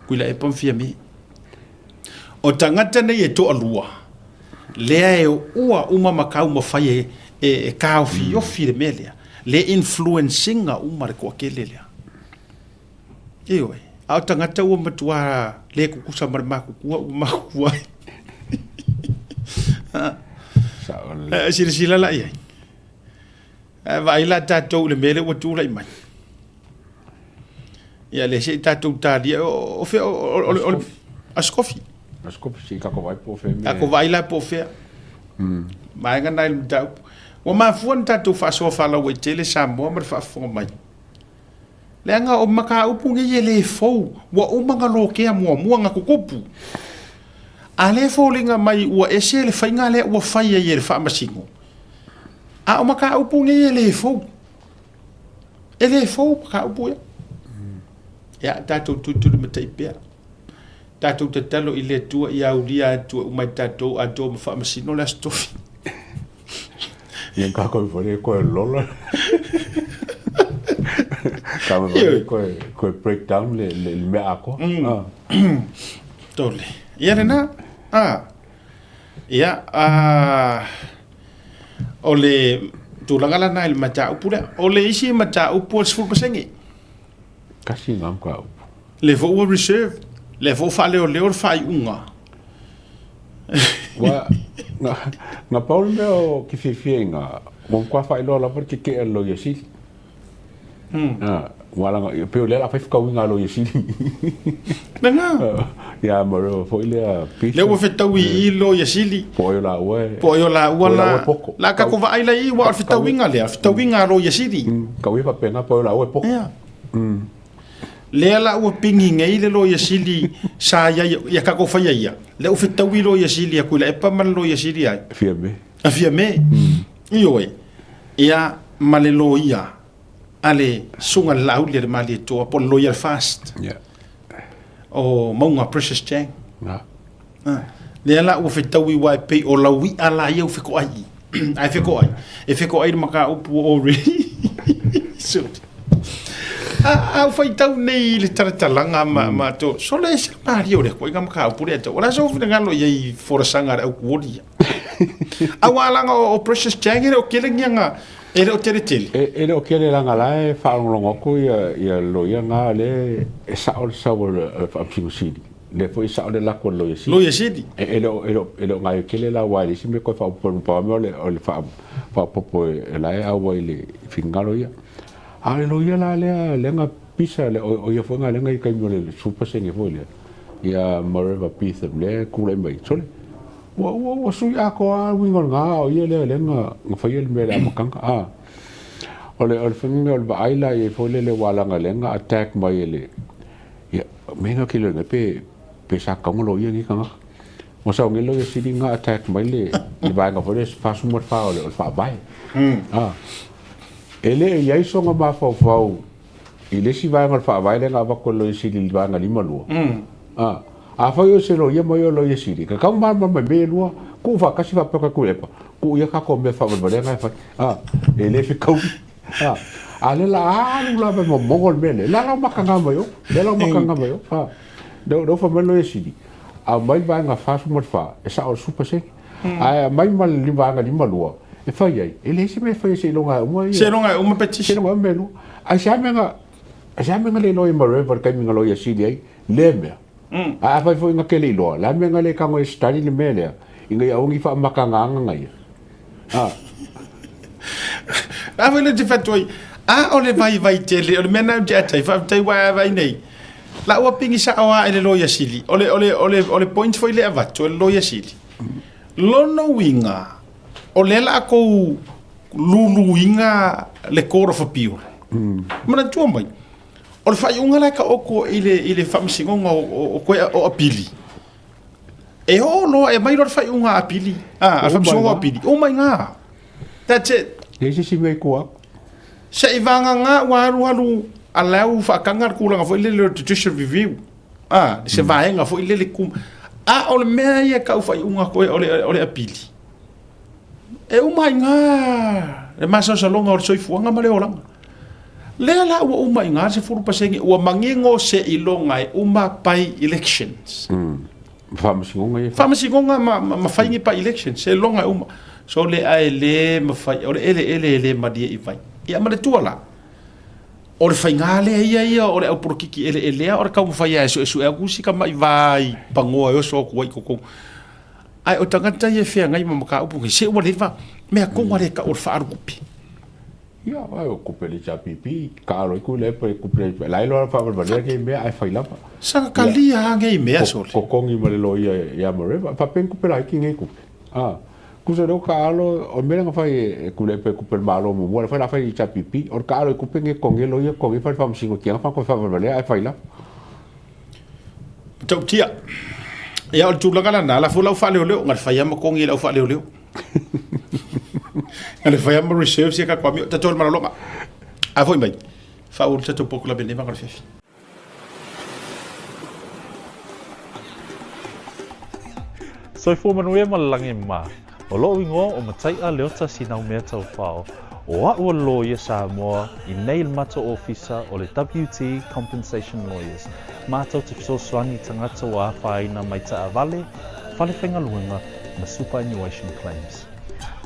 Tuilaepa ma Fiame. O tagata nei e toalua, lea e ua uma ma taumafai e, e, e taofiofi le mea lea, le influence ina uma le toatele lea. Ioe, a o tagata ua matua le tutusa ma le matutua ua matutua ai. Sao lelei. Silasila la i ai. Ae vaai la tatou i le mea lea ua tulai mai. Ia lea se i tatou talia o fea o le Aso Kofi. Aso Kofi se i tatou vaai po o fea mea. Tatou vaai la po o fea. Vaega na i le mataupu. Ua mafua ona tatou faasoa faalauaitele Samoa ma le faafofoga mai. Leaga o mataupu nei e le fou, ua uma ona lokea muamua ona tutupu. A lea e foliga mai ua ese le faiga lea ua fai ai e le Faamasino. A o mataupu nei e le fou. E le fou mataupu ia. Ia, tatou tulitulimatai pea. Tatou tatalo i le Atua ia aulia atu e uma e tatou atoa ma faamasino le Aso Tofi. Ia ka koe whare koe lola. Ka whare koe koe break down le le le mea akoa. Ah. Tole. Ia lena. Ah. Ia, a, o le tulaga la na i le mataupu lea. O le isi mataupu o le 10%. Kasi ngā mataupu. Le foi ua reserve, le foi ua faaleoleo le faaiuga. Ua, na, na pau le mea o ke fiafia i ngā, ua matua faailoa lava le kekeʻe a le Loia Sili. Ah, ua laga, e pei o lea o le a fai fetauiga a Loia Sili. Lena. Ia ma le foi lea Peter. Lea ua fetaui i i Loia Sili. Po o ai o laua e. Po o ai o laua la. Po o ai o laua e poko. La tatou vaai la i i, ua o le fetauiga lea, fetauiga a Loia Sili. Kau ia faapena, po o ai o laua e poko. Ia. Lea la ua pigi nei le Loia Sili sa i ai ia tatou faia ia. Lea ua fetaui Loia Sili a Tuilaepa ma le Loia Sili ai. Fiame. A Fiame. Ioe. Ia ma le loia a le Susuga i le Laauli a le Malietoa po o le loia a le FAST. Yeah. O Mauga Precious Chang. Na. Ah. Lea la ua fetaui aua e pei o lau i'a la ia ua feko'ai i. Ae feko'ai, e feko'ai le mataupu ua already sold. A, a ou faitau nei i le talatalaga ma, ma to, sole ese le malie o le koiga mataupu lea tau. O le a sou finagalo i ai i folasaga a le au kuoli ia? Aua laga o, o Precious Chang e le o kele ni aga, e le o tele tele. E, e le o kele laga la e faalogologo atu ia, ia loia na lea e sao le sau o le Faamasino Sili. Lea foi e sao le lako a le Loia Sili. Loia Sili. E, e le o, e le o, e le o gaio tele la aua e leai se mea toe faaopoopo i luga o le, o le faa, faaopoopo e, e la e auai i le finagalo ia. A o le loia la lea, lea na pisa, le, o, o ia foi na lea na i taimi o le 10% foi lea, ia Mareva Beetham lea e tulai mai. Sole, ua, ua, ua sui atoa lava le uiga o lena, a o ia lea lea na, na faia le mea i le amataga. A, o le, o le faiga o le vaai la i ai foi lele aua leaga lea na attack mai e le, Ia, me nga kilo ngai pe pe sa kaunga loia nei tagata. Ua sau nei loia sili nga attack mai le le vaega foi lea 44 o le o le faavae. Ah. E le i ai sona mafaufau i le isi vaega o le faavae lea na avatu e le loia sili i le vaega 52. Ah. Afai o se loia ma ia o loia sili, e tatau ona malamalama i mea e lua, tuu faatasi faapea ka Tuilaepa, tuu ia tatou mea faavalevalea na e fai. Ah. E le fetaui. A lea la alu lava e momogo le mea lea, le a lau makaga mai o, le a lau makaga mai o. Lea ua fai mai le Loia Sili, aumai le vaega 44, e sao i le 10%. Ae aumai ma le vaega 52 e fai ai, e leai se mea e faia seiloga e uma ia. Seiloga e uma petition. Seiloga e uma mea e lua. Ae se a mea na, se a mea na le iloa ai e Mareva i le taimi na Loia Sili ai lea mea? Ae afai foi na te le iloa, le a le mea na le tago ai e study le mea lea, ina ia aua ne i faamatagaga ia. A. A foi le te fatu ai, a o le vaivai tele, o le mea na ou te atai, faafetai ua e vaai nei. La ua pigi sao lava e le Loia Sili. O le, o le, o le, o le point foi lea avatu e le Loia Sili. Lona uiga, o lea la a kou luluina le Court of Appeal. Manatua mai, o le faaiuga la e taoto i le, i le Faamasinoga o, o, o, koe, o Apili, e oo loa, e aumai loa le faaiuga a Apili, a, a le Faamasinoga o Apili, uma i ina. That's it. Leai se isi mea i tua atu. Se i vagana ua alualu a la ua faataga le tulaga foi lele o le judicial review, a, se vaega foi lele ku, a o le mea ia e tau faaiuga atu ai o le, o le apili, e uma ai ina le masalosaloga o le soifuaga ma le olaga. Lea la ua uma i ina le 10% ua manino seiloga e uma by elections. Faamasinoga ia. Faamasinoga ma, ma, ma fai ni by elections, seiloga e uma. So le ae le mafai, o le eleele e le malie i vai. Ia ma le tua la, o le faiga lea ia ia o le au polokiki eleelea o le taumafai lava e suesue atu si tamai vai pagoa e oso atu ai i totonu. Ae o tagata ia e feagai ma mataupu nei, se ua leva mea tonu lava lea e tau o le faaalu tupe. Ia, ai o kupe le HRPP, kaalo ai kui le pe kupe le la iloa faavalevalea nei mea ae fai lava. Sa kalia lava nei mea sole. Kokongi ma le loia ia Mareva, faapea ni kupe laiti nei kupe. Ah, kusa leo kaalo o mea na fai e kui le pe kupe le malo muamua, le fai la fai le HRPP, o le kaalo i kupe nei kongi loia kongi fai le faamasinotiaga fa koe faavalevalea ae fai lava. Matautia. Ia o le tulaga lena, la foi lau faaleoleo, na le fai lava ma kongi i lau faaleoleo. Na le fai lava ma reserves ia tatou amio, tatou le malologa. A foi mai, faaauau le tatou polokalame nei vaega o le afiafi. Soifua manuia ma le lagi mā. O loʻu igoa o Mataiʻa Leota Sinaumea Taufao, o aʻu o le loia Samoa i nei le matou ofisa o le WT Compensation Lawyers, matou te fesoasoani i tagata ua afaina mai taavale, fale faigaluega ma superannuation claims.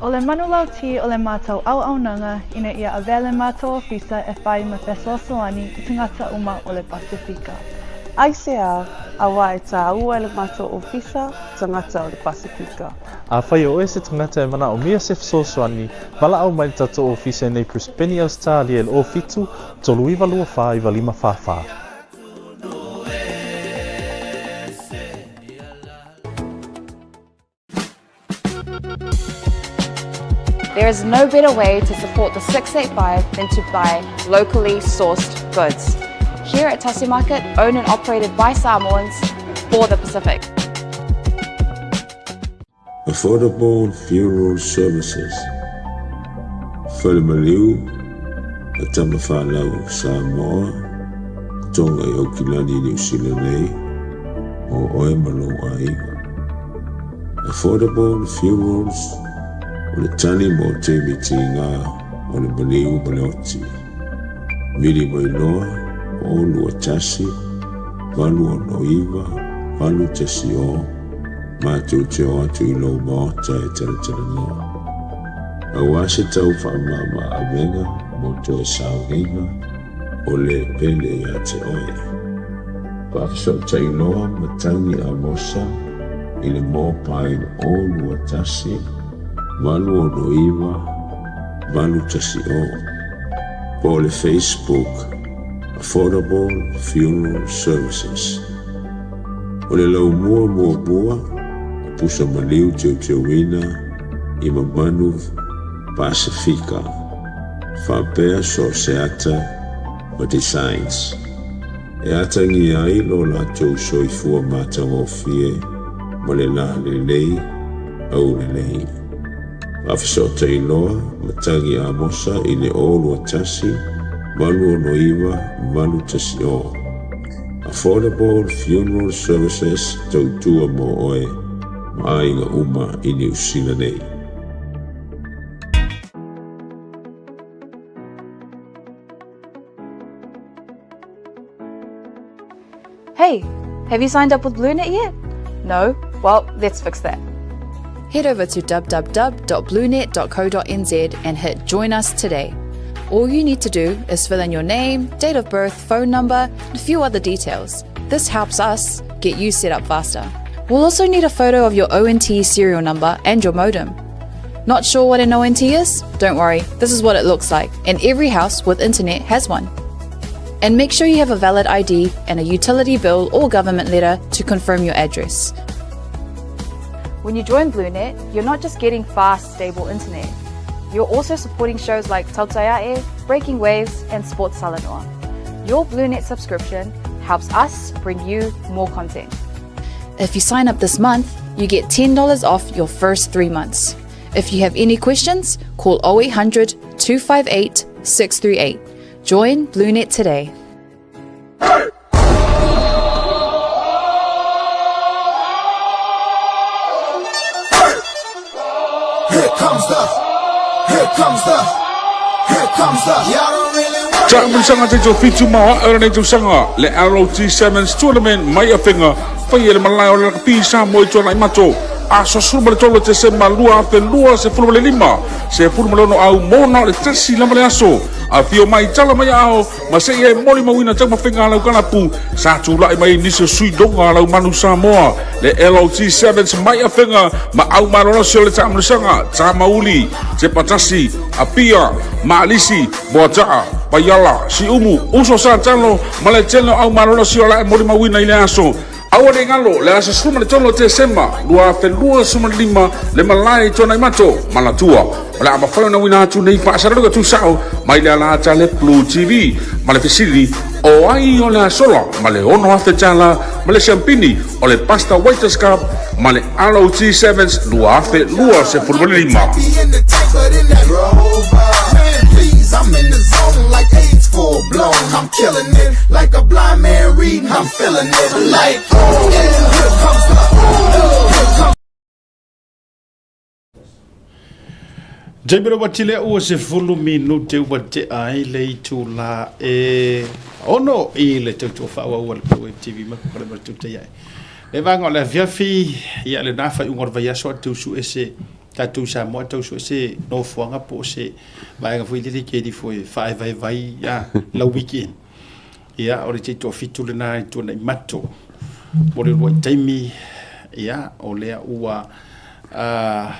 O le manulauti o le matou auaunaga ina ia avea le matou ofisa e fai ma fesoasoani i tagata uma o le Pasefika. Aisea, auā e tāua e le matou ofisa tagata o le Pasefika. Afai o oe se tagata e manaomia se fesoasoani, valaau mai le tatou ofisa i nei Brisbane, Ausetalia i le 07 39 24 95 44. There is no better way to support the 685 than to buy locally sourced goods. Here at Tasi Market, owned and operated by Samoans for the Pacific. Affordable Funeral Services, Fale Maliu a Tamafanau Samoa, Tonga i Aukilani i Niu Sila nei, mo oe ma lou aiga. Affordable Funerals o le tali mo taimi tiga o le maliu ma le oti. Vili mai loa, 0 2 1 8 6 9 8 1 0 Matou te o atu i lou maota e talatalanoa. Aua se tau faamama avega mo toe sauniga o le pele ia te oe. Faafesootai loa Matangi Amosa i le mobile 0 2 1 8 6 9 8 1 0 po o le Facebook Affordable Funeral Services. O le laumua muamua o pusa maliu teuteuina i mamanu Pasefika, faapea so o se ata ma designs e atagia ai lo latou soifua matagofie ma le la lelei aulelei. Faafesootai loa Matagi Amosa i le 0 2 1 8 6 9 8 1 0. Affordable Funeral Services tautua mo oe ma aiga uma i Niu Sila nei. Hey, have you signed up with BlueNet yet? No? Well, let's fix that. Head over to www.bluenet.co.nz and hit Join Us Today. All you need to do is fill in your name, date of birth, phone number, and a few other details. This helps us get you set up faster. We'll also need a photo of your ONT serial number and your modem. Not sure what an ONT is? Don't worry, this is what it looks like, and every house with internet has one. And make sure you have a valid ID and a utility bill or government letter to confirm your address. When you join BlueNet, you're not just getting fast, stable internet. You're also supporting shows like Tautaiae, Breaking Waves, and Sports Salanoa. Your BlueNet subscription helps us bring you more content. If you sign up this month, you get $10 off your first three months. If you have any questions, call 0800 258 638. Join BlueNet today. Here comes the, here comes the, here comes the. Y'all don't really want Taamilosaga taitofitu ma o ae o lenei tausaga, le ROT Sevens Tournament mai Afega, faia i le malae o le Rakapi i Samoa i Tuanaimato, aso 13 Tesema 2025, 16 au mona o le tasi lava le aso. Afio mai tala mai aao ma seia e molimauina taumafaiga a lau kalapu sa tulai mai ai nisi o sui loga a lau manu Samoa, le LOT Sevens mai Afega ma au malolosi o le taamilosaga, Tamauli, Tepatasi, Apia, Maalisi, Moataa, Vaiala, Siumu, Uso Satalo ma le tele o au malolosi o la e molimauina i le aso. Aua ne i galo, le aso 13 o Tesema 2025 le malae i Tuanaimato, Manatua. O le a mafai ona uina atu nei faasalaluga tusao mai le alaata le Blue TV ma le fesili o ai o le a sola ma le $6,000 ma le siampini o le Pasta Waiters Cup ma le ROT Sevens 2025. Taimi ua tile ua 10 minute ua tea ai le itulā e ono i le tautua faaauau a le Blue Wave TV ma le ma le tautai ai. Le vaega o le afiafi, ia lena faaiuga o le vaiaso a tausu ese tatou Samoa tausu ese nofoaga po o se vaega foi lele ke ifo e faaevaevai ia lau weekend. Ia o le taitoafitu lena i Tuanaimato mo le uluai taimi, ia o lea ua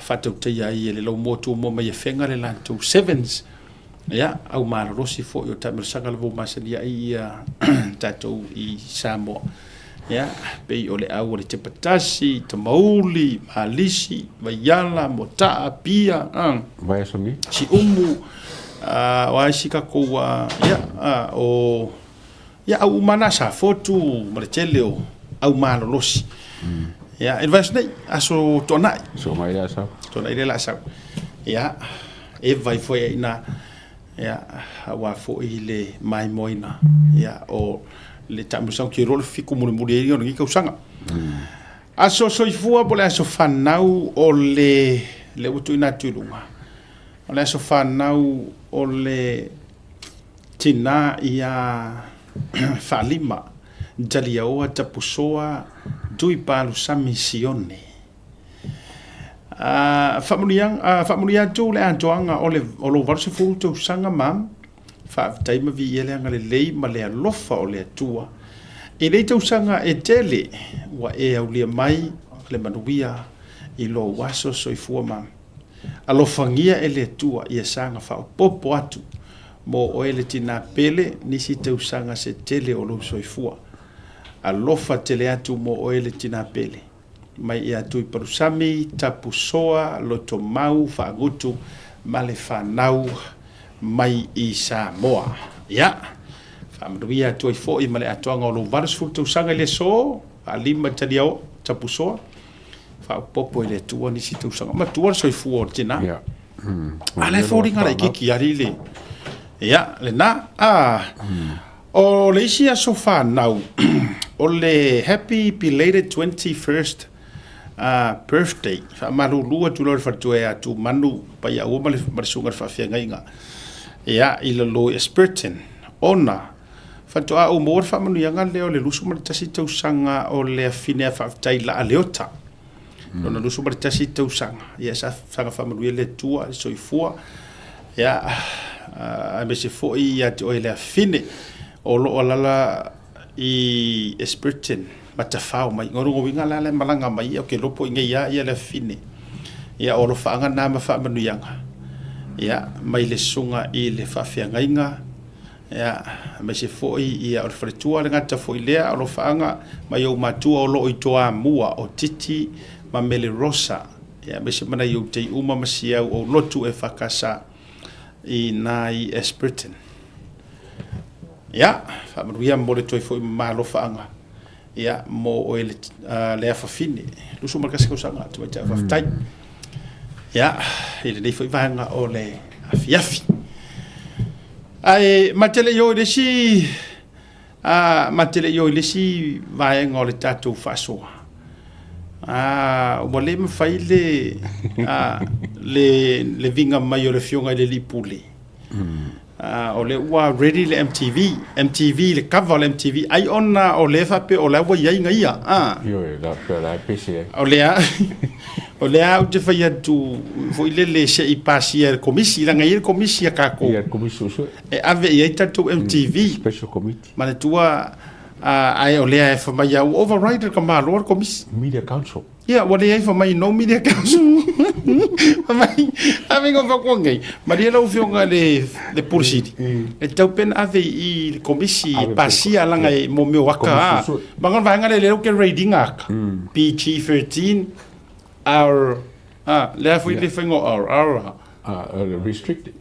faatautaia ai e le Laumua Tumua mai Afega le latou Sevens, ia au malolosi foi o taamilosaga lava ua masani ai ia tatou i Samoa. Ia pei o le au o le Tepatasi, Tamauli, Malisi, Vaiala, Motaa, Apia, Vaiaso nei. Siumu, o a isi tatou, ia, o, ia, au uma na, Safotu ma le tele o au malolosi. Ia, i le vaiaso nei, aso Toanai. Aso Toanai le a sau. Toanai le a sau. Ia, e vai foi ai ina, ia, aua foi le maimoaina, ia, o le taamilosaga ou te iloa o le fiku mulimuli ai ia o lenei tausaga. Aso soifua po o le aso fanau o le, lea ua tuuina atu i luga, o le aso fanau o le tinā ia Faalima Jaliaoa Tapusoa Tuipalusami Sione. Faamanuia atu le atoaga o le o lou 80 tausaga ma faafetai ma viia le agalelei ma le alofa o le Atua i nei tausaga e tele ua e aulia mai le manuia i lou aso soifua ma alofagia e le Atua ia saga faaopoopo atu mo oe le tinā pele nisi tausaga se tele o lou soifua. Alofa tele atu mo oe le tinā pele. Mai ia Tuipalusami, Tapusoa, Lotomau, Faagutu ma le fanau mai i Samoa. Ia, faamanuia atu ai foi ma le atoaga o lou 80 tausaga i le aso, Faalima Taliao, Tapusoa, faaopoopo e le Atua nisi tausaga. Matua le soifua o le tinā. Ia. A la e foliga laitiiti alii le, ia, lena. A, O le isi aso fanau, o le Happy Belated 21st Birthday, faamalulu atu loa i le faletua ia Tumanu Paiaaua ma le susuga i le faafeagaiga ia i lalo i Esperton, ona Faatoa ou maua le faamanuiaga lea o le 21 tausaga o le afine a Faafetai Laa Leota. Lona 21 tausaga, ia sa saga faamanuia le Atua i le soifua, ia, aemaise foi ia te oe le afine o lo o alaala i Esperton, Matafao mai. O lona uiga la la e malaga mai, ia ou te iloa po o i inei lava ia le afine. Ia o alofaaga na ma faamanuiaga, ia, mai le susuga i le faafeagaiga, Ia, aemaise foi ia o le faletua le gata foi lea, o alofaaga mai ou matua o lo o i Toamua, o Titi ma Mele Rosa, ia, aemaise ma nai ou tei uma ma si au ou lotu EFKS i na i Ashburton. Ia, faamanuia mo le toe foi ma alofaaga, ia, mo oe le, uh, le afafine, 21 tausaga, tamaitai faafetai. Ia, i lenei foi vaega o le afiafi. Ae ma te le i o i le isi a ma te le i o i le isi vaega o le tatou faasoa, a ua le mafai le a le le viga mai o le afioga i le alii pule. A o lea ua ready le MTV, MTV le cover o le MTV, ai ona o lea faapea o la ua i ai gaia, a. Ioe, la faapea o la e pese ai. O lea O lea ou te fai atu foi lele se i pasia e le komisi, leaga e i ai le komisi a tatou. Ia, le komisi suesue. E ave i ai tatou MTV. Special committee. Manatua, ae o lea e fai mai ua override le tamaloa le komisi. Media Council. Ia, ua leai fai mai no Media Council. Fai mai, ave ngā whakua nei. Maria lau afioga le, le Pule Sili. E tau pena ave i le komisi e pasia langa e mo mea o aka. Komisi suesue. Manga vaega lea lea ke rating aka. PG-13, R, ah, lea foi le faiga o R, R. Ah, restricted.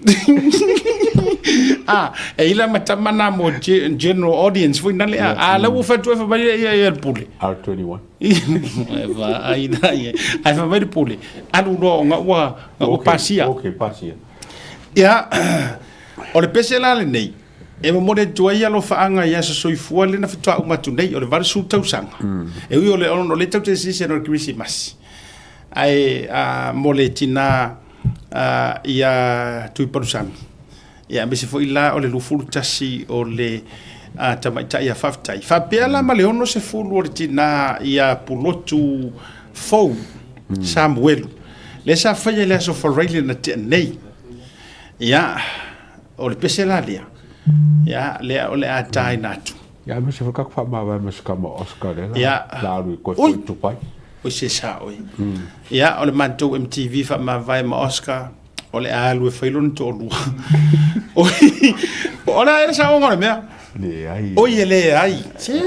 Ah, e ila ma tama na mo general audience foi nale a. Ah, la ua fatu e fa mai ia ia le pule. R21. E fa ai na ia. Ai fa mai le pule. Alu loa o nga ua nga ua pasia. Okay, pasia. Ia, o le pese la lenei. E momoli atu ai alofaaga i aso soifua lea na faatoa uma atu nei, o le 80 tausaga. E ui o le o lea tatou te silasila i le Kerisimasi, ae mo le tina ia Tuipalusami, ia aemaise foi la o le 21 o le tamaitai ia Faafetai. Faapea la ma le 60 o le tina ia Pulotu Fou Samuelu, lea sa faia i le aso Faraile na tea nei. Ia, O le pese la lea, ia, lea o le a taina atu. Ia, aemaise foi tatou faamavae ma si tama o Oscar lea la, la alu i koe foi i Dubai. Oi se sa oi. Ia, o le matou MTV faamavae ma Oscar, o le a alu e fai lona toalua. Oi, o le a le saoga o le mea. Leai. Oi e leai. Se,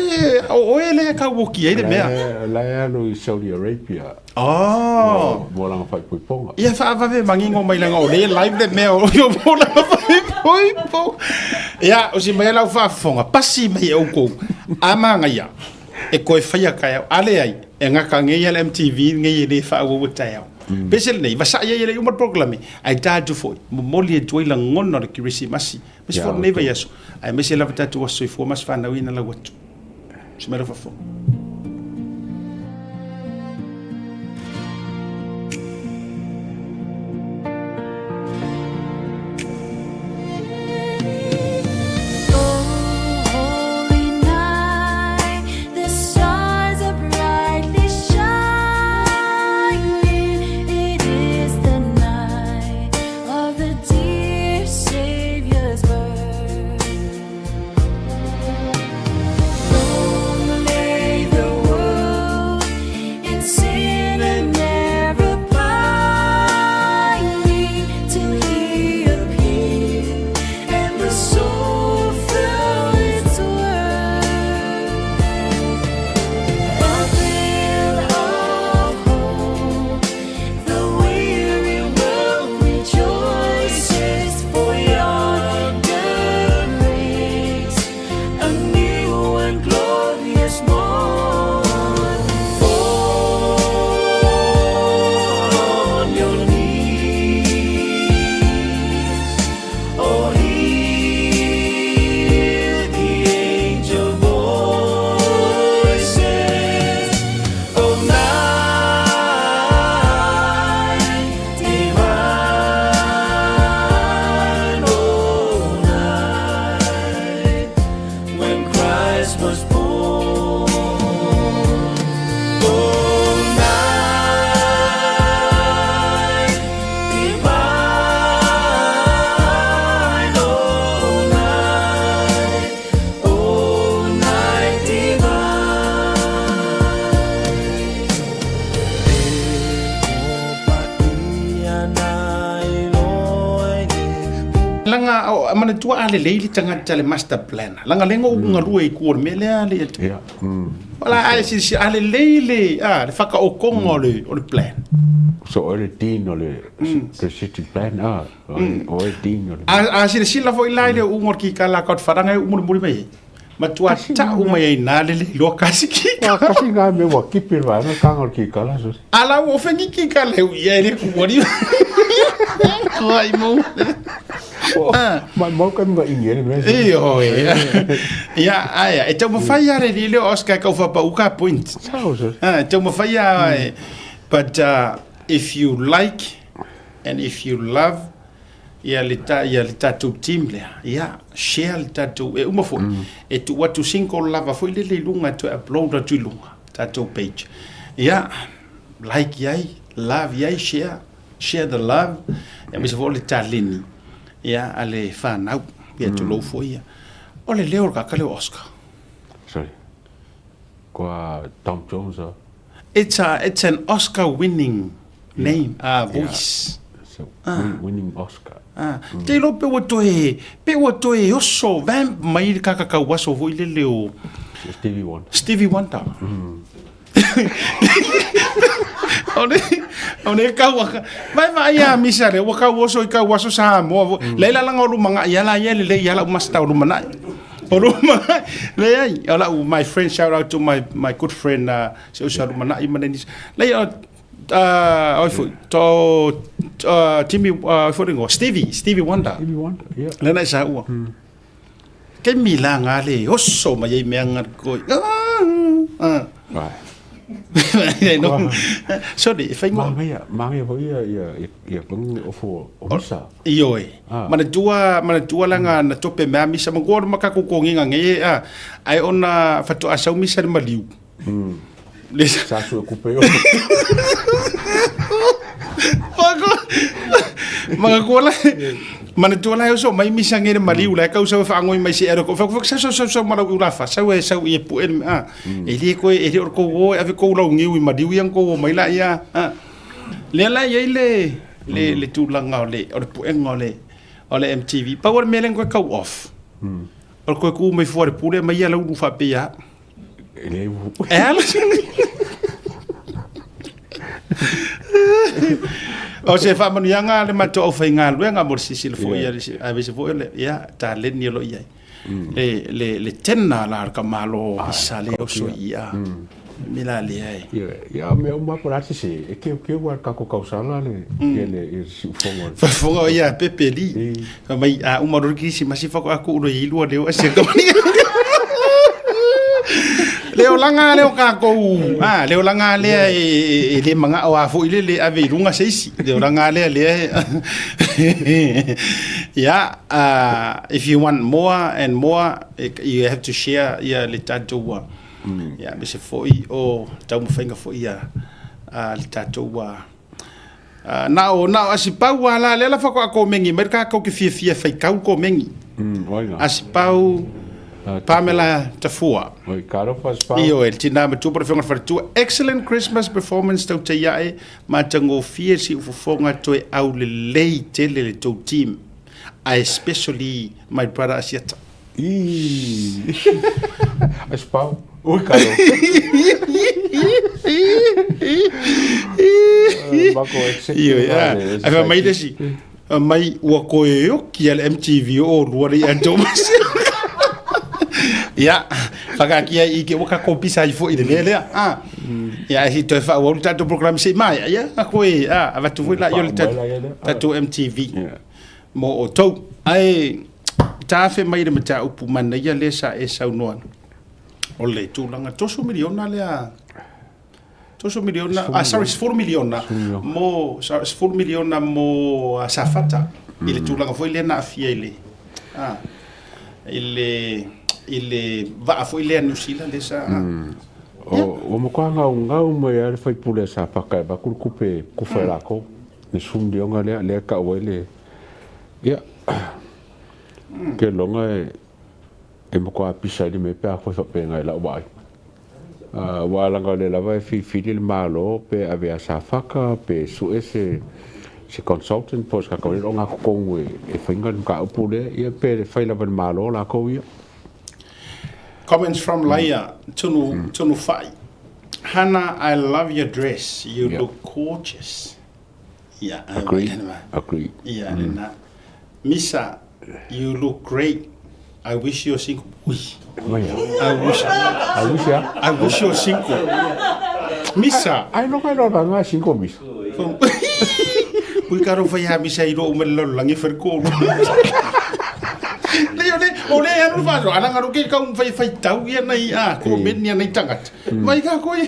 o oe lea e tauoki ai le mea. O la e alu i Saudi Arabia. Oh. Mo lana faaipoipoga. Ia faavave manino mai leaga o lea e live le mea o mo lana faaipoipoga. Ia, o si mea lau faafofoga, pasi mai e outou, a manaia, e toe faia taeao. A leai, e gata nei a le MTV nei e le faaauaua taeao. Pese lenei, vasa'i ai e le i uma le polokalame, ae ta atu foi, momoli atu ai lagona o le Kerisimasi, aemaise foi o lenei vaiaso, aemaise lava tatou aso soifua ma aso fanau ia na lau atu. Se mea lau faafofoga. Langa o manatua a lelei le tagata le master plan. Langa lengo u galue i ku o le mea lea le atu. Ia. Wala a si a lelei le a le whakaokonga o le o le plan. So oe le dean o le le city plan a oe dean o le. A a silasila foi la i le uga o le kikala ka o te wharanga e umulimuli mai ai. Matua tau mai ai nā le le iloa kasi kikala. Kasi ngā mea ua kipi le vaega kanga o le kikala. So. Ala ua whengi kikala eu ia e le kuari. Kua i mau. Mai mau kai mga ingi ele mea. I oi. Ia, aia, e tau mawhai a re le Oscar kau whapauka point. Sao, so. Ah, e tau mawhai a, but if you like and if you love ia le ta ia le tatou team lea ia share le tatou e uma foi mm. e tuu atu single lava foi lele i luga toe upload atu i luga tatou page ia like iai love iai share share the love ia aemaise foi o le taleni ia a le fanau ia tulou foi ia o le leo o le kaka lea o Oscar. Sorry. Kua Tom Jones a. It's a it's an Oscar winning name yeah. voice. Yeah. So, ah. winning Oscar. Ah. Mm. Te iloa pe ua toe, pe ua toe oso vamp mai le kakakau aso foi lele o Stevie Wonder. Stevie Wonder. Mm. o le, o le kau aka. Vai vai a misa le, ua kau oso i kau aso Samoa. Mm. Leila langa o lumanga ia la ia le le ia la umasta o lumanai. O lumanai. Le ai, o la my friend shout out to my my good friend uh, se usa lumanai maneni. Le ia uh, oi foi to uh, Jimmy uh, foi ngo Stevie, Stevie Wonder. Stevie Wonder, yeah. Le na sa ua. Mm. Ke mila nga le oso mai ai mea nga koi. Ah. Vai. No. Sorry, e whai ngoa. Mangaia, mangaia foi ia, ia, ia, ia kongi ofo o misa. Ioe. Ah. Manatua, manatua langa na tope mea misa, mangua ora makaku kongi nga nge, ah, ai ona whatu asau misa le maliu. Mm. Le Sa sue kupe o. Pako. Makakuala. Manatua la oso mai misa nge le maliu la kau sau whaangoi mai se ero ko fa sa sa sa sa malau ulafa sau e sau i e pu e ah. E le koe e le o ko o ave ko lau ngiu i maliu ia ko o mai la ia ah. Le la ia le le le tūlanga o le o le puenga o le o le MTV. Pau o le mea le koe kau off. O le koe ku mai fua le pule mai ia lau whapea. E le E ala. O se faamanuiaga le matou aufaigaluega mo le silasila foi ia aemaise foi o le ia taleni o lo o i ai. Le le le tena la o le tamaloa o Isa lea e oso i ia. Me la lea e. Ia ia mea uma po la se se e keukeu a le tatou tausala le ia le ia le siufofoga. Faafofoga o ia Pepe li. Fai mai a uma loa le kerisimasi faatoa tuu loa i ai lua leo asia kamani. Le olaga lea o tatou, a, le olaga lea e, e le manao a foi le le ave i luga se isi. Le olaga lea lea e yeah, if you want more and more, you have to share ia le tatou uh, yeah, aemaise foi o taumafaiga foi a, a le tatou uh, Na o, na o Asipau a la lea la faatoa komengi mai le kākou ke fiafia e faitau komengi. Asipau Pamela Tafua. Oi, talofa Asipau. Ioe, le tinā matua po o le afioga i le faletua. Excellent Christmas performance tautai ae, matagofie siufofoga toe aulelei tele le tou team. I especially my brother Asiata. Ii. Asipau. Ui, kalo. Mako Ioe, a. Ae fai mai le isi, fai mai ua koe oki a le MTV o olua le ia Thomas. Ia, whakaakia i ke waka kopisa ai foi i le mea lea. Ah. Ia, ai toe whaau le tatou programme se i maea. Ia, a koe, a, avatu foi la i o le tatou MTV. Mo outou. Ae, tafe mai le mataupu manaia lea sa e saunoa o le tulaga toso miliona lea toso miliona ah sorry sefulu miliona mo sefulu miliona mo Safata i le tulaga foi lea na aafia i le ah i le i le vaa foi lea Niu Sila lea sa Ua matua gaugau mai lava le faipule a Safata e avatu le tupe kufa e latou, le sefulu miliona lea, lea e tau ai le, ia, ke loga e e matua pisa ai le mea pe afai faapena i lau vaai. Aua leaga o lea lava e filifili le Malo pe ave ia Safata pe sue se se consultant po o se tagata o ogatotonu e faina le mataupu lea, ia pe fai lava e le Malo latou ia. Comments from Laia Tunu Tunufai Hana I love your dress you look gorgeous Ia Agree agree Ia lena Misa you look great I wish you're single Ui I wish I wish ya I wish you're single Misa Ai loga i loga nga single Misa Ui ka ro whai ha misa i ro umele lalo langi whare kōru. Nei o le, o le anu whaso, ana ngaro ke kau whai whai tau ia nei a, ko meni ia nei tangata. Mai ka koe.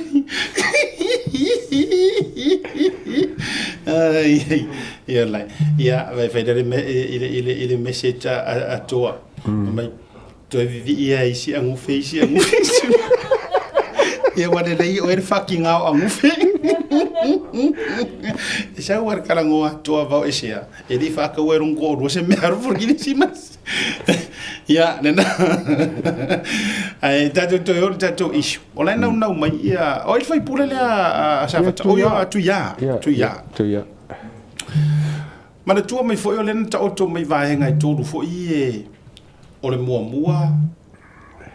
Ai, ai, ia lai. Ia, whai whai rere me, i le, i le, i le message a, a, a toa. Mai, toe vivii ia isi angufe, isi angufe, isi. Ia ua lelei oe le fakiga o angufe. E sau ar kalangoa toa vao esea. E le i faakaua e rongo o se mea aru for kirisimasi. Ia, nena. Ai tatou toe o le tatou issue. O la e naunau mai ia, o ai le faipule lea a Safata. O ia Tuia. Tuia. Tuia. Manatua mai foi o lea na taoto mai vaega e tolu foi e O le muamua,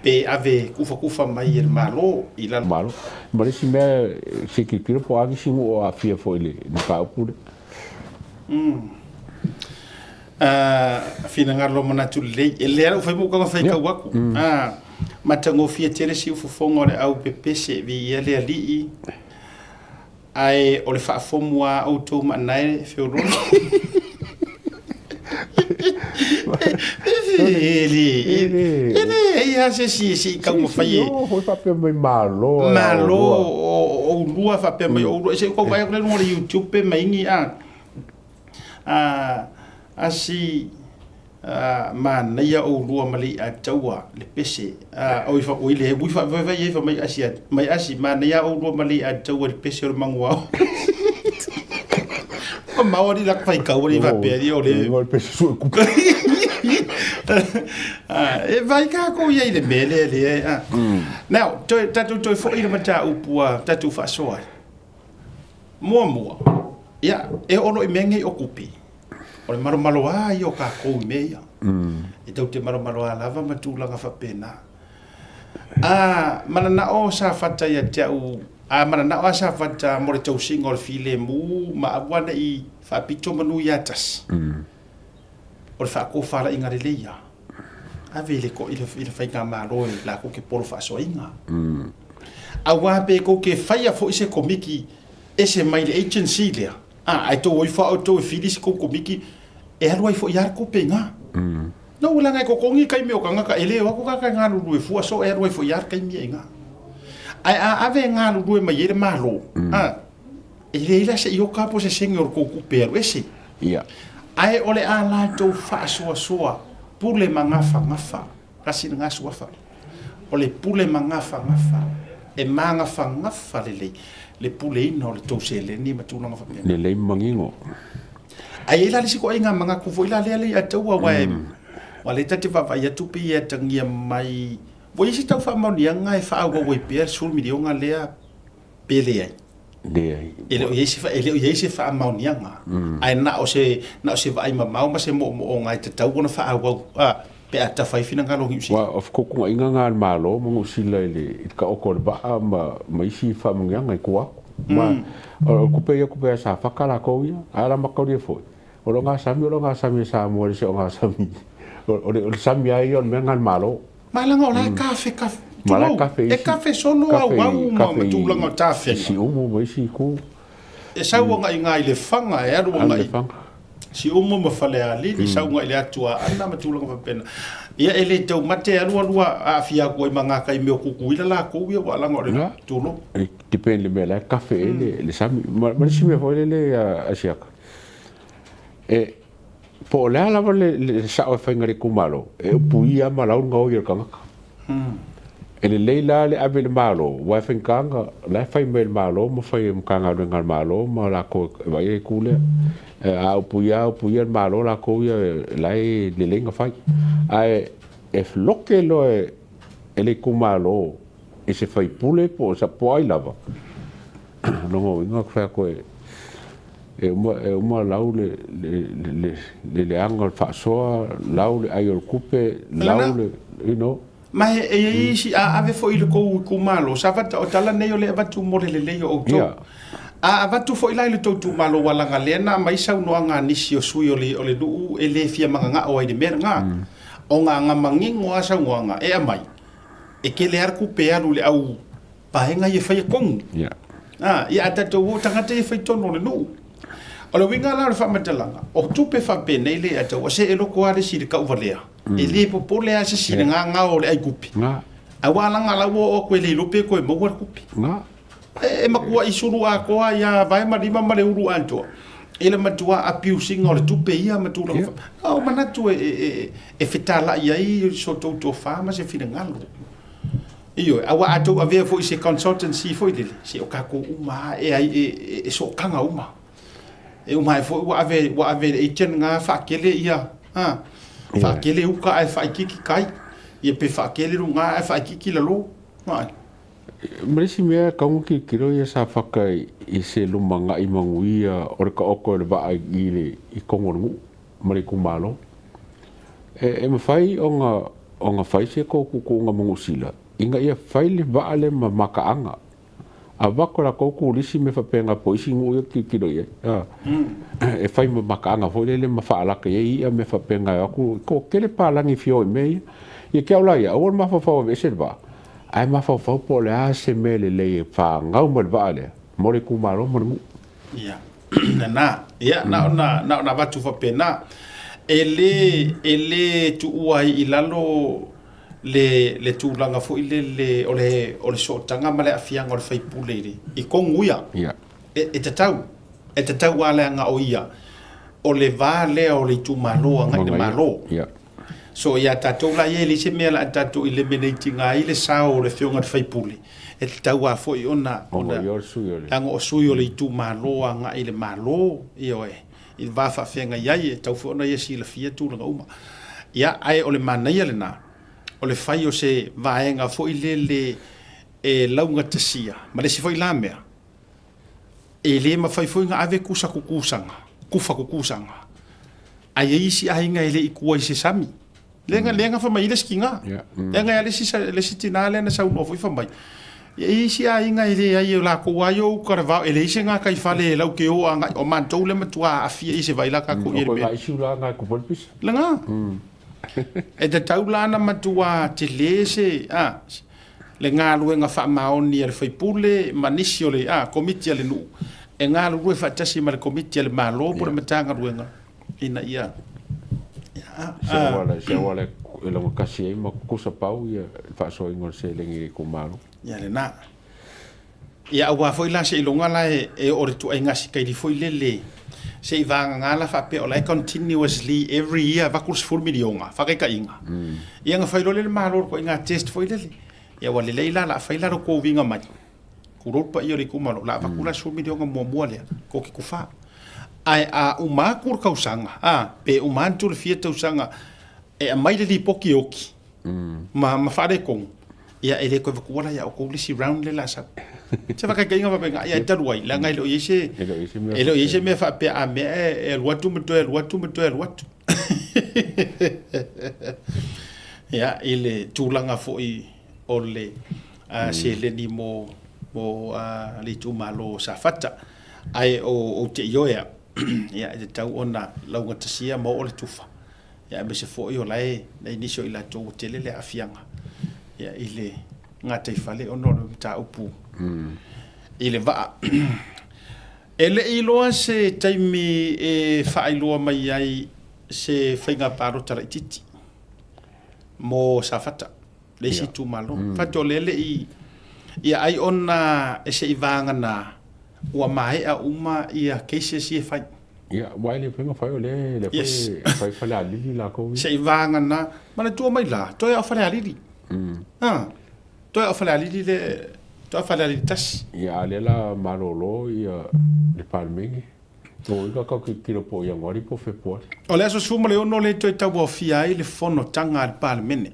pe ave kufakufa mai e le Malo i lalo. Malo. Ma le isi mea, se i tilotilo po o a nisi nuu o aafia foi i le mataupu lea. Finagalo manatu lelei. E lelei lava lou fai ma ou kaga faitau aku. Matagofie tele siufofoga o le au pepese, viia le Alii. Ae o le faafomu a outou maanae feololo. E leai lava se isi e se i taumafai e. Io foi faapea mai malo. Malo o oulua faapea mai oulua. Se i kou vaai atu lea i luga o le YouTube pe mai ni a asi manaia oulua ma le i'a taua le pese oi fa oi le ui fa fa fa mai asi mai asi manaia oulua ma le i'a taua le pese o le maguao o maori la fai kau ni faapea ni o le o le pese sue kupe e vai ka ko ia i le mea lea lea now toe tatou toe foi i le mataupu a tatou faasoa Muamua, ia, e oo loa i mea nei o kupi, o le malomaloā ia o kākou i mea ia. E tou te malomaloā lava ma tulaga faapena. A mananao Safata ia te au, a mananao a Safata mo le tausiga o le filemu ma aua ne i faapito manu ia tasi, o le faatofalaiga lelei ia. Ave i le, i le, i le faigamalo e latou ke polo faasoaina. Auā pe tou ke faia foi se komiti ese mai le agency lea, a, ae tou o ifo a outou e fili se tou komiti e alu ai foi lava le tupe i ina. No, leaga e totogi taimi o tagata, e le o atu tagata e galulue fua, so e alu ai foi lava le taimi ia i ina. Ae a ave e galulue mai ai le Malo, a, e leai la se ioka po o se sene o le tou tupe e alu ese. Ia. Ae o le a latou faasoasoa pule ma gafagafa, tasi lena suafa, o le pule ma gafagafa, e magafagafa lelei le puleina o le tou seleni ma tulaga faapena. Lelei ma manino. Ae i ai la le isi ituaiga manatu foi la lea ia te au aua e, aua o lea ta te vaavaai atu pei e atagia mai, ua i ai se tau faamaoniaga e faaauau ai pea le $10 miliona lea pe leai. Leai. E le o i ai se, e le o i ai se faamaoniaga, ae na o se, na o se vaai mamao ma se moomooga e tatau ona faaauau, a, pe a tafa ai finagalo o Niu Sila. Aua o fetuutuunaiga na a le Malo ma Niu Sila i le, i le taoto o le vaa ma, ma isi faamanuiaga i tua atu. Ma, o le tupe ia, tupe a Safata latou ia, ae o le a mataulia foi, o le ogasami, o le ogasami a Samoa e le se ogasami, o le, o le sami lava ia o le mea lena a le Malo. Ma leaga o la e kafe, kafe, tulou, e kafe solo auau ma tulaga o tafega. Siumu ma isi itu. E sau agai i le Lefaga, e alu agai Siumu ma Falealili, sau agai i le atu Aana ma tulaga faapena. Ia e le taumate e alu alu aafia atu ai ma gata i mea o Tutuila latou ia aua leaga o le tulou. E depend i le mea la e kafe ai le sami. Ma le isi mea foi lele Asiata, e Po o le a lava le sao e faiga i le itumalo, e upuia lava ma lauga o ia o le tagata. E lelei la le ave i le Malo, aua e faigata ona o la e fai mai e le Malo ma fai e Matagaluega a le Malo ma latou e vaaia le itu lea. A upuia lava upuia le Malo latou ia o la e lelei ona fai. Ae e lote loa e le itumalo i se faipule po o ai lava, lona uiga ou te fai atu e. E uma, e uma lau le, le, le, le leaga o le faasoa, lau le ai o le tupe, lau le, you know. Ma e i ai isi a ave foi i le tou itumalo, sa avatu, o tala nei o lea e avatu mo le lelei o outou. A avatu foi la i le tou itumalo ua laga lea na aumai saunoaga a nisi o sui o le, o le nuu e le fia magagao ai i le mea lena. Ona na manino lava saunoaga e aumai, e tele lava le tupe e alu i le au vaega ia e faia tonu. A, ia a tatou o tagata ia e fai tonu o le nuu. O le uiga la o le faamatalaga, o tupe faapenei lea e tau, se e loko lava le isi i le tauvalea, e le popole lava se isi i le gagao o le aitupe. Aua leaga la ua oo atu e le iloa pe toe maua le tupe. E matuai sulu atoa ia vae ma lima ma le ulu atoa i le matua abuse ina o le tupe ia ma tulaga yeah. O manatu e, e, e fetalai ai so tou tofa ma se finagalo. Ioe, aua a tou avea foi i se consultancy foi lele, se o tatou uma lava e ai e, e, e sootaga uma. E uma ai foi ua ave, ua ave e le agent na faatele ia, ha, faatele uka ae faaitiiti tai, ia pe faatele luga ae faaitiiti lalo. Hai. Ma le isi mea e tatau ona tilotilo ia Safata i se lumanai manuia o le taoto o le vaa i le i totonu o le nuu ma le itumalo. E, e mafai ona ona fai se tou tuutuuga ma Niu Sila ina ia fai le vaa lea ma mataaga. Avatu e latou turisi mea faapena po o isi nuu ia tilotilo i ai. A, e fai ma mataaga foi lele ma faalata i ai i'a mea faapena e o atu, toatele palagi e fia o i mea ia. Ia te au la ia, aua le mafaufau e aveese le vaa, Ae mafaufau po o le a se mea lelei e fanau mai le vaa lea mo le itumalo ma le nuu. Ia, lena. Ia, na ona, na ona avatu faapena. E le, e le tuua ai i lalo le, le tulaga foi lele o le, o le sootaga ma le aafiaga o le faipule i le, i Kogu ia. Ia. E, e tatau, e tatau lava leaga o ia, o le va lea o le itumalo agai i le Malo. Ia. So ia tatou la ia e leai se mea la a tatou eliminate ina ai le sao o le afioga i le sui usufono, e tatau lava foi ona ona leaga o sui o le itumalo agai i le Malo, ioe, i le va faafeagai ai, e tatau foi ona ia silafia tulaga uma. Ia, ae o le manaia lena, o le fai o se vaega foi lele e laugatasia ma le isi foi la mea, E le mafai foi ona ave kusa kukusaga, kufa kukusaga. Ae i ai isi aiga e le i tua i se sami. Lea na, lea na fai mai ai le isi tina. Lea na i ai le isi, le isi tina lea na saunoa foi fai mai, e i ai isi aiga e leai o latou lava ia o uta le vao, e leai se gataifale e lau te o agai, o matou lea matua aafia i se vai la tatou i le mea. Lena. E tatau la ona matua tele se, a, le galuega faamaoni a le faipule ma nisi o le a, komiti a le nuu e galulue faatasi ma le komiti a le Malo po o le Matagaluega ina ia Se auala, se auala e lagatasi ai ma tutusa pau ia le faasoaina o le seleni i le itumalo. Ia lena. Ia aua foi la seiloga la e, e oo i le tuaiga sikaili foi lele se i vagana la faapea o la e continuously every year avatu le 10 miliona, faataitaiga. Ia ona fai loa lea e le Malo o le ituaiga test foi lele. Ia ua lelei la, o le a fai la lo outou uiga mai, tulou le paia o le itumalo, o le a avatu la le 10 miliona muamua lea, tou te tufa. Ae a uma atu le tausaga, a, pe uma atu le fia tausaga e aumai le lipoti e oti, ma, ma faaletonu, ia e le toe avatua la ia outou le isi round lea o le a sau. Se faataitaiga faapena, ia e talu ai, leaga e le o i ai se, e le o i ai se mea faapea a mea e alu atu ma toe alu atu ma toe alu atu. Ia, i le tulaga foi o le uh, seleni mo, mo uh, le itumalo o Safata. Ae o, ou te ioe au, ia, e tatau ona laugatasia ma oo le tufa. Ia, aemaise foi o la e i nisi o i latou ua tele le aafiaga ia, i le gataifale ona o le mataupu i le vaa. E le i iloa se taimi e faailoa mai ai se faiga palota laitiiti mo Safata, le isi itumalo. Mm. Fatu o lea le i ia ai ona e se i vagana ua maea uma ia cases ia e fai. Ia, ua e le faiga fai o le le yes. fai Falealili latou. Se i vagana, manatua mai la, toe o Falealili. Mm. Ah. Toe o Falealili le toe o Falealili tasi. Ia, a lea la malolo ia le Palemene. O ika kau tilotilo po o Ianuari po o Fepuari. O le aso 16 lea toe tauaofia ai le fonotaga a le Palemene.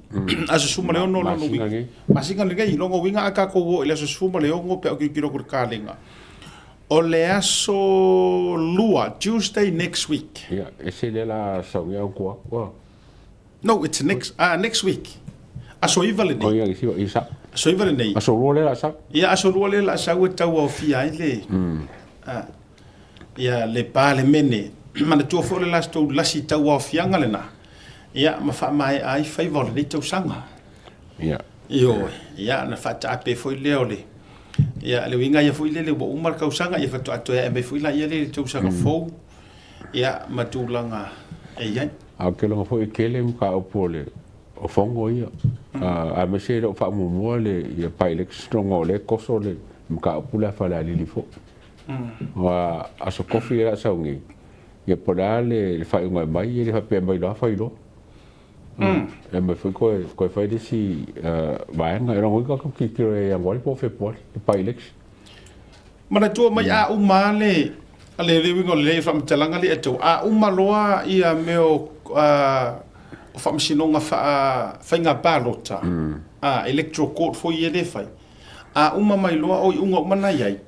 Aso 16 lona uiga. Masina lenei. Lona uiga a tatou o i le aso 16 pe a ou tilotilo atu i le kalenga. O le aso Lua, Tuesday next week. Ia, ese lea la saunia au kua. Ua. No, it's next, ah, next week. Aso iva lenei. Oh, ia, isi, isa. Aso iva lenei. Aso lua lea la sau. Ia, aso lua lea la sau e tau aofia ai le, mm. ah, ia, le Palemene. Manatua foi o le latou lasi tauaofiaga lena, ia, ma faamaea ai faiva o lenei tausaga. Ia. Ioe, ia, ona faataape foi lea o le, ia, le uiga ia foi lele ua uma le tausaga, ia faatoa toe ae mai foi laia lea i le tausaga fou, ia, ma tulaga e i ai. A ou te iloga foi e tele mataupu o le o fono ia, aemaise e le o faamuamua le ia by-election ona o lea e toso le mataupu lea a Falealili foi. Aua aso tofi lea o le a sau nei, ia po o le a le faaiuga e aumai, e le faapea e aumai loa fai loa. E aumai foi toe, toe fai le isi vaega. E logoina tatou tilotilo ia Ianuari po o Fepuari, le by-election. Manatua mai a uma lava le, le uiga o le faamatalaga lea e tau, a uma loa ia mea o faamasinoga faa faiga palota, electoral court foi ia lea e fai, a uma mai loa o iuga uma na i ai,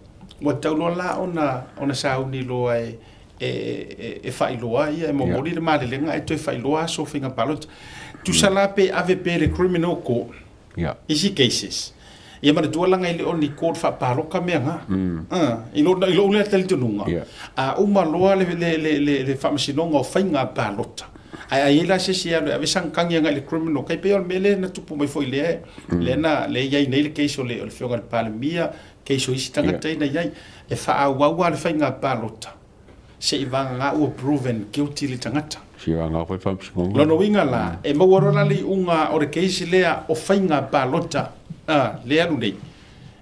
ua tatau loa la ona sauni loa e e faailoa ia, e momoli le malelega ae toe faailoa aso o faiga palota. Tusa la pe ave pea i le criminal court isi cases, ia manatua leaga e le o ni court faapaloka mea na. I lou lea talitonuga, a uma loa le faamasinoga o faiga palota, ae a i ai la se isi e alu e ave sana tagi agai i le criminal, tai pei o le mea lea na tupu mai foi lea, lea e i ai nei le case o le Afioga i le Palemia, case o isi tagata ia na i ai, e faaauau lava le faiga palota seivagana ua proven guilty le tagata. Seivagana foi faamasinoga. Lona uiga la, e maua loa la le iuga o le case lea o faiga palota lea e alu nei,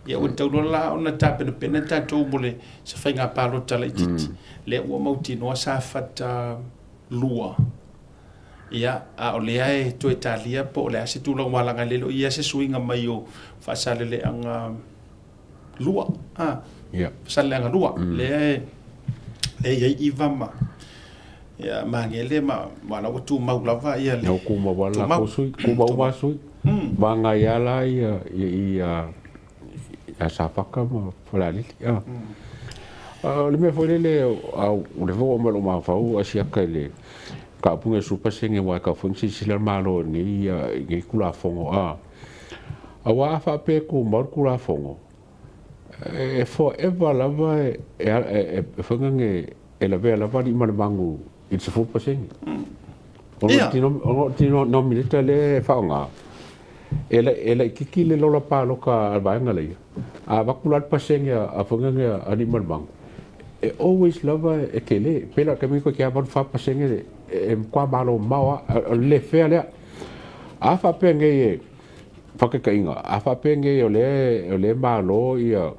ia ua tatau loa la ona tapenapena tatou mo le se faiga palota laitiiti. Lea ua mautinoa Safata 2. Ia, a o lea e toe talia po o le a se tulaga ua alaga ai le o i ai se suiga mai o Faasaleleaga 2, a, Ia. Faasaleleaga 2, lea e, lea e i ai Iva ma, ia, Magele ma, ma la ua tumau lava ia le. Ua tumau lava le latou sui, tumau uma lava sui. Vagana ai lava la ia, ia, ia Safata ma Falealili. A. O le mea foi lele, o lea foi ua oo mai lou mafaufau Asiata i le mataupu lenei o le 10% aua e tatau foi ona silasila le Malo i lenei Tulafono. Aua a faapea e tumau le Tulafono, e forever lava e foi lea e lavea lava alii ma le manu i le 10%. Ona o le denominator lea e faaaoga, e laitiiti le lola palota a le vaega lea, a avatu la le pasene a foi lea a Aliimalemanu, e always lava e tele. Pei la o le taimi nei toeitiiti lava 84% e matua malomao lava, o le le fair lea. A faapea nei e, faataitaiga, a faapea nei o lea e malo ia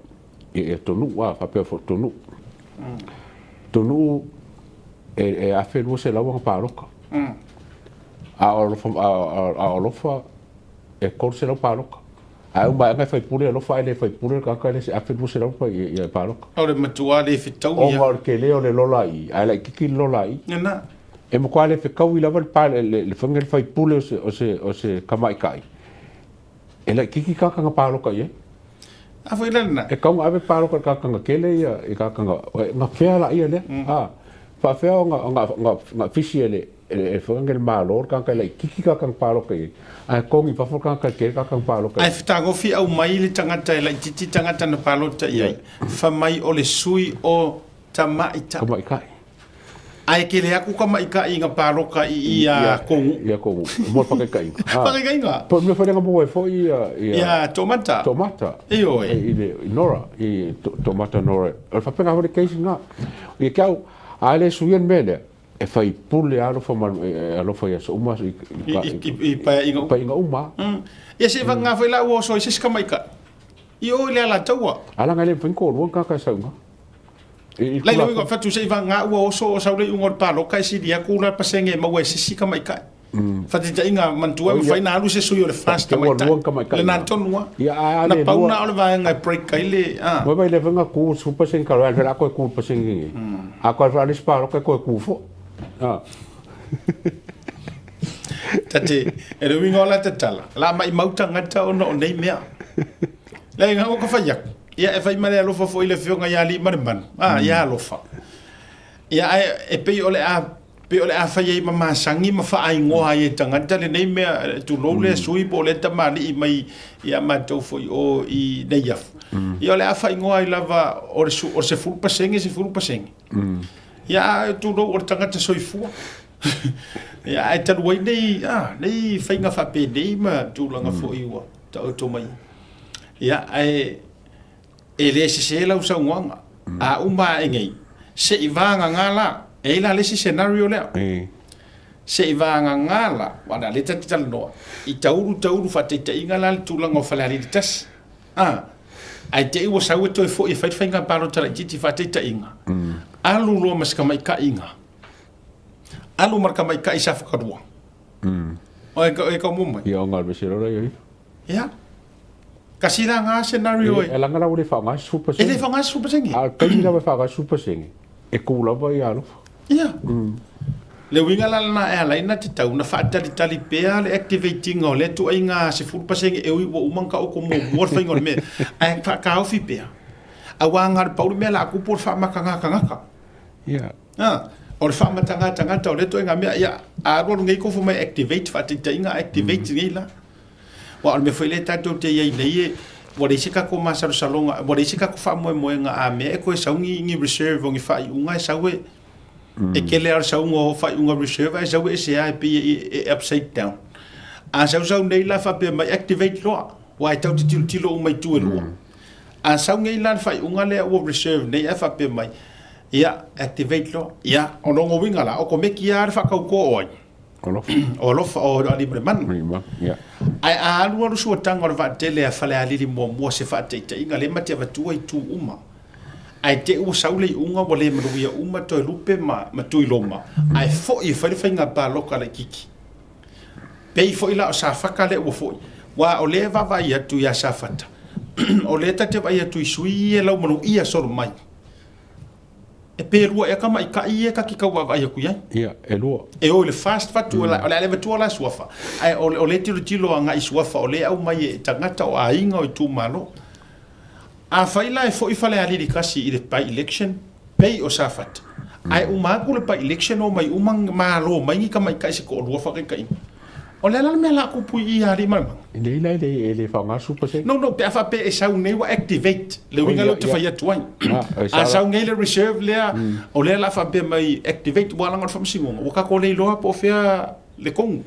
Tonuu, a faapea foi Tonuu, Tonuu e 1200 ana palota, a o Alofa e 300 palota. Ae uma ae ana e faipule Alofa ae le faipule le tagata lea e 1200 palota. O le matua le fetaui ia. Ona o le tele o le lola i i, ae laitiiti le lola i i. Lena. E matua le fetaui lava le faiga le faipule o se tamaitai. E laitiiti tagata na palota i ai. A foi la lena. E tatau ona ave palota i le tagata na tele ia i tagata na, na fea laia lea. A faafefea ona fisi e le e foi le Malo le tagata e laitiiti tagata na palota i ai, ae togi i fafo le tagata e tele tagata na palota i ai. Ae fetagofi aumai le tagata e laitiiti tagata na palota i ai, fai mai o le sui o Tamaitai. Tamaitai. Ae kele aku tamaitai na paloka i ia Kongu. Ia Kongu. Mo le whakaikainga. Whakaikainga. Po mea wharenga mo e foi ia ia Tomata. Tomata. Ioe. I le Nora, i Tomata Nora. O le whapenga hore case nga. Ia kia au, a le suia le mea lea, e whai pule alofa ma alofa ia so uma i i paeaiga uma. Paeaiga uma. Ia se whanga foi la ua so i se si tamaitai. I o i le Alataua. Ala ngai le whaingo o lua kaka sau nga. Lai le uiga fatu se iva nga ua oso o sau le iuga o le paloka e sili aku la pasenge e maua e sisi tamaitai. Fatitaiga manatua e mafai na alu se sui o le FAST tamaitai. Lena tonu a. Na pau na o le vaega e break ai le a. Mai mai le venga ku su pasenge ka al fela ko ku pasenge ngi. A ko al fela le paloka ko ku fo. A. Tate, e le uiga o la tatala, la maimau tagata ona o nei mea. Lai nga o ka fai aku. Ia, e fai ma le alofa foi i le Afioga ia Aliimalemanu, a, ia alofa. Ia, ae e pei o le a, pei o le a fai ai ma masagi ma faaigoa ai e tagata lenei mea, tulou lea sui po o lea tamalii mai ia matou foi o i Neiafu. Ia, o le a faaigoa ai lava o le 10%, 10%. Ia, ae tulou o le tagata soifua. Ia, ae talu ai nei, a, nei faiga faapenei ma tulaga foi ua taoto mai. Ia, ae e le sese lau saunoaga. A uma ae nei, se i vagana la, e i ai la le isi scenario lea. Se i vagana la, aua o lea ta te talanoa, i taulu taulu faataitaiga la le tulaga o Falealili 1. A, ae te i ua sau e toe foi e fai le faiga palota laitiiti faataitaiga, alu loa ma si tamaitaiga, alu ma le tamaitai Safakalua. O e ka mo mai. Ia o ngal bese rora ia. Ia. Kasi la ngā scenario e. E langa la ua le whaonga 10%. E le whaonga 10%. A taimi lava e whaonga 10%, e kū lava ia alofa. Ia. Le uiga la lena e ala ai ona tatau ona faatalitali pea le activate ina o lea ituaiga 10% e ui ua uma ona taoto muamua le faiga o le mea, ae faataofi pea. Aua na o le pau le mea o le a tupu o le faamataga tagata. Ia. A, o le faamataga tagata o lea ituaiga mea, ia, a alualu nei kofo mai activate, faataitaiga activate nei la. Aua o le mea foi lea tatou te i ai nei, e, ua leai se tatou masalosaloga, ua leai se tatou faamoemoega a mea e toe sau ni, ni reserve o ni faaiuga e sau e, e tele lava o le sauga o faaiuga reserve ae sau e ese lava e pei e, e upside down. A sausau nei la faapea mai activate loa, aua e tatou te tilotilo uma i itu e lua. A sau nei la le faaiuga lea ua reserve nei ae faapea mai, ia, activate loa. Ia, o lona uiga la, okomeki lava le faatauto o ai? Alofa. O alofa, o Aliimalemanu. Yeah. Ae a alualu suataga o le vaatele a Falealili muamua se faataitaiga lea ma te avatua itu uma. Ae te i ua sau le iuga ua le manuia uma Toelupe ma, ma Tuiloma, ae foi e fai le faiga paloka laitiiti. Pei foi la o Safata lea ua foi, aua o lea e vaavaai atu ia Safata, o lea ta te vaai atu i sui ia e laumanuia solo mai. E pe lua ea tamaitai ia ta te tau vaavaai atu i ai. Ia, e lua. E o i le fast fatu, mm. o le a le avatua la suafa, ae o, o lea tilotilo agai i suafa, o lea e aumai e tagata o aiga o itumalo. Afai la e foi Falealili 1 i le by-election, pei o Safata, ae uma atu le by-election omai uma malo mai ni tamaitai se toalua faataitaiga. O le a la le mea la tupu i i ia Aliimalemanu? Nei la e le, e le faaaoga 10%. No, no, pe a faapea e sau nei ua activate, le uiga lea ou te fai atu ai. A sau nei le reserve lea, o lea la a faapea mai activate, ua laga o le faamasinoga, ua tatou le iloa po o fea le tonu.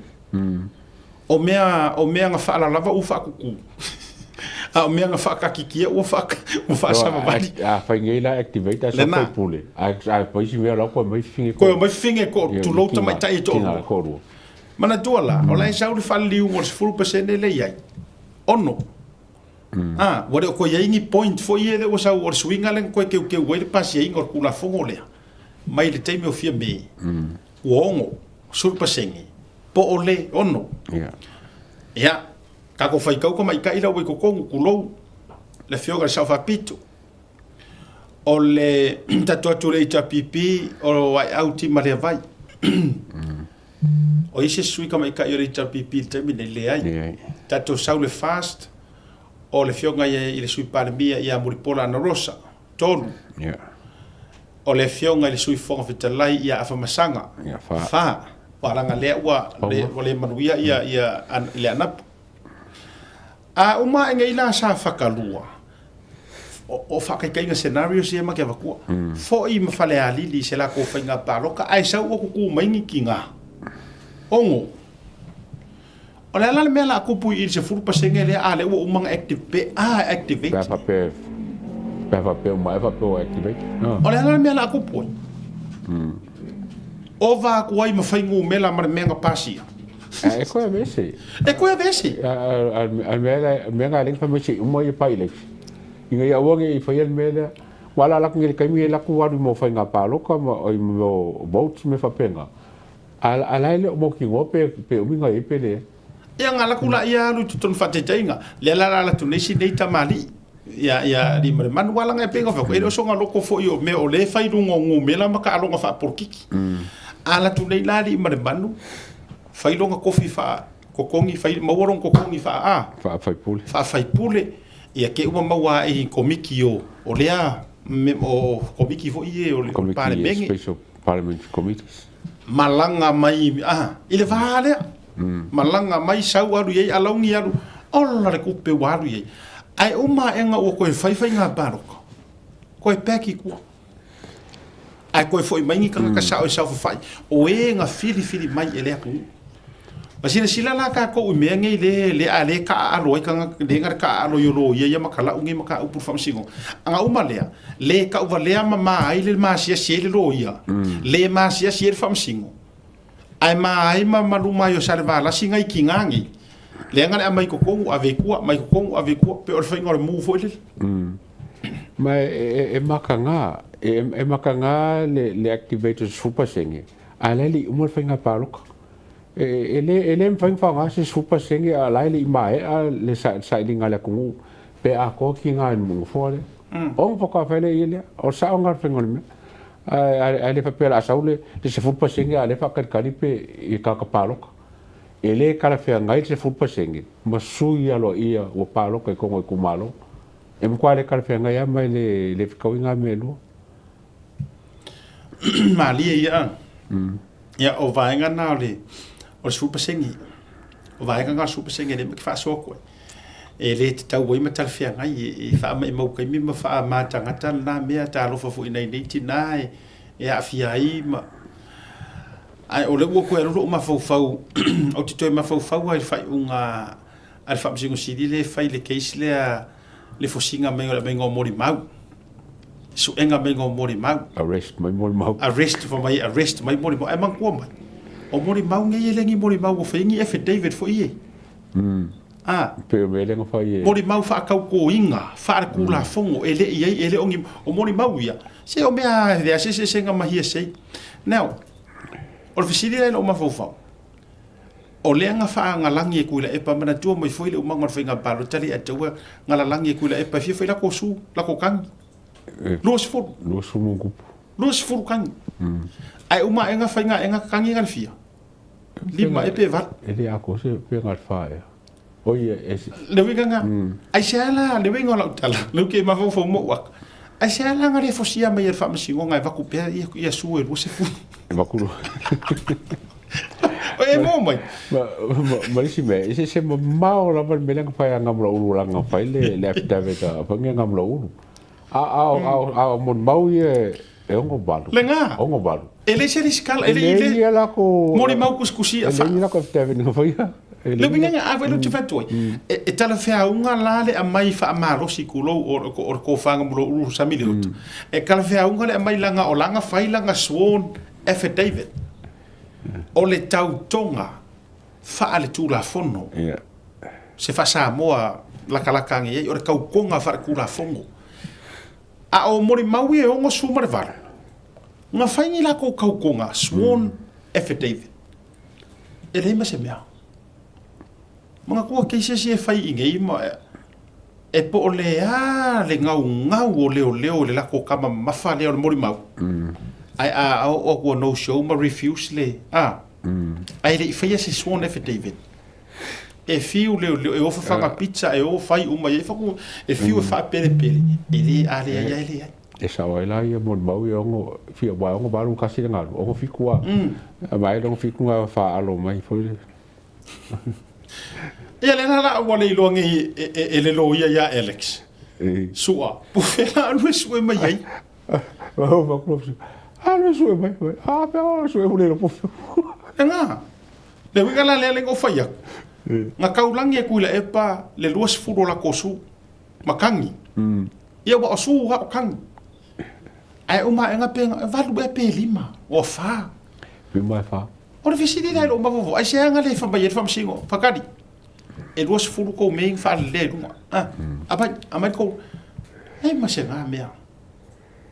O mea, o mea na faalalava ua faatutu, a o mea na faakatitia ua faa, ua faasavavali. A fai nei la activate a sau faipule, a fai si mea la koe mai fifine koe. Koe mai fifine ko, tulou tamaitai e toalua. Manatua la, o la e sau le faleliuga o le 10% lea e i ai, ono. A, ua le o toe i ai ni point foi ia lea ua sau, o le suiga lea na toe teuteu ai le pasiaina o le Tulafono lea, mai le taimi o Fiame, ua ono, 10%, po o le ono. Ia, tatou faitau tamaitai la ua i totonu, tulou, le Afioga i le Sao Faapito, o le tatou atu le HRPP, o Aeau Timaleavai. O ai se sui tamaitai o le HRPP i le taimi nei? Leai. Leai. Tatou sau le FAST, o le afioga ia i le Sui Palemia ia Mulipola Anarosa. 3. Yeah. O le afioga i le Sui Fofoga Fetalai ia Afamasaga. Yeah, fa. 4. Ua leaga lea ua le, ua le manuia ia, ia, an, le Anapu. A uma ae nei la sa whakalua, o, o whakaikainga scenarios ia ma ke avatua. Foi ma Falealili i se latou faiga paloka, ae sau ua kuku mai ni ki ngā. Ongo. O le a la le mea la a tupu i le 10% lea, a lea ua uma ona active, pe a activate. Pe a faapea, pe a faapea uma ae faapea ua activate. O le a la le mea la a tupu ai? Ova atu ai ma fuainumera ma le mea na pasia. E koe aveese. E koe aveese. A le mea lea, mea na alai fai mai se i uma ia by-election. Ina ia aua ne i faia le mea lea. Ua ala ala atu nei i le taimi e alu atu alu mo faiga paloka ma oi mo votes ma mea faapena. A la e le o mautinoa pe pe umi na i ai pe leai. Ia na alu atu la ia alu i totonu faataitaiga. Lea la ala atu nei si nei tamalii. Ia ia Aliimalemanu ua ala e pei ona fai atu, e le o soona loko foi o mea o lea e fai i luga o numera ma taaloga faapolokiki. A alu atu nei la Aliimalemanu, fai lona tofi faa totogi, fai maua lona totogi faa a? Faafaipule. Faafaipule. Ia ke ua maua ae i komiti o o lea o komiti foi ia o le Palemene. Special Parliamentary Committees. Malaga mai a i le va lea. Malaga mai sau alu i ai alauni alu ola le tupe ua alu i ai. Ae uma aega ua toe fai faiga palota. Toe pack i tua. Ae toe foi mai ni tagata sao e saofafai, o e na filifili mai e le atunuu. Ma silasila la tatou i mea nei le le a le taaalo ai tagata, le na taaalo i o loia ia ma talau nei mataupu i le faamasinoga. Ana uma lea, le tauvalea ma ma ai le masiasi ai le loia, le masiasi ai le faamasino, ae ma ai ma ma luma ai o Salevalasi nai tiga nei, lea na le aumai i totonu ave i tua, aumai i totonu ave i tua, pei o le faiga o le mu foi lele. Ma e makaga, e makaga le activate o le 10%, a o la e le i uma le faiga palota. E le mafai ona faaaoga se 10% a o la e le i maea le sailiga a le atunuu pe atoa tiga i le nofoa lea. Ona faatoa fai lea lea, o le sao lena o le faiga o le mea. Ae le faapea o le a sau le 10% a o lea e faatalitali pe i tagata palota. E le talafeagai le 10% ma sui aloaia ua palota i totonu o itumalo. E matua le talafeagai lava ma e le fetaui na mea e lua. Malie ia. Ia, o vaega na o le 10%. O vaega na o le 10% lea ma te faasoa atu ai. E le tatau ai ma talafeagai e faamaimau taimi ma faamatagata lena mea talofa foi i nai nei tina e aafia ai ma ae o lea ua toe alu lou mafaufau ou te toe mafaufau lava i le faaiuga a le Faamasino Sili lea e fai i le case lea le fosiga mai o le aumaiga o molimau, suega maiga o molimau. Arrest mai molimau. Arrest fai mai arrest mai molimau. Ae manatua mai, o molimau nei e le ni molimau ua fai ni affidavit foi ia. A. Pei o mea lea na fai e. Molimau faatautoina, faaletulafono, e le i ai, e le o ni, o molimau ia, se o mea e leai se eseesega ma hearsay. Now, o le fesili la i lou mafaufau, O lea na faagalagi e Tuilaepa, manatua mai foi le umaga o le faiga palota lea ia te au na lalagi e Tuilaepa e fia fai lako su, lako kagi. 20. 20 mo kupu. 20 kagi. Ae uma ae na faiga ae na kagi na le fia. Lima e pe valu. E le ako se pe na le fa ea. Oi e se. Le uiga nga. Ai se ala le uiga o lau tala. Le uke mafaufau mo uaka. Ai se ala nga le fosia mai e le faamasinoga e vaku pea ia, ia su e 20. E vaku lo. E mo mai. Ma, ma, ma isi mea, e se se mamao lava le mea lea na fai a Ngamulaulu la na fai le, le affidavit a fai ngia Ngamulaulu. A, a, a, a, a molimau ia e 68. Le nga. 68. E le se risikala, e le i le. E lako. Molimau kusikusi a fa. E le i lako affidavit na faia. Le uiga nga a welu te fai atu ai. E talafeauga la le aumai faamalosi kulou o le kofaga mo lou ulu sami le uta. E talafeauga le aumai laga o laga fai laga sworn affidavit o le tautoga faaletulafono se faa-Samoa lakalaka age ai o le tautoga faaletulafono. A o molimau ia e 68, na fai ni latou tautoga sworn affidavit. E leai ma se mea. Manatua kei se isi e fai i nei ma e po o le a le gaugau o leoleo i le latou tama mamafa lea o le molimau. Ae a oo atu ua no show ma refuse le a. Ae le i faia se sworn affidavit. E fiu leoleo, e o fafaga pizza, e o fai uma i ai fatu, e fiu e faapelepele, e le a leai a e leai. E sao ai la ia molimau ia ono fia aua e 68 kasi le galu, 67 a. Ma ai le 67 na faalo mai foi le. Ia lea la la ua le iloa nei e le loia ia Alex. Sua, po fea la alu e sue mai ai. Alu e sue mai. A pe o sue ule lo po. E ngā. Le uiga la lea le ngo fai aku. Nga kaulangi e kuila epa le 20 o la kosu. Makangi. Ia ua o su a o kangi. Ae uma aega pe valu ea pe lima o fa. Lima e fa. O le fesili la i lou mafaufau, aisea ga le fai mai ai le faamasino, Fakali, e 20 kou mea i faalelea i luga. A, aumai, aumai le kou. Leai ma se ga mea.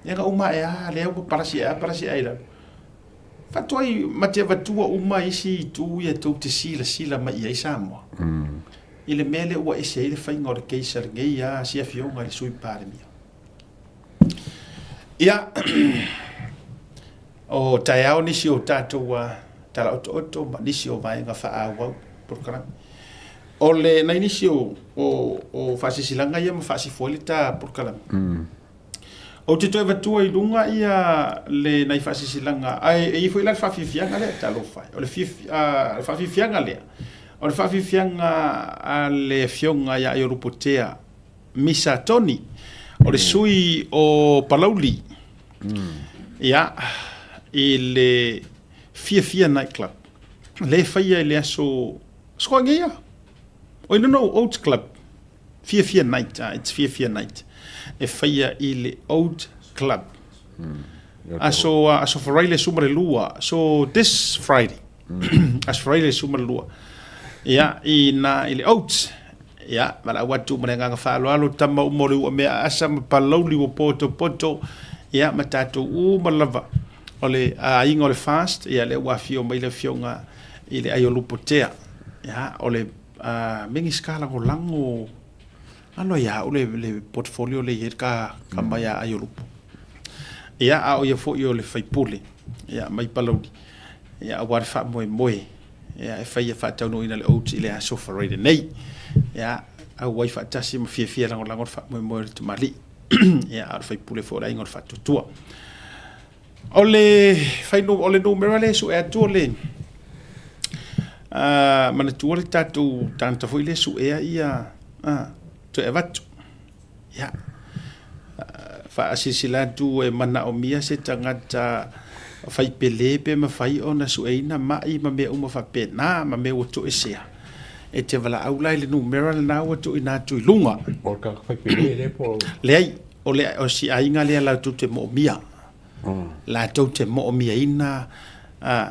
Ia na uma ae a, lea ua palasi ae a, palasi ae i lalo. Faatuai ma te avatua uma isi itu ia tou te silasila mai i ai Samoa. I le mea lea ua ese ai le faiga o le case a lenei a si afioga i le Sui Palemia. Ia, o taeao nisi o tatou tala otooto ma nisi o vaega faaauau polokalame. O le nai nisi o o o faasilasilaga ia ma faasifua ai le ta polokalame. Ou te toe avatua i luga ia le nai faasilasilaga ae e i ai foi la le faafiafiaga lea talofa e. O le faafiafiaga lea, o le faafiafiaga a le Afioga ia Aiolupotea Misa Tony, o le sui o Palauli, ia, i le Fiafia Night Club, lea e faia i le aso Soageia. Oi, no, no, Oats Club. Fiafia Night, ah, it's Fiafia Night. E faia i le Oat Club. Aso, aso Friday le 12. So, this Friday. Aso Friday le 12. Ia, i na, i le Oats. Ia, valaau atu ma le agaga faaaloalo, tama uma o le uamea aasa ma palauli ua potopoto, ia, ma tatou uma lava. O le aiga o le Fast, ia, lea ua afio mai le afioga i le Aiolupotea. Ia, o le Minisita Lagolago, alo ia au le, le portfolio le i ai le ka, ka mai a Aiolupo. Ia, a o ia foi o le faipule, ia, mai Palauli, ia, aua le faamoemoe, ia, e fai e faataunuuina le oats i le aso Faraire nei. Ia, auai faatasi ma fiafia lagolago le faamoemoe o le tamalii. Ia, a o le faipule foi o le aiga o le Faatuatua. O le fai o le numera lea e sue atu o le manatua le tatou tagata foi lea e suea ia toe avatu. Ia, faasilasila atu e manaomia se tagata faipele pe mafai ona sueina mai ma mea uma faapena ma mea ua toesea. E te valaau la i le numera lena ua tuuina atu i luga. O le tagata faipele lea po o... Leai, o le o si aiga lea latou te moomia. Latou te moomiaina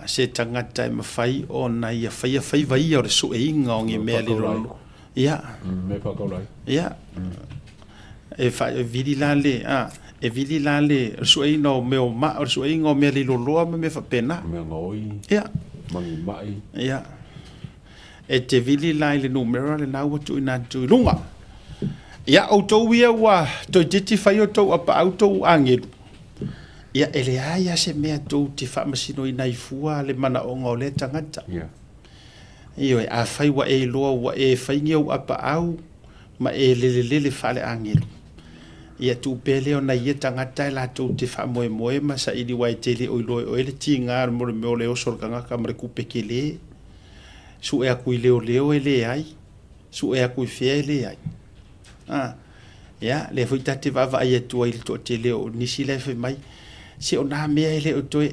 se tagata e mafai ona ia faia faiva ia o le sueina o ni mea lilololo. Ia. Mea faataulai. Ia. E fa e vili la le a e vili la le sueina o mea o ma o le sueina o mea liloloa ma mea faapena. Mea gaoi. Ia. Ma ni mai. Ia. E te vili la i le numera lena ua tuuina atu i luga. Ia, outou ia ua toeitiiti fai outou apaau tou agelu, ia e leai lava se mea tou te faamasinoina ai fua le manaoga o lea tagata. Yeah. Ioe, afai ua e iloa ua e fai ni ou apaau ma e lelelele faale-agelu, ia tuu pea lea o nai ia tagata e latou te faamoemoe ma saili aua e te le o iloa e oe le tiga mo le mea o le oso o le tagata ma le kupe kele. Sue atu i leoleo e leai, sue atu i fea e leai. A, ia, lea foi ta te vaavaai atu ai i le toatele o nisi la e fai mai, se o nā mea e le o toe,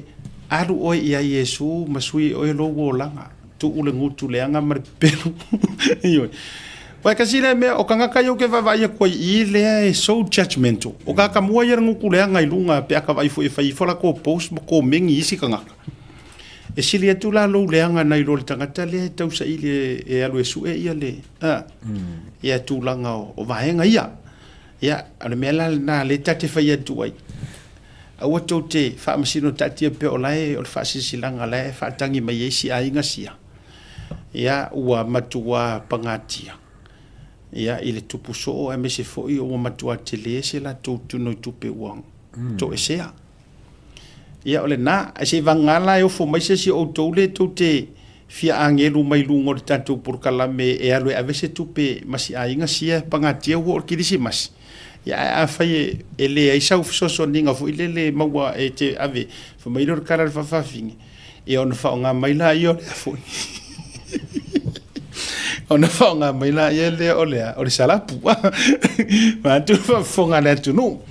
alu oe ia Iesu ma sui e oe lou olaga, tuu le gutu leaga ma le pepelu. Ioe. Uae kasi lea mea, o tagata ia ou te vaavaai atu ai i lea e so judgemental. O tagata mua ia le gutu leaga i luga pe a ka vaai foi e fai ifo latou post ma komeni i isi tagata. E sili atu la lou leaga nai lo le tagata lea e tausaili e alu e sue ia le a ia tulaga o vaega ia. Ia, o le mea la lena lea ta te fai atu ai, aua tou te faamasino taatia pea o la e o le faasilasilaga la e faatagi mai ai si aiga sia, ia ua matua pagatia ia i le tupu soo aemaise foi ua matua tele se latou tunoitupe ua toesea. Ia o lena, ae seivaga la e ofo mai se isi o outou lea tou te fia agelu mai luga o le tatou polokalame e alu e ave se tupe ma si aiga sia e pagatia ua oo i le Kerisimasi. Ia ae afai e leai sau fesoasoaniga foi lele e maua e te ave, fai mai lea o le tala a le faafafine, ia ona faaaoga mai laia o lea foi. Ona faaaoga mai laia lea o le a? O le salapu. Vaeatu le faafofoga a le atunuu.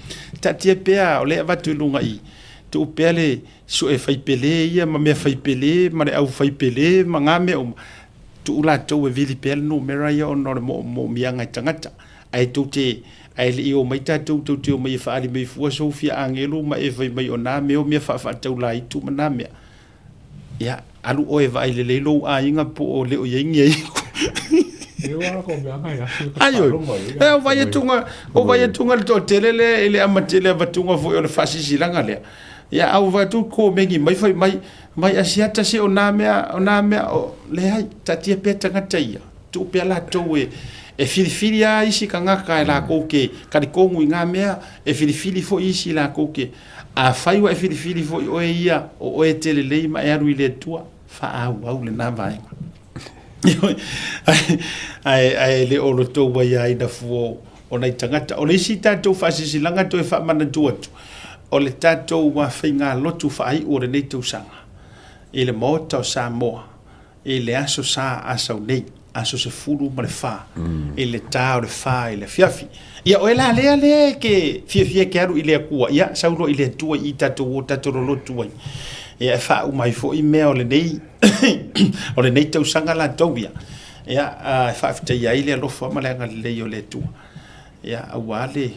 Taatia pea o lea e avatu i luga i, tuu pea le sue fai pele ia ma mea fai pele ma le au fai pele ma na mea uma, tuu latou e vili pea le numera ia ona o le moomoomiaga i tagata. Ae tou te, ae le i omai tatou tou te omai e faaali mai fua sou fia agelu ma e fai mai o na mea o mea faafaataulaitu ma na mea. Ia, alu oe e vaai lelei lou aiga po o le o i ai ni aiku. Ai oi, e o vai atuga, o vai atuga le toatele lea i le amatele avatuga foi o le faasilasilaga lea. Ia, a ua vaai atu komeni mai fai mai, mai Asiata se o nā mea, o nā mea, o, leai, taatia pea tagata ia, tuu pea latou e, e filifili lava isi tagata e latou te talitonu i nā mea, e filifili foi isi latou te, Afai ua e filifili foi oe ia, o oe e te lelei ma e alu i le Atua, faaauau lena vaega. Ae, ae le o le tou aiaina fua o nai tagata. O le isi tatou faasilasilaga toe faamanatu atu, o le tatou faigalotu faaiu o lenei tausaga i le Maota o Samoa i le aso Sa Asau nei, aso 14 i le ta o le fa i le afiafi. Ia, o e la lea lea e ke fiafia e ke alu i le Atua, ia, sau loa i le Atua i tatou o tatou lolotu ai. Ia, e faauma ai foi mea o lenei o lenei tausaga latou ia, ia, e faafetaia ai le alofa ma le agalelei o le Atua, ia, aua le,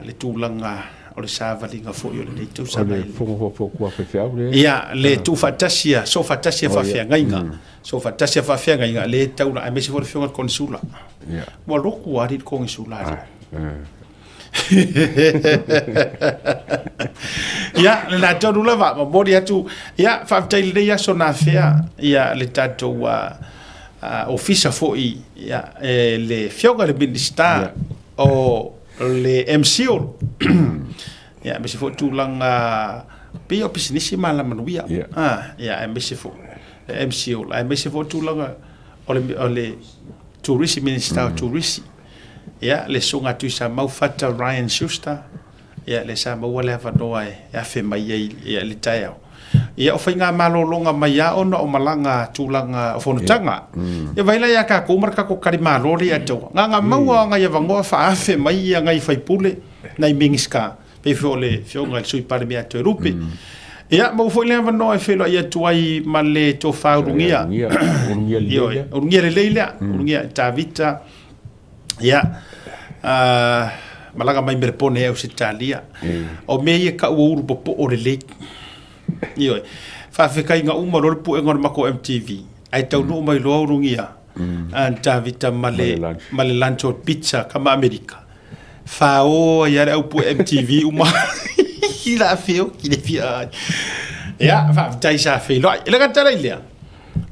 le tulaga o le savaliga foi o lenei tausaga. O le fono foafoatua a faifeau lea. Ia, le tuufaatasi a, soofaatasi a faafeagaiga, soofaatasi a faafeagaiga, le taula, aemaise foi le afioga i le Konesula. Ia. Ua lotu lava le Konesula. Ia, lena tonu lava, momoli atu, ia, faafetai i lenei aso na afea, ia, le tatou uh, uh, ofisa foi, ia, e, le afioga i le Minisita o le MCIL, ia, aemaise foi tulaga pei o pisinisi ma alamanuia, Yeah. ah, ia, aemaise foi le MCIL, aemaise foi tulaga o le, o le Turisi, Minisita o Turisi, Ia, le Susuga Tuisamau Fata Ryan Schuster, ia, lea sa maua le avanoa e afe mai ai ia, le taeao. Ia, o faiga malologa mai lava ona o malaga tulaga o fonotaga. Ia, vaai la ia tatou ma le tatou talimalo lea ia taua. Na ona maua lava nai avanoa faaafe mai ia nai faipule, nai Minisita, pei foi o le Afioga i le Sui Palemia Toelupe. Ia, maua foi le avanoa e feiloai atu ai ma le Tofa Ulugia. Ulugia lelei lea. Ulugia lelei lea. Ulugia Tavita. Ia, malaga mai Melepone e Ausetalia. O mea ia kau o ulu popoo lelei. Ioe. Faafetaiga uma loa le puega o le matou MTV, ae taunuu mai loa ulugia a Tavita ma le ma le lunch o pizza kama Amerika. Fao ai lava le au pue MTV uma. I la feoki le fia ai. Ia, faafetai sa feiloai. E le gata la i lea,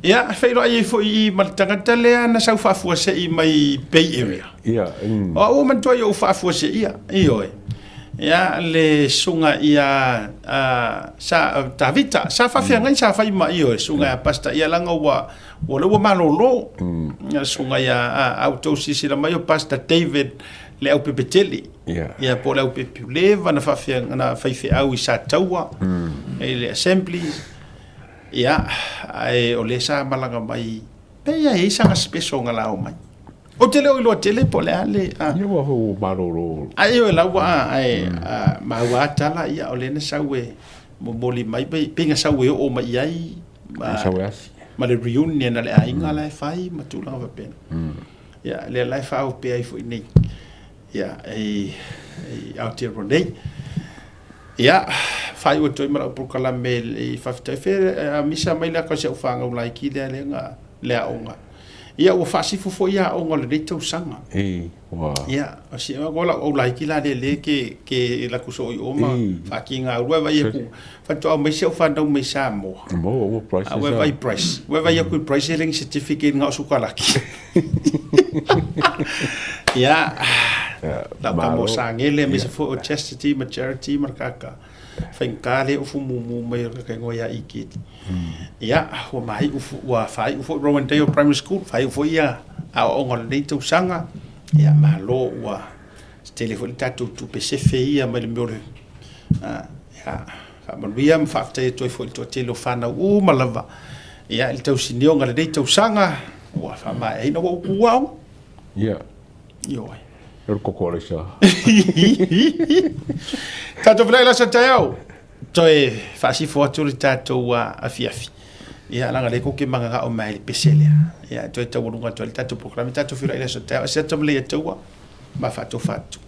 Ia, feiloai ai foi i ma le tagata lea na sau faafuasei mai Bay Area. Ia, mm. O au manatua i ou faafuaseia, ioe. Ia, le susuga ia uh, sa, Tavita, sa faafeagai mm. sa fai ma ioe, susuga ia Pastor, ia laga ua, ua le ua malolo. Mm. Ia, susuga ia, a, au tou silasila mai o Pastor David le au pepetele. Yeah. Ia, po o le au pepe, leva na faafeagai, na faifeau i Sataua, mm. i le Assembly. Ia, ae o lea sa malaga mai, pei e i ai sana special na lao mai. Ou te le o iloa tele po o le a le... A. Ia ua ua malolo. Ai ioe la ua, ae maua lava tala, ia o lea na sau e momoli mai, pei na sau e oo mai i ai. Ma, sau e asi. Ma le reunion a le aiga la e fai ma tulaga faapena. Ia, lea la e faaopea ai foi nei. Ia, i, i Aotearoa nei. Ia, faaiu atu ai ma lau polokalame i faafetai fe a misa mai le aka o si au whāngau laiki lea lea nga le aoga. Ia, ua faasifu foi ia aoga o lenei tausaga. E, ua. Ia, o si o lau au laiki la le le ke, ke laku so i o ma whaki ngā urua vai aku. Whatoa mai si au whānau mai Samoa. Mo, ua price. Ua vai price. Ua vai aku price e lengi certificate ngā o sukalaki. Ia, lau ka mo sangele, me se fo o chastity ma charity ma kaka. Whainga le ufu mumu mai o ka ingoa ia iketi. Ia, ua mahi ufu, ua whai ufu Rowan Dale Primary School, whai ufu ia a o onga lenei tausaga. Ia, malo ua tele foi le tatou tupe sefe ia mai le mea o le, ia, Faamanuia ma faafetai atu ai foi i le toatele o fanau uma lava ia i le tausinioga o lenei tausaga ua faamaeaina ua upu aoga. Ia. Ioe. E le koko ale sa. Tatou feiloai le aso taeao. Toe faasifo atu le tatou afiafi. Ia leaga lea kou ke mananao mai le pese lea. Ia toe taualuga atu ai le tatou polokalame tatou feiloai le aso taeao. Asiata ma leia taua ma faatofa atu.